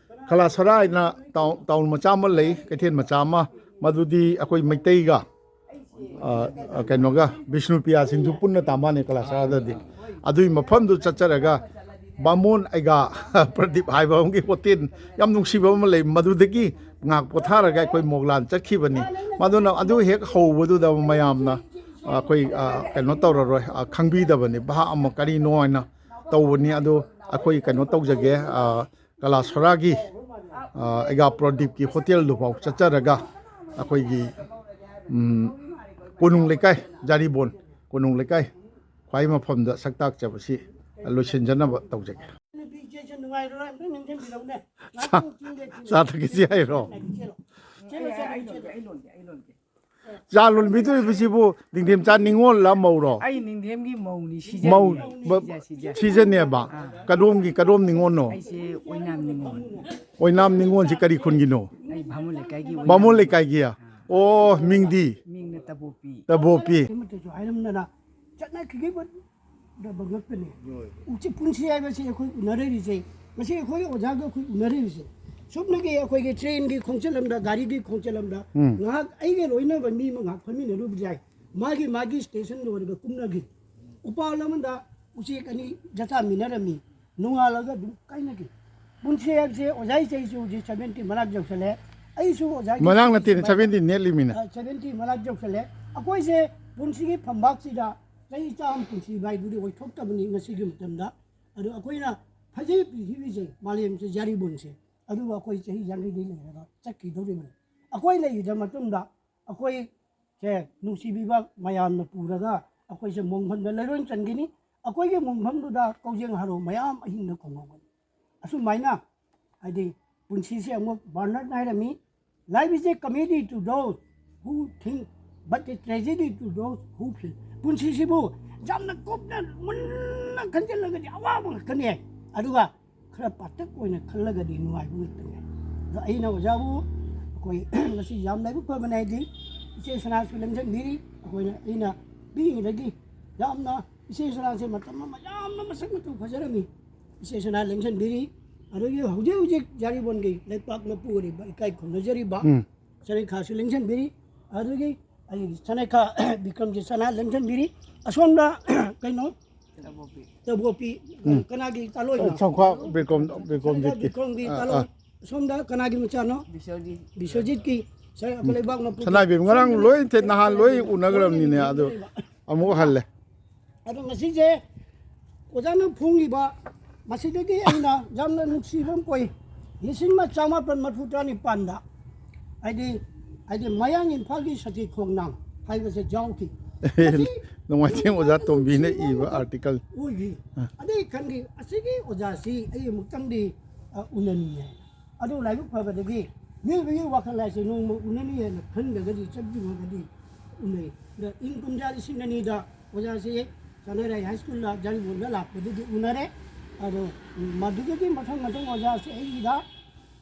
ꯀꯂꯥꯁꯔꯥ ꯍꯥꯏꯅ ꯇꯥꯎ-, ꯇꯥꯎꯟ ꯃꯆꯥ ꯑꯃ ꯂꯩ, ꯀꯩꯊꯦꯜ ꯃꯆꯥ ꯑꯃ, ꯃꯗꯨꯗꯤ ꯑꯩꯈꯣꯏ ꯃꯩꯇꯩꯒ, ꯑ, ꯑ, ꯀꯩꯅꯣꯒ, ꯕꯤꯁꯅꯨꯄ꯭ꯔꯤꯌꯥꯁꯤꯡꯁꯨ ꯄꯨꯟꯅ ꯇꯥꯃꯥꯅꯦ ꯀꯂꯥꯁꯔꯥꯗꯗꯤ꯫ ꯑꯗꯨꯒꯤ ꯃꯐꯝꯗꯨ ꯆꯠꯆꯔꯒ ꯕꯥꯃꯣꯟ ꯑꯩꯒꯥ ꯄ꯭ꯔꯗꯤꯞ ꯍꯥꯏꯕ ꯑꯃꯒꯤ ꯍꯣꯇꯦꯜ, ꯌꯥꯝ ꯅꯨꯡꯁꯤꯕ ꯑꯃ ꯂꯩ, ꯃꯗꯨꯗꯒꯤ ꯉꯥꯏꯍꯥꯛ ꯄꯣꯊꯥꯔꯒ ꯑꯩꯈꯣꯏ ꯃꯣꯒꯂꯥꯟ ꯆꯠꯈꯤꯕꯅꯤ꯫ ꯃꯗꯨꯅ ꯑꯗꯨ ꯍꯦꯛ ꯍꯧꯕꯗꯨꯗ ꯃꯌꯥꯝꯅ, ꯑ, ꯑꯩꯈꯣꯏ, ꯑ, ꯀꯩꯅꯣ ꯇꯧꯔꯔꯣꯏ, ꯑ, ꯈꯪꯕꯤꯗꯕꯅꯤ, ꯚꯥꯞ ꯑꯃ ꯀꯔꯤꯅꯣ ꯍꯥꯏꯅ ꯇꯧꯕꯅꯤ꯫ ꯑꯗꯣ ꯑꯩꯈꯣꯏ ꯀꯩꯅꯣ ꯇꯧꯖꯒꯦ, ꯑ, ꯀꯂꯥꯁꯣꯔꯥꯒꯤ, ꯑ, ꯑꯩꯒꯥ ꯄ꯭ꯔꯗꯤꯞꯀꯤ ꯍꯣꯇꯦꯜꯗꯨꯐꯥꯎ ꯆꯠꯆꯔꯒ ꯑꯩꯈꯣꯏꯒꯤ, ꯎꯝ, ꯀꯣꯅꯨꯡ ꯂꯩꯀꯥꯏ, ꯖꯥꯔꯤꯕꯣꯟ ꯀꯣꯅꯨꯡ ꯂꯩꯀꯥꯏ ꯈ꯭ꯋꯥꯏ ꯃꯐꯝꯗ ꯁꯛ ꯇꯥꯛꯆꯕꯁꯤ ꯂꯣꯏꯁꯤꯟꯖꯅꯕ ꯇꯧꯖꯒꯦ꯫ ꯅꯨꯄꯤ ꯏꯆꯦꯁꯨ ꯅꯨꯡꯉꯥꯏꯔꯣꯏ, ꯑꯝꯇ ꯅꯤꯡꯁꯤꯡꯕꯤꯔꯧꯅꯦ꯫ ꯆꯥ-, ꯉꯥꯏꯍꯥꯛꯇꯪ ꯆꯤꯡꯗ ꯆꯥ ꯊꯛꯈꯤꯁꯤ ꯍꯥꯏꯔꯣ? ꯆꯦꯜꯂꯣ, ꯆꯦꯜꯂꯣ, ꯆꯦꯜꯂꯣ, ꯆꯦꯜꯂꯣ꯫ ꯑꯩ ꯂꯣꯟꯒꯦ, ꯑꯩ ꯂꯣꯟꯒꯦ꯫ ꯆꯥ ꯂꯣꯟꯕꯤꯗꯣꯏꯕꯁꯤꯕꯨ ꯅꯤꯡꯊꯦꯝꯆꯥ ꯅꯤꯉꯣꯜꯂ ꯃꯧꯔꯣ? ꯑꯩ ꯅꯤꯡꯊꯦꯝꯒꯤ ꯃꯧꯅꯤ, ꯁꯤꯖꯅꯤ꯫ ꯃꯧ-, ꯕ-, ꯁꯤꯖ, ꯁꯤꯖ꯫ ꯁꯤꯖꯅꯦꯕ? ꯑꯥ꯫ ꯀꯗꯣꯝꯒꯤ, ꯀꯗꯣꯝ ꯅꯤꯉꯣꯜꯅꯣ? ꯑꯩꯁꯦ ꯑꯣꯏꯅꯥꯝ ꯅꯤꯉꯣꯜ꯫ ꯑꯣꯏꯅꯥꯝ ꯅꯤꯉꯣꯜꯁꯤ ꯀꯔꯤ ꯈꯨꯟꯒꯤꯅꯣ? ꯑꯩ ꯚꯥꯃꯣꯟ ꯂꯩꯀꯥꯏꯒꯤ ꯑꯣꯏꯅꯥꯝ ꯕꯥꯃꯣꯟ ꯅꯤꯉꯣꯜ꯫ ꯂꯩꯀꯥꯏꯒꯤ? ꯑꯥ꯫ ꯑꯣ, ꯃꯤꯡꯗꯤ? ꯃꯤꯡꯅ ꯇꯕꯣꯄꯤ꯫ ꯇꯕꯣꯄꯤ꯫ ꯑꯃꯠꯇꯁꯨ ꯍꯥꯏꯔꯝꯗꯅ ꯆꯠꯅꯈꯤꯕ ꯗꯕ ꯉꯛꯇꯅꯤ꯫ ꯍꯣꯏ꯫ ꯎꯆꯤ ꯄꯨꯟꯁꯤ ꯍꯥꯏꯕꯁꯤ ꯑꯩꯈꯣꯏ ꯎꯅꯔꯤꯕꯁꯦ, ꯉꯁꯤ ꯑꯩꯈꯣꯏ ꯑꯣꯖꯥꯒ ꯑꯩꯈꯣꯏ ꯎꯅꯔꯤꯕꯁꯦ, ꯁꯨꯞꯅꯒꯤ ꯑꯩꯈꯣꯏꯒꯤ ꯇ꯭ꯔꯦꯟꯒꯤ ꯈꯣꯡꯆꯠ ꯑꯃꯗ, ꯒꯥꯔꯤꯒꯤ ꯈꯣꯡꯆꯠ ꯑꯃꯗ ꯎꯝ꯫ ꯉꯥꯏꯍꯥꯛ ꯑꯩꯒ ꯂꯣꯏꯅꯕ ꯃꯤ ꯑꯃ ꯉꯥꯏꯍꯥꯛ ꯐꯝꯃꯤꯟꯅꯔꯨꯕ ꯌꯥꯏ꯫ ꯃꯥꯒꯤ, ꯃꯥꯒꯤ ꯁ꯭ꯇꯦꯁꯟ ꯂꯣꯏꯔꯒ ꯀꯨꯝꯅꯈꯤ꯫ ꯎꯄꯥꯜ ꯑꯃꯗ ꯎꯆꯦꯛ ꯑꯅꯤ ꯖꯇꯥꯃꯤꯟꯅꯔꯝꯃꯤ꯫ ꯅꯣꯡꯉꯥꯜꯂꯒ ꯑꯗꯨꯝ ꯀꯥꯏꯅꯈꯤ꯫ ꯄꯨꯟꯁꯤ ꯍꯥꯏꯕꯁꯦ ꯑꯣꯖꯥ ꯏꯆꯦꯁꯨ ꯍꯧꯖꯤꯛ ꯁꯚꯦꯟꯇꯤ ꯃꯅꯥꯛ ꯌꯧꯁꯜꯂꯦ꯫ ꯑꯩꯁꯨ ꯑꯣꯖꯥꯒꯤ ꯃꯅꯥꯛ ꯅꯠꯇꯦꯅꯦ, ꯁꯚꯦꯟꯇꯤ ꯅꯦꯠꯂꯤꯃꯤꯅꯦ꯫ ꯑ, ꯁꯚꯦꯟꯇꯤ ꯃꯅꯥꯛ ꯌꯧꯁꯜꯂꯦ꯫ ꯑꯩꯈꯣꯏꯁꯦ ꯄꯨꯟꯁꯤꯒꯤ ꯐꯝꯕꯥꯛꯁꯤꯗ ꯆꯍꯤ ꯆꯥꯝꯃ ꯄꯨꯟꯁꯤ ꯍꯥꯏꯗꯨꯗꯤ ꯑꯣꯏꯊꯣꯛꯇꯕꯅꯤ ꯉꯁꯤꯒꯤ ꯃꯇꯝꯗ꯫ ꯑꯗꯣ ꯑꯩꯈꯣꯏꯅ ꯐꯖꯩ ꯄ꯭ꯔꯤꯊꯤꯕꯤꯁꯦ, ꯃꯥꯂꯦꯝꯁꯦ, ꯖꯥꯔꯤꯕꯣꯟꯁꯦ, ꯑꯗꯨꯕꯨ ꯑꯩꯈꯣꯏ ꯆꯍꯤ ꯌꯥꯡꯈꯩꯗꯤ ꯂꯩꯔꯒ ꯆꯠꯈꯤꯗꯧꯔꯤꯕꯅꯤ꯫ ꯑꯩꯈꯣꯏ ꯂꯩꯈꯤꯗ꯭ꯔ ꯃꯇꯨꯡꯗ ꯑꯩꯈꯣꯏꯁꯦ ꯅꯨꯡꯁꯤꯕꯤꯕ ꯃꯌꯥꯝꯅ ꯄꯨꯔꯒ ꯑꯩꯈꯣꯏꯁꯦ ꯃꯣꯡꯐꯝꯗ ꯂꯩꯔꯣꯟ ꯆꯟꯈꯤꯅꯤ꯫ ꯑꯩꯈꯣꯏꯒꯤ ꯃꯨꯡꯐꯝꯗꯨꯗ ꯀꯧꯖꯦꯡ ꯍꯥꯔꯣ ꯃꯌꯥꯝ ꯑꯍꯤꯡꯗ ꯈꯣꯡꯍꯧꯒꯅꯤ꯫ ꯑꯁꯨꯃꯥꯏꯅ ꯍꯥꯏꯗꯤ ꯄꯨꯟꯁꯤꯁꯦ ꯑꯃꯨꯛ ꯕꯔꯅꯥꯔꯗꯅ ꯍꯥꯏꯔꯝꯃꯤ, "Life is a comedy to those who think, but a tragedy to those who feel." ꯄꯨꯟꯁꯤꯁꯤꯕꯨ ꯌꯥꯝꯅ ꯀꯨꯞꯅ ꯃꯨꯟꯅ ꯈꯟꯖꯤꯜꯂꯒꯗꯤ ꯑꯋꯥꯕ ꯉꯥꯛꯇꯅꯦ, ꯑꯗꯨꯒ ꯈꯔ ꯄꯥꯇꯛ ꯑꯣꯏꯅ ꯈꯜꯂꯒꯗꯤ ꯅꯨꯡꯉꯥꯏꯕ ꯉꯥꯛꯇꯅꯦ꯫ ꯑꯗꯣ ꯑꯩꯅ ꯑꯣꯖꯥꯕꯨ ꯑꯩꯈꯣꯏ ꯉꯁꯤ ꯌꯥꯝ ꯂꯥꯏꯕꯛ ꯐꯕꯅꯦ ꯍꯥꯏꯗꯤ ꯏꯆꯦ ꯁꯅꯥꯁꯨ ꯂꯦꯡꯁꯤꯟꯕꯤꯔꯤ꯫ ꯑꯩꯈꯣꯏꯅ, ꯑꯩꯅ ꯄꯤꯛꯏꯉꯩꯗꯒꯤ ꯌꯥꯝꯅ ꯏꯆꯦ ꯁꯅꯥꯁꯦ ꯃꯇꯝ ꯑꯃ ꯌꯥꯝꯅ ꯃꯁꯛ ꯃꯇꯧ ꯐꯖꯔꯝꯃꯤ꯫ ꯏꯆꯦ ꯁꯅꯥ ꯂꯦꯡꯁꯤꯟꯕꯤꯔꯤ꯫ ꯑꯗꯒꯤ ꯍꯧꯖꯤꯛ ꯍꯧꯖꯤꯛ ꯌꯥꯔꯤꯕꯣꯟꯒꯤ ꯂꯩꯄꯥꯛ ꯃꯄꯨ ꯑꯣꯏꯔꯤꯕ ꯏꯀꯥꯏ ꯈꯨꯝꯅꯖꯔꯤꯕ ꯎꯝ꯫ ꯁꯅꯩꯈꯥꯁꯨ ꯂꯦꯡꯁꯤꯟꯕꯤꯔꯤ꯫ ꯑꯗꯨꯗꯒꯤ ꯑꯩ ꯁꯅꯩꯈꯥ ꯕꯤꯀ꯭ꯔꯝꯖꯤꯠ ꯁꯅꯥ ꯂꯦꯡꯁꯤꯟꯕꯤꯔꯤ꯫ ꯑꯁꯣꯝꯗ ꯀꯩꯅꯣ ꯇꯕꯣꯄꯤ꯫ ꯎꯝ꯫ ꯀꯅꯥꯒꯤ ꯀꯥꯂꯣꯏꯅꯣ? ꯁꯝꯈꯥ ꯕꯤꯀ꯭ꯔꯝ, ꯕꯤꯀ꯭ꯔꯝꯖꯤꯠꯀꯤ꯫ ꯕꯤꯀ꯭ꯔꯝꯒꯤ ꯑꯥ, ꯀꯥꯂꯣꯏ꯫ ꯑꯥ꯫ ꯑꯁꯣꯝꯗ ꯀꯅꯥꯒꯤ ꯃꯆꯥꯅꯣ? ꯕꯤꯁ꯭ꯋꯖꯤꯠ꯫ ꯕꯤꯁ꯭ꯋꯖꯤꯠꯀꯤ꯫ ꯁ-, ꯎꯝ꯫ ꯂꯩꯕꯥꯛ ꯃꯄꯨ-, ꯁꯅꯥꯏꯕꯦꯝ ꯉꯔꯥꯡ ꯁꯣꯝꯗ ꯂꯣꯏ ꯊꯦ-, ꯅꯍꯥꯟ ꯂꯣꯏ ꯎꯅꯈ꯭ꯔꯕꯅꯤꯅꯦ, ꯑꯗꯨ ꯑꯃꯨꯛ ꯍꯜꯂꯦ꯫ ꯑꯗꯣ ꯉꯁꯤꯁꯦ ꯑꯣꯖꯥꯅ ꯐꯣꯡꯉꯤꯕ ꯃꯁꯤꯗꯒꯤ ꯑꯩꯅ ꯌꯥꯝꯅ ꯅꯨꯡꯁꯤꯕ ꯑꯃ ꯄꯣꯛꯏ꯫ ꯂꯤꯁꯤꯡ ꯑꯃ ꯆꯃꯥꯄꯟ ꯃꯔꯤꯐꯨ ꯇꯔꯥꯅꯤꯄꯥꯟꯗ ꯍꯥꯏꯗꯤ, ꯍꯥꯏꯗꯤ ꯃꯌꯥꯡ ꯏꯝꯐꯥꯜꯒꯤ ꯁꯇꯤ ꯈꯣꯡꯅꯥꯡ ꯍꯥꯏꯕꯁꯦ ꯌꯥꯎꯈꯤ꯫ ꯃꯁꯤ ꯅꯣꯡꯃꯥꯏꯊꯦꯝ ꯑꯣꯖꯥ ꯇꯣꯝꯕꯤꯅ ꯏꯕ ꯑꯥꯔꯇꯤꯀꯜ꯫ ꯑꯣꯏꯈꯤ꯫ ꯑꯥ꯫ ꯑꯗꯩ ꯈꯪꯈꯤ, ꯑꯁꯤꯒꯤ ꯑꯣꯖꯥꯁꯤ ꯑꯩ ꯑꯃꯨꯛꯇꯪꯗꯤ, ꯑ, ꯎꯅꯅꯤꯡꯉꯦ꯫ ꯑꯗꯨ ꯂꯥꯏꯕꯛ ꯐꯕꯗꯒꯤ ꯃꯤꯑꯣꯏꯕꯒꯤ ꯋꯥꯈꯜ ꯍꯥꯏꯁꯦ ꯅꯣꯡꯃ ꯎꯅꯅꯤ ꯍꯥꯏꯅ ꯈꯟꯗ꯭ꯔꯒꯗꯤ ꯆꯠꯇ꯭ꯔꯤꯉꯩꯗꯗꯤ ꯎꯅꯩ꯫ ꯑꯗ ꯏꯪ ꯀꯨꯝꯖꯥ ꯂꯤꯁꯤꯡ ꯑꯅꯤꯗ ꯑꯣꯖꯥꯁꯤ ꯆꯥꯅꯔꯩ ꯍꯥꯏ ꯁ꯭ꯀꯨꯜꯗ ꯖꯥꯔꯤꯕꯣꯟꯗ ꯂꯥꯛꯄꯗꯒꯤ ꯎꯅꯔꯦ꯫ ꯑꯗꯣ ꯃꯗꯨꯗꯒꯤ ꯃꯊꯪ ꯃꯊꯪ ꯑꯣꯖꯥꯁꯤ ꯑꯩꯒꯤꯗ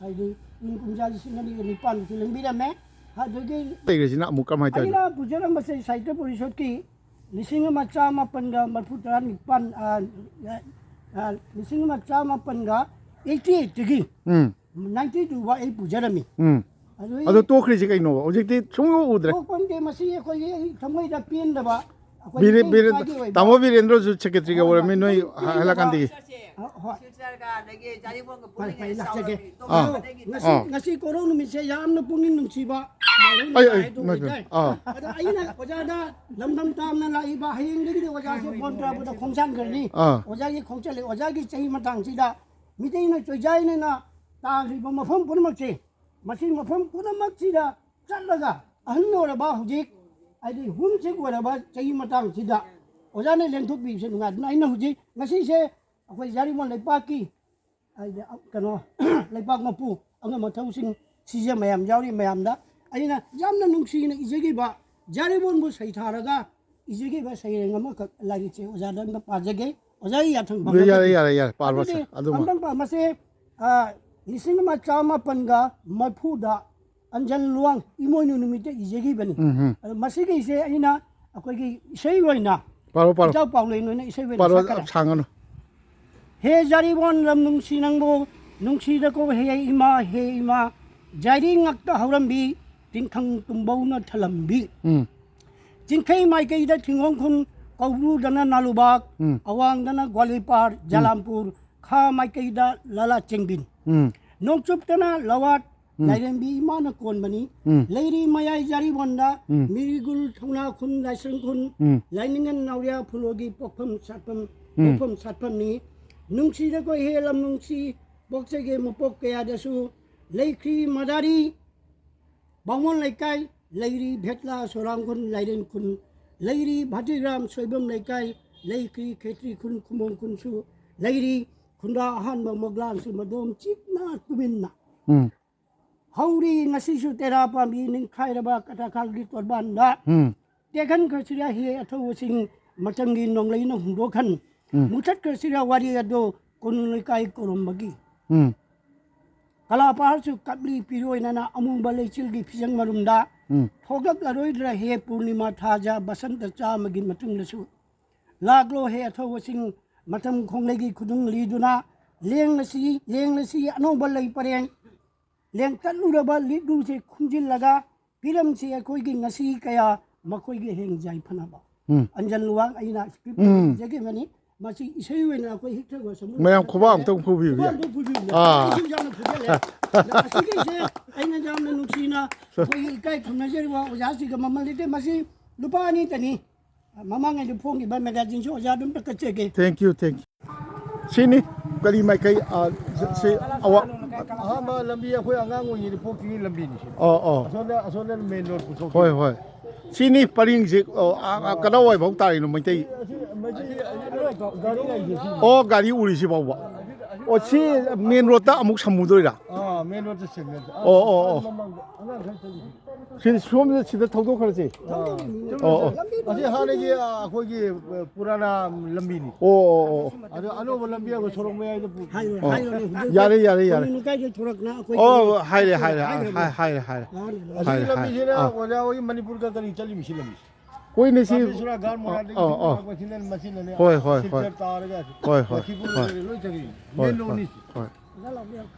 ꯍꯥꯏꯗꯤ ꯏꯪ ꯀꯨꯝꯖꯥ ꯂꯤꯁꯤꯡ ꯑꯅꯤꯒ ꯅꯤꯄꯥꯟꯗꯁꯨ ꯂꯦꯡꯕꯤꯔꯝꯃꯦ꯫ ꯑꯗꯨꯗꯒꯤ ꯂꯩꯈ꯭ꯔꯤꯁꯤꯅ ꯑꯃꯨꯛ ꯀꯃꯥꯏꯅ ꯇꯧꯔꯤꯅꯣ? ꯑꯩꯅ ꯄꯨꯖꯔꯝꯕꯁꯦ ꯁꯥꯍꯤꯇ꯭ꯌ ꯄꯔꯤꯁꯠꯀꯤ ꯂꯤꯁꯤꯡ ꯑꯃ ꯆꯥꯃꯥꯄꯟꯒ ꯃꯔꯤꯐꯨ ꯇꯔꯥꯅꯤꯄꯥꯟ, ꯑ, ꯑ, ꯑ, ꯂꯤꯁꯤꯡ ꯑꯃ ꯆꯥꯃꯥꯄꯟꯒ eighty eight ꯇꯒꯤ ꯎꯝ꯫ ninety two ꯐꯥꯎ ꯑꯩ ꯄꯨꯖꯔꯝꯃꯤ꯫ ꯎꯝ꯫ ꯑꯗꯨ ꯑꯗꯣ ꯇꯣꯛꯈ꯭ꯔꯤꯁꯦ ꯀꯩꯅꯣꯕ? ꯍꯧꯖꯤꯛꯇꯤ ꯁꯨꯡꯎ ꯎꯗ꯭ꯔꯦ꯫ ꯇꯣꯛꯄ ꯅꯠꯇꯦ, ꯃꯁꯤ ꯑꯩꯈꯣꯏꯒꯤ ꯑꯩ ꯊꯃꯣꯏꯗ ꯄꯦꯟꯗꯕ, ꯑꯩꯈꯣꯏ ꯕꯤꯔꯦ-, ꯏꯃꯥꯒꯤ ꯕꯤꯔꯦꯟ-, ꯑꯣꯏꯕ ꯇꯥꯃꯣ ꯕꯤꯔꯦꯟꯗ꯭ꯔꯁꯨ ꯁꯦꯀ꯭ꯔꯦꯇꯔꯤꯒ ꯑꯣꯏꯔꯝꯃꯤ ꯅꯣꯏ ꯍꯥꯏꯂꯀꯥꯟꯗꯒꯤ꯫ ꯑ, ꯍꯣꯏ꯫ ꯁꯤꯜꯆꯔꯒ ꯑꯗꯒꯤ ꯖꯥꯔꯤꯕꯣꯟꯒ ꯐꯔꯦ, ꯐꯔꯦ, ꯄꯨꯜꯂꯤꯉꯩꯗ ꯂꯥꯛꯆꯒꯦ꯫ ꯆꯥꯎꯔꯝꯃꯤ꯫ ꯑꯗꯣ ꯇꯣꯛꯈꯤꯕꯗꯒꯤ ꯉꯁꯤ, ꯑꯥ꯫ ꯉꯁꯤ ꯀꯣꯔꯧ ꯅꯨꯃꯤꯠꯁꯦ ꯌꯥꯝꯅ ꯄꯨꯛꯅꯤꯡ ꯅꯨꯡꯁꯤꯕ ꯃꯥꯏꯕ ꯑꯩ, ꯑꯩ, ꯅꯨꯃꯤꯠ ꯏꯃꯥꯏ ꯄꯦꯝꯃ꯫ ꯍꯥꯏꯇꯥꯔꯦ꯫ ꯑꯥ꯫ ꯑꯗꯣ ꯑꯩꯅ ꯑꯣꯖꯥꯗ ꯂꯝꯗꯝ ꯇꯥꯝꯅ ꯂꯥꯛꯏꯕ, ꯍꯌꯦꯡꯗꯒꯤꯗꯤ ꯑꯣꯖꯥꯁꯦ ꯕꯣꯟ ꯇꯥꯕꯗ ꯈꯣꯡꯁꯥꯟꯈ꯭ꯔꯅꯤ꯫ ꯑꯥ꯫ ꯑꯣꯖꯥꯒꯤ ꯈꯣꯡꯆꯠꯂꯦ, ꯑꯣꯖꯥꯒꯤ ꯆꯍꯤ ꯃꯇꯥꯡꯁꯤꯗ ꯃꯤꯇꯩꯅ ꯆꯣꯏꯖꯥꯏꯅꯅ ꯇꯥꯈ꯭ꯔꯤꯕ ꯃꯐꯝ ꯄꯨꯝꯅꯃꯛꯁꯦ, ꯃꯁꯤ ꯃꯐꯝ ꯄꯨꯝꯅꯃꯛꯁꯤꯗ ꯆꯠꯂꯒ ꯑꯍꯜ ꯑꯣꯏꯔꯕ ꯍꯧꯖꯤꯛ ꯍꯥꯏꯗꯤ ꯍꯨꯝꯁꯤꯛ ꯑꯣꯏꯔꯕ ꯆꯍꯤ ꯃꯇꯥꯡꯁꯤꯗ ꯑꯣꯖꯥꯅ ꯂꯦꯡꯊꯣꯛꯄꯤꯕꯁꯦ ꯅꯨꯡꯉꯥꯏ꯫ ꯑꯗꯨꯅ ꯑꯩꯅ ꯍꯧꯖꯤꯛ ꯉꯁꯤꯁꯦ ꯑꯩꯈꯣꯏ ꯌꯥꯔꯤꯃꯣꯟ ꯂꯩꯄꯥꯛꯀꯤ, ꯍꯥꯏꯗꯤ, ꯀꯩꯅꯣ, ꯂꯩꯄꯥꯛ ꯃꯄꯨ, ꯑꯉꯝ ꯑꯊꯧꯁꯤꯡ, ꯁꯤꯖꯦ ꯃꯌꯥꯝ ꯌꯥꯎꯔꯤ ꯃꯌꯥꯝꯗ ꯑꯩꯅ ꯌꯥꯝꯅ ꯅꯨꯡꯁꯤꯅ ꯏꯖꯈꯤꯕ ꯌꯥꯔꯤꯃꯣꯟꯕꯨ ꯁꯩꯊꯥꯔꯒ ꯏꯖꯈꯤꯕ ꯁꯩꯔꯦꯡ ꯑꯃꯈꯛ ꯂꯥꯏꯔꯤꯛꯁꯦ ꯑꯣꯖꯥꯗ ꯑꯝꯇ ꯄꯥꯖꯒꯦ꯫ ꯑꯣꯖꯥ, ꯑꯩ ꯌꯥꯊꯪ ꯌꯥꯔꯦ, ꯌꯥꯔꯦ, ꯌꯥꯔꯦ, ꯌꯥꯔꯦ, ꯄꯥꯔꯣ, ꯑꯗꯨꯗꯤ ꯁꯥꯔ, ꯑꯗꯨꯃ꯫ ꯑꯝꯇꯪ ꯄꯥ-, ꯃꯁꯦ, ꯑ, ꯂꯤꯁꯤꯡ ꯑꯃ ꯆꯥꯃꯥꯄꯟꯒ ꯃꯔꯤꯐꯨꯗ ꯑꯟꯖꯟ ꯂꯨꯋꯥꯡ ꯏꯃꯣꯏꯅꯨ ꯅꯨꯃꯤꯠꯇ ꯏꯖꯈꯤꯕꯅꯤ꯫ ꯎꯝ, ꯎꯝ꯫ ꯑꯗꯣ ꯃꯁꯤꯒꯤꯁꯦ ꯑꯩꯅ ꯑꯩꯈꯣꯏꯒꯤ ꯏꯁꯩ ꯑꯣꯏꯅ ꯄꯥꯔꯣ, ꯄꯥꯔꯣ꯫ ꯏꯇꯥꯎ ꯄꯥꯎꯂꯦꯟ ꯑꯣꯏꯅ ꯏꯁꯩ ꯑꯣꯏꯅ ꯄꯥꯔꯣ, ꯁꯛꯀꯅꯤ꯫ ꯁꯥꯡꯉꯅꯨ꯫ ꯍꯦ ꯖꯥꯔꯤꯕꯣꯟ ꯂꯝ ꯅꯨꯡꯁꯤ ꯅꯪꯕꯨ, ꯅꯨꯡꯁꯤꯗꯀꯣ ꯍꯦ ꯏꯃꯥ, ꯍꯦ ꯏꯃꯥ, ꯖꯥꯏꯔꯤ ꯉꯥꯛꯇ ꯍꯧꯔꯝꯕꯤ, ꯇꯤꯡꯈꯪ ꯇꯨꯝꯕꯧꯅ ꯊꯜꯂꯝꯕꯤ꯫ ꯎꯝ꯫ ꯆꯤꯡꯈꯩ ꯃꯥꯏꯀꯩꯗ ꯊꯤꯡꯒꯣꯡ ꯈꯨꯟ, ꯀꯧꯕ꯭ꯔꯨꯗꯅ ꯅꯥꯂꯨꯕꯥꯛ, ꯎꯝ꯫ ꯑꯋꯥꯡꯗꯅ ꯒ꯭ꯋꯥꯂꯤꯄꯥꯔ, ꯎꯝ꯫ ꯖꯂꯥꯝꯄꯨꯔ, ꯈꯥ ꯃꯥꯏꯀꯩꯗ ꯂꯥꯂꯥ ꯆꯦꯡꯕꯤꯟ꯫ ꯎꯝ꯫ ꯅꯣꯡꯆꯨꯞꯇꯅ ꯂꯋꯥꯠ, ꯎꯝ꯫ ꯂꯥꯏꯔꯦꯝꯕꯤ ꯏꯃꯥꯅ ꯀꯣꯟꯕꯅꯤ꯫ ꯎꯝ꯫ ꯂꯩꯔꯤ ꯃꯌꯥꯏ ꯖꯥꯔꯤꯕꯣꯟꯗ, ꯎꯝ꯫ ꯃꯤꯔꯤꯒꯨꯜ ꯊꯧꯅꯥ ꯈꯨꯟ ꯂꯥꯏꯁ꯭ꯔꯝ ꯈꯨꯟ, ꯎꯝ꯫ ꯂꯥꯏꯅꯤꯡꯉꯟ ꯅꯥꯎꯔꯤꯌꯥ ꯐꯨꯂꯣꯒꯤ ꯄꯣꯛꯐꯝ ꯁꯥꯠꯐꯝ, ꯎꯝ꯫ ꯄꯣꯛꯐꯝ ꯁꯥꯠꯐꯝꯅꯤ꯫ ꯅꯨꯡꯁꯤꯗꯀꯣ ꯍꯦ ꯂꯝ ꯅꯨꯡꯁꯤ, ꯄꯣꯛꯆꯒꯦ ꯃꯄꯣꯛ ꯀꯌꯥꯗꯁꯨ, ꯂꯩꯈ꯭ꯔꯤ ꯃꯗꯥꯔꯤ, ꯕꯥꯃꯣꯟ ꯂꯩꯀꯥꯏ, ꯂꯩꯔꯤ ꯚꯦꯠꯂꯥ ꯁꯣꯔꯥꯡ ꯈꯨꯟ ꯂꯥꯏꯔꯦꯟ ꯈꯨꯟ, ꯂꯩꯔꯤ ꯚꯥꯇꯤꯒ꯭ꯔꯥꯝ ꯁꯣꯏꯕꯝ ꯂꯩꯀꯥꯏ, ꯂꯩꯈ꯭ꯔꯤ ꯈꯦꯇ꯭ꯔꯤ ꯈꯨꯟ ꯈꯨꯃꯣꯡ ꯈꯨꯟꯁꯨ, ꯂꯩꯔꯤ ꯈꯨꯟꯗ꯭ꯔꯥ ꯑꯍꯥꯟꯕ ꯃꯣꯒ꯭ꯂꯥꯡꯁꯨ ꯃꯗꯣꯝ ꯆꯤꯛꯅ ꯇꯨꯃꯤꯟꯅ꯫ ꯎꯝ꯫ ꯍꯧꯔꯤ ꯉꯁꯤꯁꯨ ꯇꯦꯔꯥ ꯄꯥꯝꯕꯤ ꯅꯤꯡꯈꯥꯏꯔꯕ ꯀꯇꯥꯈꯥꯜꯒꯤ ꯇꯣꯔꯕꯥꯟꯗ꯫ ꯎꯝ꯫ ꯇꯦꯛꯍꯟꯈ꯭ꯔꯁꯤꯔ ꯍꯦ ꯑꯊꯧꯕꯁꯤꯡ, ꯃꯇꯝꯒꯤ ꯅꯣꯡꯂꯩꯅ ꯍꯨꯝꯗꯣꯛꯍꯟ꯫ ꯎꯝ꯫ ꯃꯨꯊꯠꯈ꯭ꯔꯁꯤꯔ ꯋꯥꯔꯤ ꯑꯗꯣ ꯀꯣꯅꯨꯡ ꯂꯩꯀꯥꯏ ꯀꯧꯔꯝꯕꯒꯤ꯫ ꯎꯝ꯫ ꯀꯂꯥꯄꯥꯔꯁꯨ ꯀꯞꯂꯤ ꯄꯤꯔꯣꯏꯅꯅ ꯑꯃꯨꯕ ꯂꯩꯆꯤꯜꯒꯤ ꯐꯤꯖꯪ ꯃꯔꯨꯝꯗ꯫ ꯎꯝ꯫ ꯊꯣꯛꯂꯛꯂꯔꯣꯏꯗ꯭ꯔꯥ ꯍꯦ ꯄꯨꯔꯅꯤꯃꯥ ꯊꯥꯖ ꯕꯁꯟꯇ ꯆꯥꯝꯃꯒꯤ ꯃꯇꯨꯡꯗꯁꯨ? ꯂꯥꯛꯂꯣ ꯍꯦ ꯑꯊꯧꯕꯁꯤꯡ, ꯃꯇꯝ ꯈꯣꯡꯂꯩꯒꯤ ꯈꯨꯗꯨꯝ ꯂꯤꯗꯨꯅ, ꯂꯦꯡꯂꯁꯤ, ꯂꯦꯡꯂꯁꯤ ꯑꯅꯧꯕ ꯂꯩ ꯄꯔꯦꯡ, ꯂꯦꯡꯇꯠꯂꯨꯔꯕ ꯂꯤꯠꯂꯨꯁꯦ ꯈꯨꯝꯖꯤꯜꯂꯒ, ꯄꯤꯔꯝꯁꯤ ꯑꯩꯈꯣꯏꯒꯤ ꯉꯁꯤ ꯀꯌꯥ ꯃꯈꯣꯏꯒꯤ ꯍꯌꯦꯡ ꯌꯥꯏꯐꯅꯕ꯫ ꯎꯝ꯫ ꯑꯟꯖꯟ ꯂꯨꯋꯥꯡ ꯑꯩꯅ script ꯎꯝ꯫ ꯏꯖꯈꯤꯕꯅꯤ꯫ ꯃꯁꯤ ꯏꯁꯩ ꯑꯣꯏꯅ ꯑꯩꯈꯣꯏ ꯍꯤꯛꯊꯕ ꯁꯃꯨꯗ꯭ꯔ ꯃꯌꯥꯝ ꯈꯨꯕꯥꯛ ꯑꯃꯇꯪ ꯐꯨꯕꯤꯌꯨ, ꯈꯨꯕꯥꯛ ꯌꯥꯏ꯫ ꯑꯃꯇꯪ ꯐꯨꯕꯤꯌꯨꯅꯦ꯫ ꯑꯥ꯫ ꯑꯩꯁꯨ ꯌꯥꯝꯅ ꯐꯨꯒꯠꯂꯦ꯫ ꯑꯗ ꯑꯁꯤꯒꯤꯁꯦ ꯑꯩꯅ ꯌꯥꯝꯅ ꯅꯨꯡꯁꯤꯅ ꯑꯩꯈꯣꯏꯒꯤ ꯏꯀꯥꯏ ꯈꯨꯝꯅꯖꯔꯤꯕ ꯑꯣꯖꯥꯁꯤꯡꯒ ꯃꯃꯜ ꯂꯩꯇꯦ꯫ ꯃꯁꯤ ꯂꯨꯄꯥ ꯑꯅꯤꯇꯅꯤ꯫ ꯃꯃꯥꯡꯉꯩꯗ ꯐꯣꯡꯈꯤꯕ magazineꯁꯨ ꯑꯣꯖꯥ ꯑꯗꯨꯝ ꯀꯠꯆꯒꯦ꯫ Thank you, thank you꯫ ꯁꯤꯅꯤ ꯀꯔꯤ ꯃꯥꯏꯀꯩ, ꯑ, ꯁꯤ ꯑꯋꯥ-, ꯑꯍꯥꯟꯕ ꯂꯝꯕꯤ ꯑꯩꯈꯣꯏ ꯑꯉꯥꯡ ꯑꯣꯏꯔꯤꯉꯩꯗ ꯄꯣꯛꯇ꯭ꯔꯤꯉꯩ ꯂꯝꯕꯤꯅꯤ ꯁꯤꯅꯤ꯫ ꯑꯣ, ꯑꯣ꯫ ꯑꯁꯣꯝꯗ, ꯑꯁꯣꯝꯗ main road ꯄꯨꯊꯣꯛꯈꯤ꯫ ꯍꯣꯏ, ꯍꯣꯏ꯫ ꯁꯤꯅꯤ ꯄꯔꯤꯡꯁꯦ, ꯑꯣ, ꯑ, ꯑ, ꯀꯗꯥꯏꯋꯥꯏꯐꯥꯎ ꯇꯥꯔꯤꯅꯣ ꯃꯩꯇꯩ? ꯑꯁꯤ ꯑꯣ, ꯒꯥꯔꯤ ꯎꯔꯤꯁꯤ ꯐꯥꯎꯕ꯫ ꯑꯣ, ꯁꯤ ꯃꯦꯟ ꯔꯣꯗꯇ ꯑꯃꯨꯛ ꯁꯝꯃꯨꯗꯣꯏꯔꯥ? ꯑꯥ, ꯃꯦꯟ ꯔꯣꯗꯇ ꯁꯝꯃꯦ꯫ ꯑꯣ, ꯑꯣ, ꯑꯣ꯫ ꯑꯉꯥꯡ ꯈꯔ ꯆꯠꯂꯤ꯫ ꯁꯤ ꯁꯣꯝꯗ ꯁꯤꯗ ꯊꯧꯗꯣꯛꯈ꯭ꯔꯁꯤ꯫ ꯑꯥ꯫ ꯑꯣ, ꯑꯣ꯫ ꯑꯁꯤ ꯍꯥꯟꯅꯒꯤ, ꯑ, ꯑꯩꯈꯣꯏꯒꯤ, ꯑ, ꯄꯨꯔꯥꯅꯥ ꯂꯝꯕꯤꯅꯤ꯫ ꯑꯣ, ꯑꯣ, ꯑꯣ꯫ ꯑꯗꯣ ꯑꯅꯧꯕ ꯂꯝꯕꯤ ꯑꯃ ꯁꯣꯔꯣꯛ ꯃꯌꯥꯏꯗ ꯄꯨ-, ꯍꯥꯏꯔꯣꯅꯦ, ꯑꯣ꯫ ꯍꯥꯏꯔꯣꯅꯦ, ꯍꯧꯖꯤꯛ ꯌꯥꯔꯦ, ꯌꯥꯔꯦ, ꯌꯥꯔꯦ꯫ ꯀꯣꯅꯨꯡ ꯂꯩꯀꯥꯏꯗ ꯊꯣꯔꯛꯅ ꯑꯩꯈꯣꯏ ꯑꯣ, ꯍꯥꯏꯔꯦ, ꯍꯥꯏꯔꯦ, ꯍꯥꯏꯔꯦ, ꯍꯥꯏꯔꯦ, ꯍꯥꯏꯔꯦ꯫ ꯍꯥꯏꯔꯣꯅꯦ꯫ ꯑꯁꯤꯒꯤ ꯍꯥꯏꯔꯦ, ꯍꯥꯏꯔꯦ꯫ ꯂꯝꯕꯤꯁꯤꯅ ꯑꯥ꯫ ꯑꯣꯖꯥ ꯍꯣꯏ ꯃꯅꯤꯄꯨꯔꯒ ꯀꯔꯤ ꯆꯠꯂꯤꯃꯤ ꯁꯤ ꯂꯝꯕꯤ? ꯑꯩꯈꯣꯏꯅ ꯁꯤ ꯔꯥꯃꯦꯁ꯭ꯋꯔ ꯘꯥꯠ ꯃꯣꯔꯥꯗꯒꯤ ꯑꯣ, ꯑꯣ꯫ ꯂꯥꯛꯄꯁꯤꯅ ꯃꯁꯤꯅꯅꯦ, ꯍꯣꯏ, ꯍꯣꯏ, ꯍꯣꯏ꯫ ꯁꯤꯜꯆꯔ ꯇꯥꯔꯒ ꯍꯣꯏ, ꯍꯣꯏ, ꯂꯛꯈꯤꯄꯨꯔ ꯍꯣꯏ꯫ ꯂꯩꯔꯦ, ꯂꯣꯏ ꯆꯠꯈꯤ꯫ ꯍꯣꯏ, ꯃꯦꯟ ꯍꯣꯏ, ꯔꯣꯗꯅꯤ ꯁꯤ꯫ ꯍꯣꯏ꯫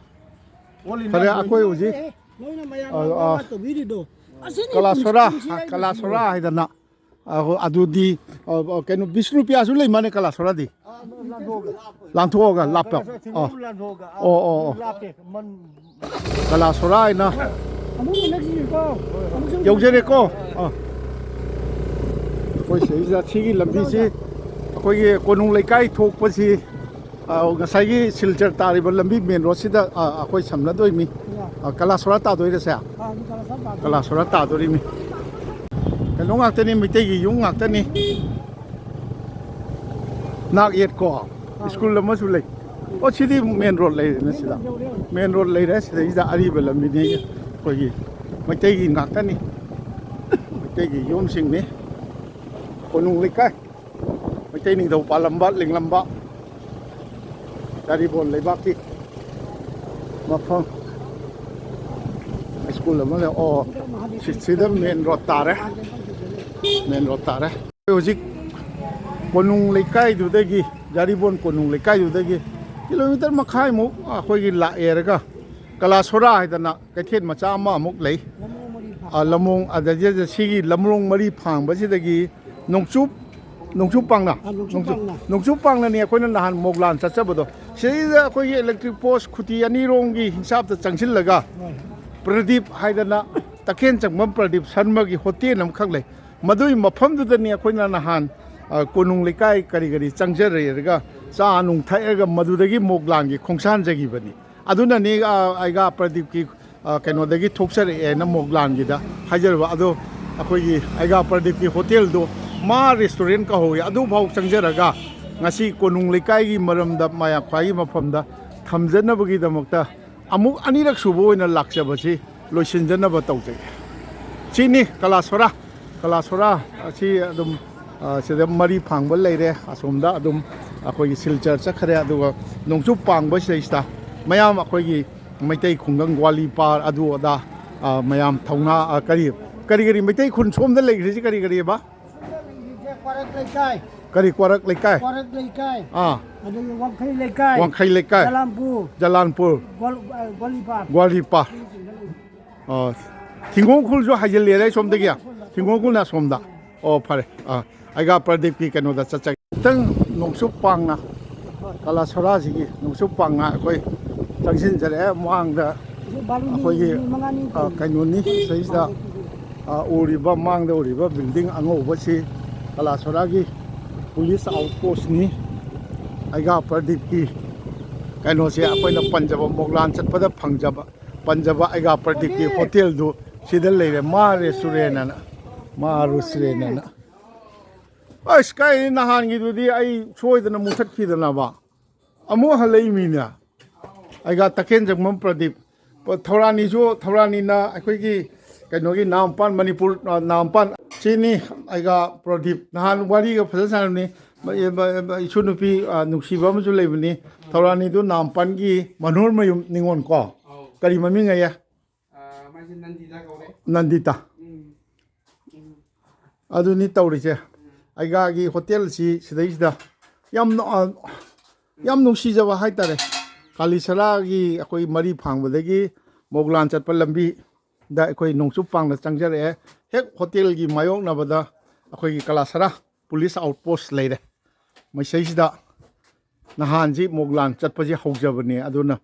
All India ꯐꯔꯦ, road꯫ ꯑꯩꯈꯣꯏ ꯍꯧꯖꯤꯛ ꯅꯣꯏꯅ ꯃꯌꯥꯝ ꯑ, ꯑ꯫ ꯇꯧꯕꯤꯔꯤꯗꯣ꯫ ꯑꯁꯤꯅꯤ ꯀꯂꯥꯁꯣꯔꯥ, ꯄꯨꯟꯁꯤ ꯍꯥꯏꯕꯁꯤ꯫ ꯀꯂꯥꯁꯣꯔꯥ ꯍꯥꯏꯗꯅ꯫ ꯑ, ꯍꯣ, ꯑꯗꯨꯗꯤ, ꯑ, ꯑ, ꯀꯩꯅꯣ, ꯕꯤꯁꯅꯨꯄ꯭ꯔꯤꯌꯥꯁꯨ ꯂꯩ ꯃꯥꯅꯦ ꯀꯂꯥꯁꯣꯔꯥꯗꯤ? ꯑꯥ, ꯂꯥꯟꯊꯣꯛꯑꯒ꯫ ꯂꯥꯟꯊꯣꯛꯑꯒ, ꯂꯥꯞꯄ꯫ ꯀꯂꯥꯁꯣꯔꯥ ꯑꯣ꯫ ꯂꯥꯟꯊꯣꯛꯑꯒ, ꯑꯥ, ꯑꯣ, ꯑꯣ, ꯑꯣ꯫ ꯂꯥꯞꯄꯦ꯫ ꯃꯟ- ꯀꯂꯥꯁꯣꯔꯥ ꯍꯥꯏꯅ꯫ ꯑꯃꯨꯛ ꯎꯅꯈꯤꯁꯤꯀꯣ꯫ ꯑꯃꯨꯛꯁꯨ ꯌꯧꯖꯔꯦꯀꯣ꯫ ꯑꯥ꯫ ꯑꯩꯈꯣꯏ ꯁꯤꯗꯩꯁꯤꯗ ꯁꯤꯒꯤ ꯂꯝꯕꯤꯁꯤ ꯑꯩꯈꯣꯏꯒꯤ ꯀꯣꯅꯨꯡ ꯂꯩꯀꯥꯏ ꯊꯣꯛꯄꯁꯤ, ꯑ, ꯉꯁꯥꯏꯒꯤ ꯁꯤꯜꯆꯔ ꯇꯥꯔꯤꯕ ꯂꯝꯕꯤ ꯃꯦꯟ ꯔꯣꯗꯁꯤꯗ, ꯑ, ꯑꯩꯈꯣꯏ ꯁꯝꯅꯗꯣꯏꯅꯤ꯫ ꯑ, ꯀꯂꯥꯁꯣꯔꯥ ꯇꯥꯗꯣꯏꯔꯁꯦ? ꯑ, ꯀꯂꯥꯁꯣꯔꯥ ꯇꯥꯗꯣꯏꯅꯤ꯫ ꯀꯂꯥꯁꯣꯔꯥ ꯇꯥꯗꯣꯔꯤꯃꯤ꯫ ꯀꯩꯅꯣ ꯉꯥꯛꯇꯅꯤ, ꯃꯩꯇꯩꯒꯤ ꯌꯨꯝ ꯉꯥꯛꯇꯅꯤ꯫ ꯅꯥꯛ ꯌꯦꯠꯀꯣ, ꯁ꯭ꯀꯨꯜ ꯑꯃꯁꯨ ꯂꯩ꯫ ꯑꯣ, ꯁꯤꯗꯤ ꯃꯦꯟ ꯔꯣꯗ ꯂꯩꯔꯦꯅꯦ ꯁꯤꯗ꯫ ꯃꯦꯟ ꯔꯣꯗ ꯂꯩꯔꯦ, ꯁꯤꯗꯩꯁꯤꯗ ꯑꯔꯤꯕ ꯂꯝꯕꯤꯅꯤ꯫ ꯑꯩꯈꯣꯏꯒꯤ ꯃꯩꯇꯩꯒꯤ ꯉꯥꯛꯇꯅꯤ, ꯃꯩꯇꯩꯒꯤ ꯌꯨꯝꯁꯤꯡꯅꯤ꯫ ꯀꯣꯅꯨꯡ ꯂꯩꯀꯥꯏ, ꯃꯩꯇꯩ ꯅꯤꯡꯊꯧ ꯄꯥꯜꯂꯝꯕ, ꯂꯤꯡꯂꯝꯕ, ꯌꯥꯔꯤꯄꯣꯛ ꯂꯩꯕꯥꯛꯀꯤ ꯃꯐꯝ꯫ ꯁ꯭ꯀꯨꯜ ꯑꯃ ꯂꯩ꯫ ꯑꯣ, ꯁꯤ-, ꯁꯤꯗ ꯃꯦꯟ ꯔꯣꯗ ꯇꯥꯔꯦ, ꯃꯦꯟ ꯔꯣꯗ ꯇꯥꯔꯦ꯫ ꯍꯧꯖꯤꯛ ꯀꯣꯅꯨꯡ ꯂꯩꯀꯥꯏꯗꯨꯗꯒꯤ, ꯌꯥꯔꯤꯄꯣꯛ ꯀꯣꯅꯨꯡ ꯂꯩꯀꯥꯏꯗꯨꯗꯒꯤ ꯀꯤꯂꯣꯃꯤꯇꯔ ꯃꯈꯥꯏꯃꯨꯛ ꯑꯩꯈꯣꯏꯒꯤ ꯂꯥꯛꯑꯦꯔꯒ ꯀꯂꯥꯁꯣꯔꯥ ꯍꯥꯏꯗꯅ ꯀꯩꯊꯦꯜ ꯃꯆꯥ ꯑꯃ ꯑꯃꯨꯛ ꯂꯩ꯫ ꯂꯝꯂꯣꯡ ꯃꯔꯤ ꯐꯥꯡ-, ꯑ, ꯂꯝꯂꯣꯡ, ꯑꯗꯩꯗ ꯁꯤꯒꯤ ꯂꯝꯂꯣꯡ ꯃꯔꯤ ꯐꯥꯡꯕꯁꯤꯗꯒꯤ ꯅꯣꯡꯆꯨꯞ, ꯅꯣꯡꯆꯨꯞ ꯄꯥꯡꯅ, ꯑ, ꯅꯣꯡꯆꯨꯞ ꯅꯣꯡꯆꯨꯞ, ꯄꯥꯡꯅ꯫ ꯅꯣꯡꯆꯨꯞ ꯄꯥꯡꯅꯅꯤ ꯑꯩꯈꯣꯏꯅ ꯅꯍꯥꯟ ꯃꯣꯒ꯭ꯂꯥꯟ ꯆꯠꯆꯕꯗꯣ꯫ ꯁꯤꯗꯩꯗ ꯑꯩꯈꯣꯏꯒꯤ electric post ꯈꯨꯇꯤ ꯑꯅꯤꯔꯣꯝꯒꯤ ꯍꯤꯡꯁꯥꯞꯇ ꯆꯪꯁꯤꯜꯂꯒ ꯍꯣꯏ꯫ ꯄ꯭ꯔꯗꯤꯞ ꯍꯥꯏꯗꯅ ꯇꯈꯦꯜ ꯆꯪꯐꯝ ꯄ꯭ꯔꯗꯤꯞ ꯁꯔꯃꯒꯤ ꯍꯣꯇꯦꯜ ꯑꯃꯈꯛ ꯂꯩ꯫ ꯃꯗꯨꯒꯤ ꯃꯐꯝꯗꯨꯗꯅꯤ ꯑꯩꯈꯣꯏꯅ ꯅꯍꯥꯟ, ꯑ, ꯀꯣꯅꯨꯡ ꯂꯩꯀꯥꯏ ꯀꯔꯤ ꯀꯔꯤ ꯆꯪꯖꯔꯦꯔꯒ ꯆꯥ ꯅꯨꯡ ꯊꯛꯑꯒ ꯃꯗꯨꯗꯒꯤ ꯃꯣꯒ꯭ꯂꯥꯟꯒꯤ ꯈꯣꯡꯁꯥꯟꯖꯈꯤꯕꯅꯤ꯫ ꯑꯗꯨꯅꯅꯤ, ꯑ, ꯑꯩꯒꯥ ꯄ꯭ꯔꯗꯤꯞꯀꯤ, ꯑ, ꯀꯩꯅꯣꯗꯒꯤ ꯊꯣꯛꯆꯔꯛꯑꯦꯅ ꯃꯣꯒ꯭ꯂꯥꯟꯒꯤꯗ ꯍꯥꯏꯖꯔꯤꯕ꯫ ꯑꯗꯣ ꯑꯩꯈꯣꯏꯒꯤ ꯑꯩꯒꯥ ꯄ꯭ꯔꯗꯤꯞꯀꯤ ꯍꯣꯇꯦꯜꯗꯣ ꯃꯥ ꯔꯦꯁꯇꯨꯔꯦꯟ ꯀꯧꯍꯧꯋꯤ, ꯑꯗꯨꯐꯥꯎ ꯆꯪꯖꯔꯒ ꯉꯁꯤ ꯀꯣꯅꯨꯡ ꯂꯩꯀꯥꯏꯒꯤ ꯃꯔꯝꯗ, ꯃꯌꯥꯝ ꯈ꯭ꯋꯥꯏꯒꯤ ꯃꯐꯝꯗ ꯊꯝꯖꯅꯕꯒꯤꯗꯃꯛꯇ ꯑꯃꯨꯛ ꯑꯅꯤꯔꯛ ꯁꯨꯕ ꯑꯣꯏꯅ ꯂꯥꯛꯆꯕꯁꯤ ꯂꯣꯏꯁꯤꯟꯖꯅꯕ ꯇꯧꯖꯒꯦ꯫ ꯁꯤꯅꯤ ꯀꯂꯥꯁꯣꯔꯥ꯫ ꯀꯂꯥꯁꯣꯔꯥ ꯑꯁꯤ ꯑꯗꯨꯝ, ꯑ, ꯁꯤꯗ ꯃꯔꯤ ꯐꯥꯡꯕ ꯂꯩꯔꯦ꯫ ꯑꯁꯣꯝꯗ ꯑꯗꯨꯝ ꯑꯩꯈꯣꯏꯒꯤ ꯁꯤꯜꯆꯔ ꯆꯠꯈ꯭ꯔꯦ꯫ ꯑꯗꯨꯒ ꯅꯣꯡꯆꯨꯞ ꯄꯥꯡꯕ ꯁꯤꯗꯩꯁꯤꯗ ꯃꯌꯥꯝ ꯑꯩꯈꯣꯏꯒꯤ ꯃꯩꯇꯩ ꯈꯨꯡꯒꯪ, ꯒ꯭ꯋꯥꯂꯤ ꯄꯥꯔ, ꯑꯗꯨ ꯑꯗꯥ, ꯑ, ꯃꯌꯥꯝ ꯊꯧꯅꯥ, ꯑ, ꯀꯔꯤ, ꯀꯔꯤ ꯀꯔꯤ ꯃꯩꯇꯩ ꯈꯨꯟ ꯁꯣꯝꯗ ꯂꯩꯈ꯭ꯔꯤꯁꯤ ꯀꯔꯤ ꯀꯔꯤꯕ? ꯀ꯭ꯋꯥꯔꯛ ꯂꯩꯀꯥꯏ꯫ ꯀꯔꯤ ꯀ꯭ꯋꯥꯔꯛ ꯂꯩꯀꯥꯏ? ꯀ꯭ꯋꯥꯔꯛ ꯂꯩꯀꯥꯏ꯫ ꯑꯥ꯫ ꯑꯗꯒꯤ ꯋꯥꯡꯈꯩ ꯂꯩꯀꯥꯏ꯫ ꯋꯥꯡꯈꯩ ꯂꯩꯀꯥꯏ꯫ ꯖꯂꯥꯝꯄꯨꯔ꯫ ꯖꯂꯥꯝꯄꯨꯔ꯫ ꯒꯣꯜ-, ꯑ, ꯒꯣꯂꯤꯄꯥꯔ꯫ ꯒꯣꯂꯤꯄꯥꯔ꯫ ꯑꯣ, ꯊꯤꯡꯒꯣꯡ ꯈꯨꯜꯁꯨ ꯍꯥꯏꯖꯤꯜꯂꯦꯗ ꯑꯩ ꯁꯣꯝꯗꯒꯤ꯫ ꯊꯤꯡꯒꯣꯡ ꯈꯨꯜꯅ ꯑꯁꯣꯝꯗ꯫ ꯑꯣ, ꯐꯔꯦ꯫ ꯑꯥ, ꯑꯩꯒꯥ ꯄ꯭ꯔꯗꯤꯞꯀꯤ ꯀꯩꯅꯣꯗ ꯆꯠꯆꯒꯦ꯫ ꯈꯤꯇꯪ ꯅꯣꯡꯆꯨꯞ ꯄꯥꯡꯅ ꯀꯂꯥꯁꯣꯔꯥꯁꯤꯒꯤ ꯅꯣꯡꯆꯨꯞ ꯄꯥꯡꯅ ꯑꯩꯈꯣꯏ ꯆꯪꯁꯤꯟꯖꯔꯛꯑꯦ꯫ ꯃꯃꯥꯡꯗ ꯑꯩꯈꯣꯏꯒꯤ, ꯑ, ꯀꯩꯅꯣꯅꯤ, ꯁꯤꯗꯩꯁꯤꯗ, ꯑ, ꯎꯔꯤꯕ, ꯃꯥꯡꯗ ꯎꯔꯤꯕ ꯕꯤꯜꯗꯤꯡ ꯑꯉꯧꯕꯁꯤ ꯀꯂꯥꯁꯣꯔꯥꯒꯤ ꯄꯨꯂꯤꯁ ꯑꯥꯎꯠꯄꯣꯁꯅꯤ꯫ ꯑꯩꯒꯥ ꯄ꯭ꯔꯗꯤꯞꯀꯤ ꯀꯩꯅꯣꯁꯦ ꯑꯩꯈꯣꯏꯅ ꯄꯟꯖꯕ, ꯃꯣꯒ꯭ꯂꯥꯟ ꯆꯠꯄꯗ ꯐꯪꯖꯕ, ꯄꯟꯖꯕ ꯑꯩꯒꯥ ꯄ꯭ꯔꯗꯤꯞꯀꯤ ꯍꯣꯇꯦꯜꯗꯨ ꯁꯤꯗ ꯂꯩꯔꯦ, ꯃꯥ ꯔꯦꯁꯇꯨꯔꯦꯟ ꯑꯅ, ꯃꯥ ꯔꯦꯁꯇꯨꯔꯦꯟ ꯑꯅ꯫ ꯑꯁ, ꯀꯥꯏ ꯅꯍꯥꯟꯒꯤꯗꯨꯗꯤ ꯑꯩ ꯁꯣꯏꯗꯅ ꯃꯨꯊꯠꯈꯤꯗꯅꯕ꯫ ꯑꯃꯨꯛ ꯍꯜꯂꯛꯏꯃꯤꯅꯦ꯫ ꯑꯩꯒꯥ ꯇꯈꯦꯜ ꯆꯪꯐꯝ ꯄ꯭ꯔꯗꯤꯞ꯫ ꯊꯧꯔꯥꯅꯤꯁꯨ, ꯊꯧꯔꯥꯅꯤꯅ ꯑꯩꯈꯣꯏꯒꯤ ꯀꯩꯅꯣꯒꯤ ꯅꯥꯝꯄꯥꯟ, ꯃꯅꯤꯄꯨꯔ, ꯑ, ꯅꯥꯝꯄꯥꯟ꯫ ꯁꯤꯅꯤ ꯑꯩꯒꯥ ꯄ꯭ꯔꯗꯤꯞ꯫ ꯅꯍꯥꯟ ꯋꯥꯔꯤꯒ ꯐꯖꯅ ꯁꯥꯟꯅꯕꯅꯤ꯫ ꯃ-, ꯃ-, ꯃ-, ꯏꯁꯨ ꯅꯨꯄꯤ, ꯑ, ꯅꯨꯡꯁꯤꯕ ꯑꯃꯁꯨ ꯂꯩꯕꯅꯤ꯫ ꯊꯧꯔꯥꯅꯤꯗꯨ ꯅꯥꯝꯄꯥꯟꯒꯤ ꯃꯅꯣꯍꯔ ꯃꯌꯨꯝ ꯅꯤꯉꯣꯜ ꯀꯣ꯫ ꯑꯧ꯫ ꯀꯔꯤ ꯃꯃꯤꯡ ꯑꯌꯦ? ꯑ, ꯃꯥꯁꯦ ꯅꯟꯗꯤꯇꯥ ꯀꯧꯔꯦ꯫ ꯅꯟꯗꯤꯇꯥ꯫ ꯎꯝ꯫ ꯎꯝ꯫ ꯑꯗꯨꯅꯤ ꯇꯧꯔꯤꯁꯦ꯫ ꯎꯝ꯫ ꯑꯩꯒꯥꯒꯤ ꯍꯣꯇꯦꯜꯁꯤ ꯁꯤꯗꯩꯁꯤꯗ ꯌꯥꯝ ꯅꯨ-, ꯑ, ꯌꯥꯝ ꯅꯨꯡꯁꯤꯖꯕ ꯍꯥꯏꯇꯥꯔꯦ꯫ ꯀꯥꯂꯤꯁꯔꯥꯒꯤ ꯑꯩꯈꯣꯏ ꯃꯔꯤ ꯐꯥꯡꯕꯗꯒꯤ ꯃꯧꯒ꯭ꯂꯥꯟ ꯆꯠꯄ ꯂꯝꯕꯤꯗ ꯑꯩꯈꯣꯏ ꯅꯣꯡꯆꯨꯞ ꯄꯥꯡꯅ ꯆꯪꯖꯔꯛꯑꯦ꯫ ꯍꯦꯛ ꯍꯣꯇꯦꯜꯒꯤ ꯃꯥꯌꯣꯛꯅꯕꯗ ꯑꯩꯈꯣꯏꯒꯤ ꯀꯂꯥꯁꯔꯥ ꯄꯨꯂꯤꯁ ꯑꯥꯎꯠꯄꯣꯁ ꯂꯩꯔꯦ꯫ ꯃꯁꯤꯗꯩꯁꯤꯗ ꯅꯍꯥꯟꯁꯤ ꯃꯣꯒ꯭ꯂꯥꯟ ꯆꯠꯄꯁꯤ ꯍꯧꯖꯕꯅꯤ꯫ ꯑꯗꯨꯅ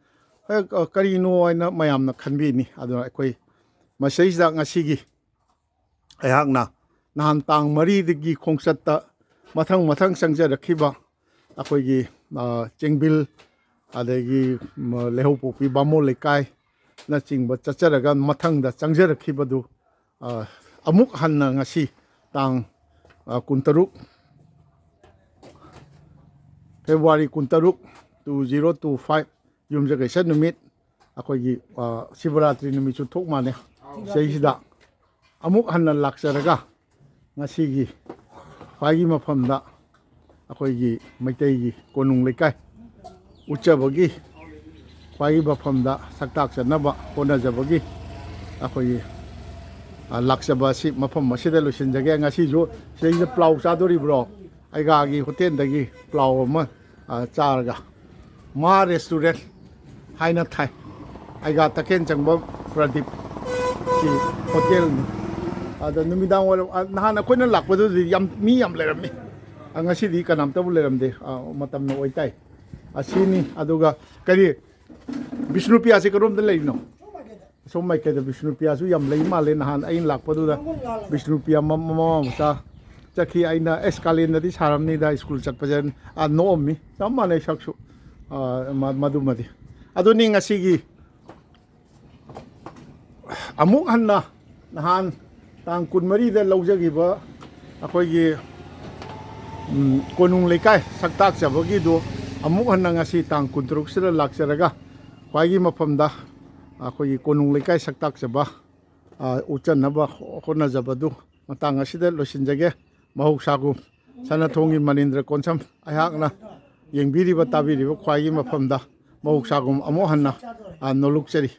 ꯍꯦꯛ, ꯑ, ꯀꯔꯤꯅꯣ ꯍꯥꯏꯅ ꯃꯌꯥꯝꯅ ꯈꯟꯕꯤꯅꯤ꯫ ꯑꯗꯨꯅ ꯑꯩꯈꯣꯏ ꯃꯁꯤꯗꯩꯁꯤꯗ ꯉꯁꯤꯒꯤ ꯑꯩꯍꯥꯛꯅ ꯅꯍꯥꯟ ꯇꯥꯡ ꯃꯔꯤꯗꯒꯤ ꯈꯣꯡꯆꯠꯇ ꯃꯊꯪ ꯃꯊꯪ ꯆꯪꯖꯔꯛꯈꯤꯕ ꯑꯩꯈꯣꯏꯒꯤ, ꯑ, ꯆꯦꯡꯕꯤꯜ, ꯑꯗꯒꯤ, ꯃ, ꯂꯩꯍꯧꯄꯣꯛꯄꯤ ꯕꯥꯃꯣꯟ ꯂꯩꯀꯥꯏꯅꯆꯤꯡꯕ ꯆꯠꯆꯔꯒ ꯃꯊꯪꯗ ꯆꯪꯖꯔꯛꯈꯤꯕꯗꯨ, ꯑ, ꯑꯃꯨꯛ ꯍꯟꯅ ꯉꯁꯤ ꯇꯥꯡ ꯑ, ꯀꯨꯟꯇꯔꯨꯛ, February ꯀꯨꯟꯇꯔꯨꯛ, two zero two five, ꯌꯨꯝꯁꯀꯩꯁ ꯅꯨꯃꯤꯠ, ꯑꯩꯈꯣꯏꯒꯤ, ꯑ, ꯁꯤꯕꯔꯥꯇ꯭ꯔꯤ ꯅꯨꯃꯤꯠꯁꯨ ꯊꯣꯛ ꯃꯥꯟꯅꯩ꯫ ꯁꯤꯗꯩꯁꯤꯗ ꯑꯃꯨꯛ ꯍꯟꯅ ꯂꯥꯛꯆꯔꯒ ꯉꯁꯤꯒꯤ ꯈ꯭ꯋꯥꯏꯒꯤ ꯃꯐꯝꯗ ꯑꯩꯈꯣꯏꯒꯤ ꯃꯩꯇꯩꯒꯤ ꯀꯣꯅꯨꯡ ꯂꯩꯀꯥꯏ ꯎꯠꯆꯕꯒꯤ ꯈ꯭ꯋꯥꯏꯒꯤ ꯃꯐꯝꯗ ꯁꯛꯇꯥꯛ ꯆꯠꯅꯕ ꯍꯣꯠꯅꯖꯕꯒꯤ ꯑꯩꯈꯣꯏꯒꯤ, ꯑ, ꯂꯥꯛꯆꯕ ꯑꯁꯤ ꯃꯐꯝ ꯑꯁꯤꯗ ꯂꯣꯏꯁꯤꯟꯖꯒꯦ꯫ ꯉꯁꯤꯁꯨ ꯁꯤꯗꯩꯁꯤꯗ ꯄ꯭ꯂꯥꯎ ꯆꯥꯗꯣꯔꯤꯕ꯭ꯔꯣ? ꯑꯩꯒꯥꯒꯤ ꯍꯣꯇꯦꯜꯗꯒꯤ ꯄ꯭ꯂꯥꯎ ꯑꯃ, ꯑ, ꯆꯥꯔꯒ, ꯃꯥ ꯔꯦꯁꯇꯨꯔꯦꯟ ꯍꯥꯏꯅ ꯊꯥꯏ꯫ ꯑꯩꯒꯥ ꯇꯈꯦꯜ ꯆꯪꯕ ꯄ꯭ꯔꯗꯤꯞꯀꯤ ꯍꯣꯇꯦꯜꯅꯤ꯫ ꯑꯗ ꯅꯨꯃꯤꯗꯥꯡ ꯋꯥꯏꯔꯝ, ꯑ, ꯅꯍꯥꯟ ꯑꯩꯈꯣꯏꯅ ꯂꯥꯛꯄꯗꯨꯗꯤ ꯌꯥꯝ, ꯃꯤ ꯌꯥꯝ ꯂꯩꯔꯝꯃꯤ꯫ ꯑ, ꯉꯁꯤꯗꯤ ꯀꯅꯥꯝꯇꯕꯨ ꯂꯩꯔꯝꯗꯦ꯫ ꯑ, ꯃꯇꯝꯅ ꯑꯣꯏꯇꯥꯏ꯫ ꯑꯁꯤꯅꯤ꯫ ꯑꯗꯨꯒ ꯀꯔꯤ, ꯕꯤꯁꯅꯨꯄ꯭ꯔꯤꯌꯥꯁꯦ ꯀꯔꯣꯝꯗ ꯂꯩꯔꯤꯅꯣ? ꯑꯁꯣꯝ ꯃꯥꯏꯀꯩꯗ ꯕꯤꯁꯅꯨꯄ꯭ꯔꯤꯌꯥꯁꯨ ꯌꯥꯝ ꯂꯩ ꯃꯥꯜꯂꯦ꯫ ꯅꯍꯥꯟ ꯑꯩꯅ ꯂꯥꯛꯄꯗꯨꯗ ꯕꯤꯁꯅꯨꯄ꯭ꯔꯤꯌꯥ ꯃ-, ꯃꯃꯥ ꯃꯆꯥ ꯆꯠꯈꯤ꯫ ꯑꯩꯅ, "ꯑꯦꯁ, ꯀꯥꯂꯦꯟꯗꯗꯤ ꯁꯥꯔꯝꯅꯤꯗ ꯁ꯭ꯀꯨꯜ ꯆꯠꯄꯁꯦ", ꯑ, ꯅꯣꯛꯑꯝꯃꯤ꯫ ꯆꯞ ꯃꯥꯟꯅꯩ ꯁꯛꯁꯨ꯫ ꯑ, ꯃ-, ꯃꯗꯨꯃꯗꯤ꯫ ꯑꯗꯨꯅꯤ ꯉꯁꯤꯒꯤ ꯑꯃꯨꯛ ꯍꯟꯅ ꯅꯍꯥꯟ ꯇꯥꯡ ꯀꯨꯟꯃꯔꯤꯗ ꯂꯧꯖꯈꯤꯕ ꯑꯩꯈꯣꯏꯒꯤ, ꯎꯝ, ꯀꯣꯅꯨꯡ ꯂꯩꯀꯥꯏ ꯁꯛꯇꯥꯛꯆꯕꯒꯤꯗꯨ ꯑꯃꯨꯛ ꯍꯟꯅ ꯉꯁꯤ ꯇꯥꯡ ꯀꯨꯟꯇꯔꯨꯛꯁꯤꯗ ꯂꯥꯛꯆꯔꯒ ꯈ꯭ꯋꯥꯏꯒꯤ ꯃꯐꯝꯗ ꯑꯩꯈꯣꯏꯒꯤ ꯀꯣꯅꯨꯡ ꯂꯩꯀꯥꯏ ꯁꯛꯇꯥꯛꯆꯕ, ꯑ, ꯎꯠꯆꯅꯕ ꯍꯣꯠꯅꯖꯕꯗꯨ ꯃꯇꯥꯡ ꯑꯁꯤꯗ ꯂꯣꯏꯁꯤꯟꯖꯒꯦ꯫ ꯃꯍꯧꯁꯥꯒꯨꯝ ꯁꯅꯥꯊꯣꯡꯒꯤ ꯃꯅꯤꯟꯗ꯭ꯔ ꯀꯣꯟꯁꯝ ꯑꯩꯍꯥꯛꯅ ꯌꯦꯡꯕꯤꯔꯤꯕ ꯇꯥꯕꯤꯔꯤꯕ ꯈ꯭ꯋꯥꯏꯒꯤ ꯃꯐꯝꯗ ꯃꯍꯧꯁꯥꯒꯨꯝ ꯑꯃꯨꯛ ꯍꯟꯅ, ꯑ, ꯅꯣꯂꯨꯛꯆꯔꯤ꯫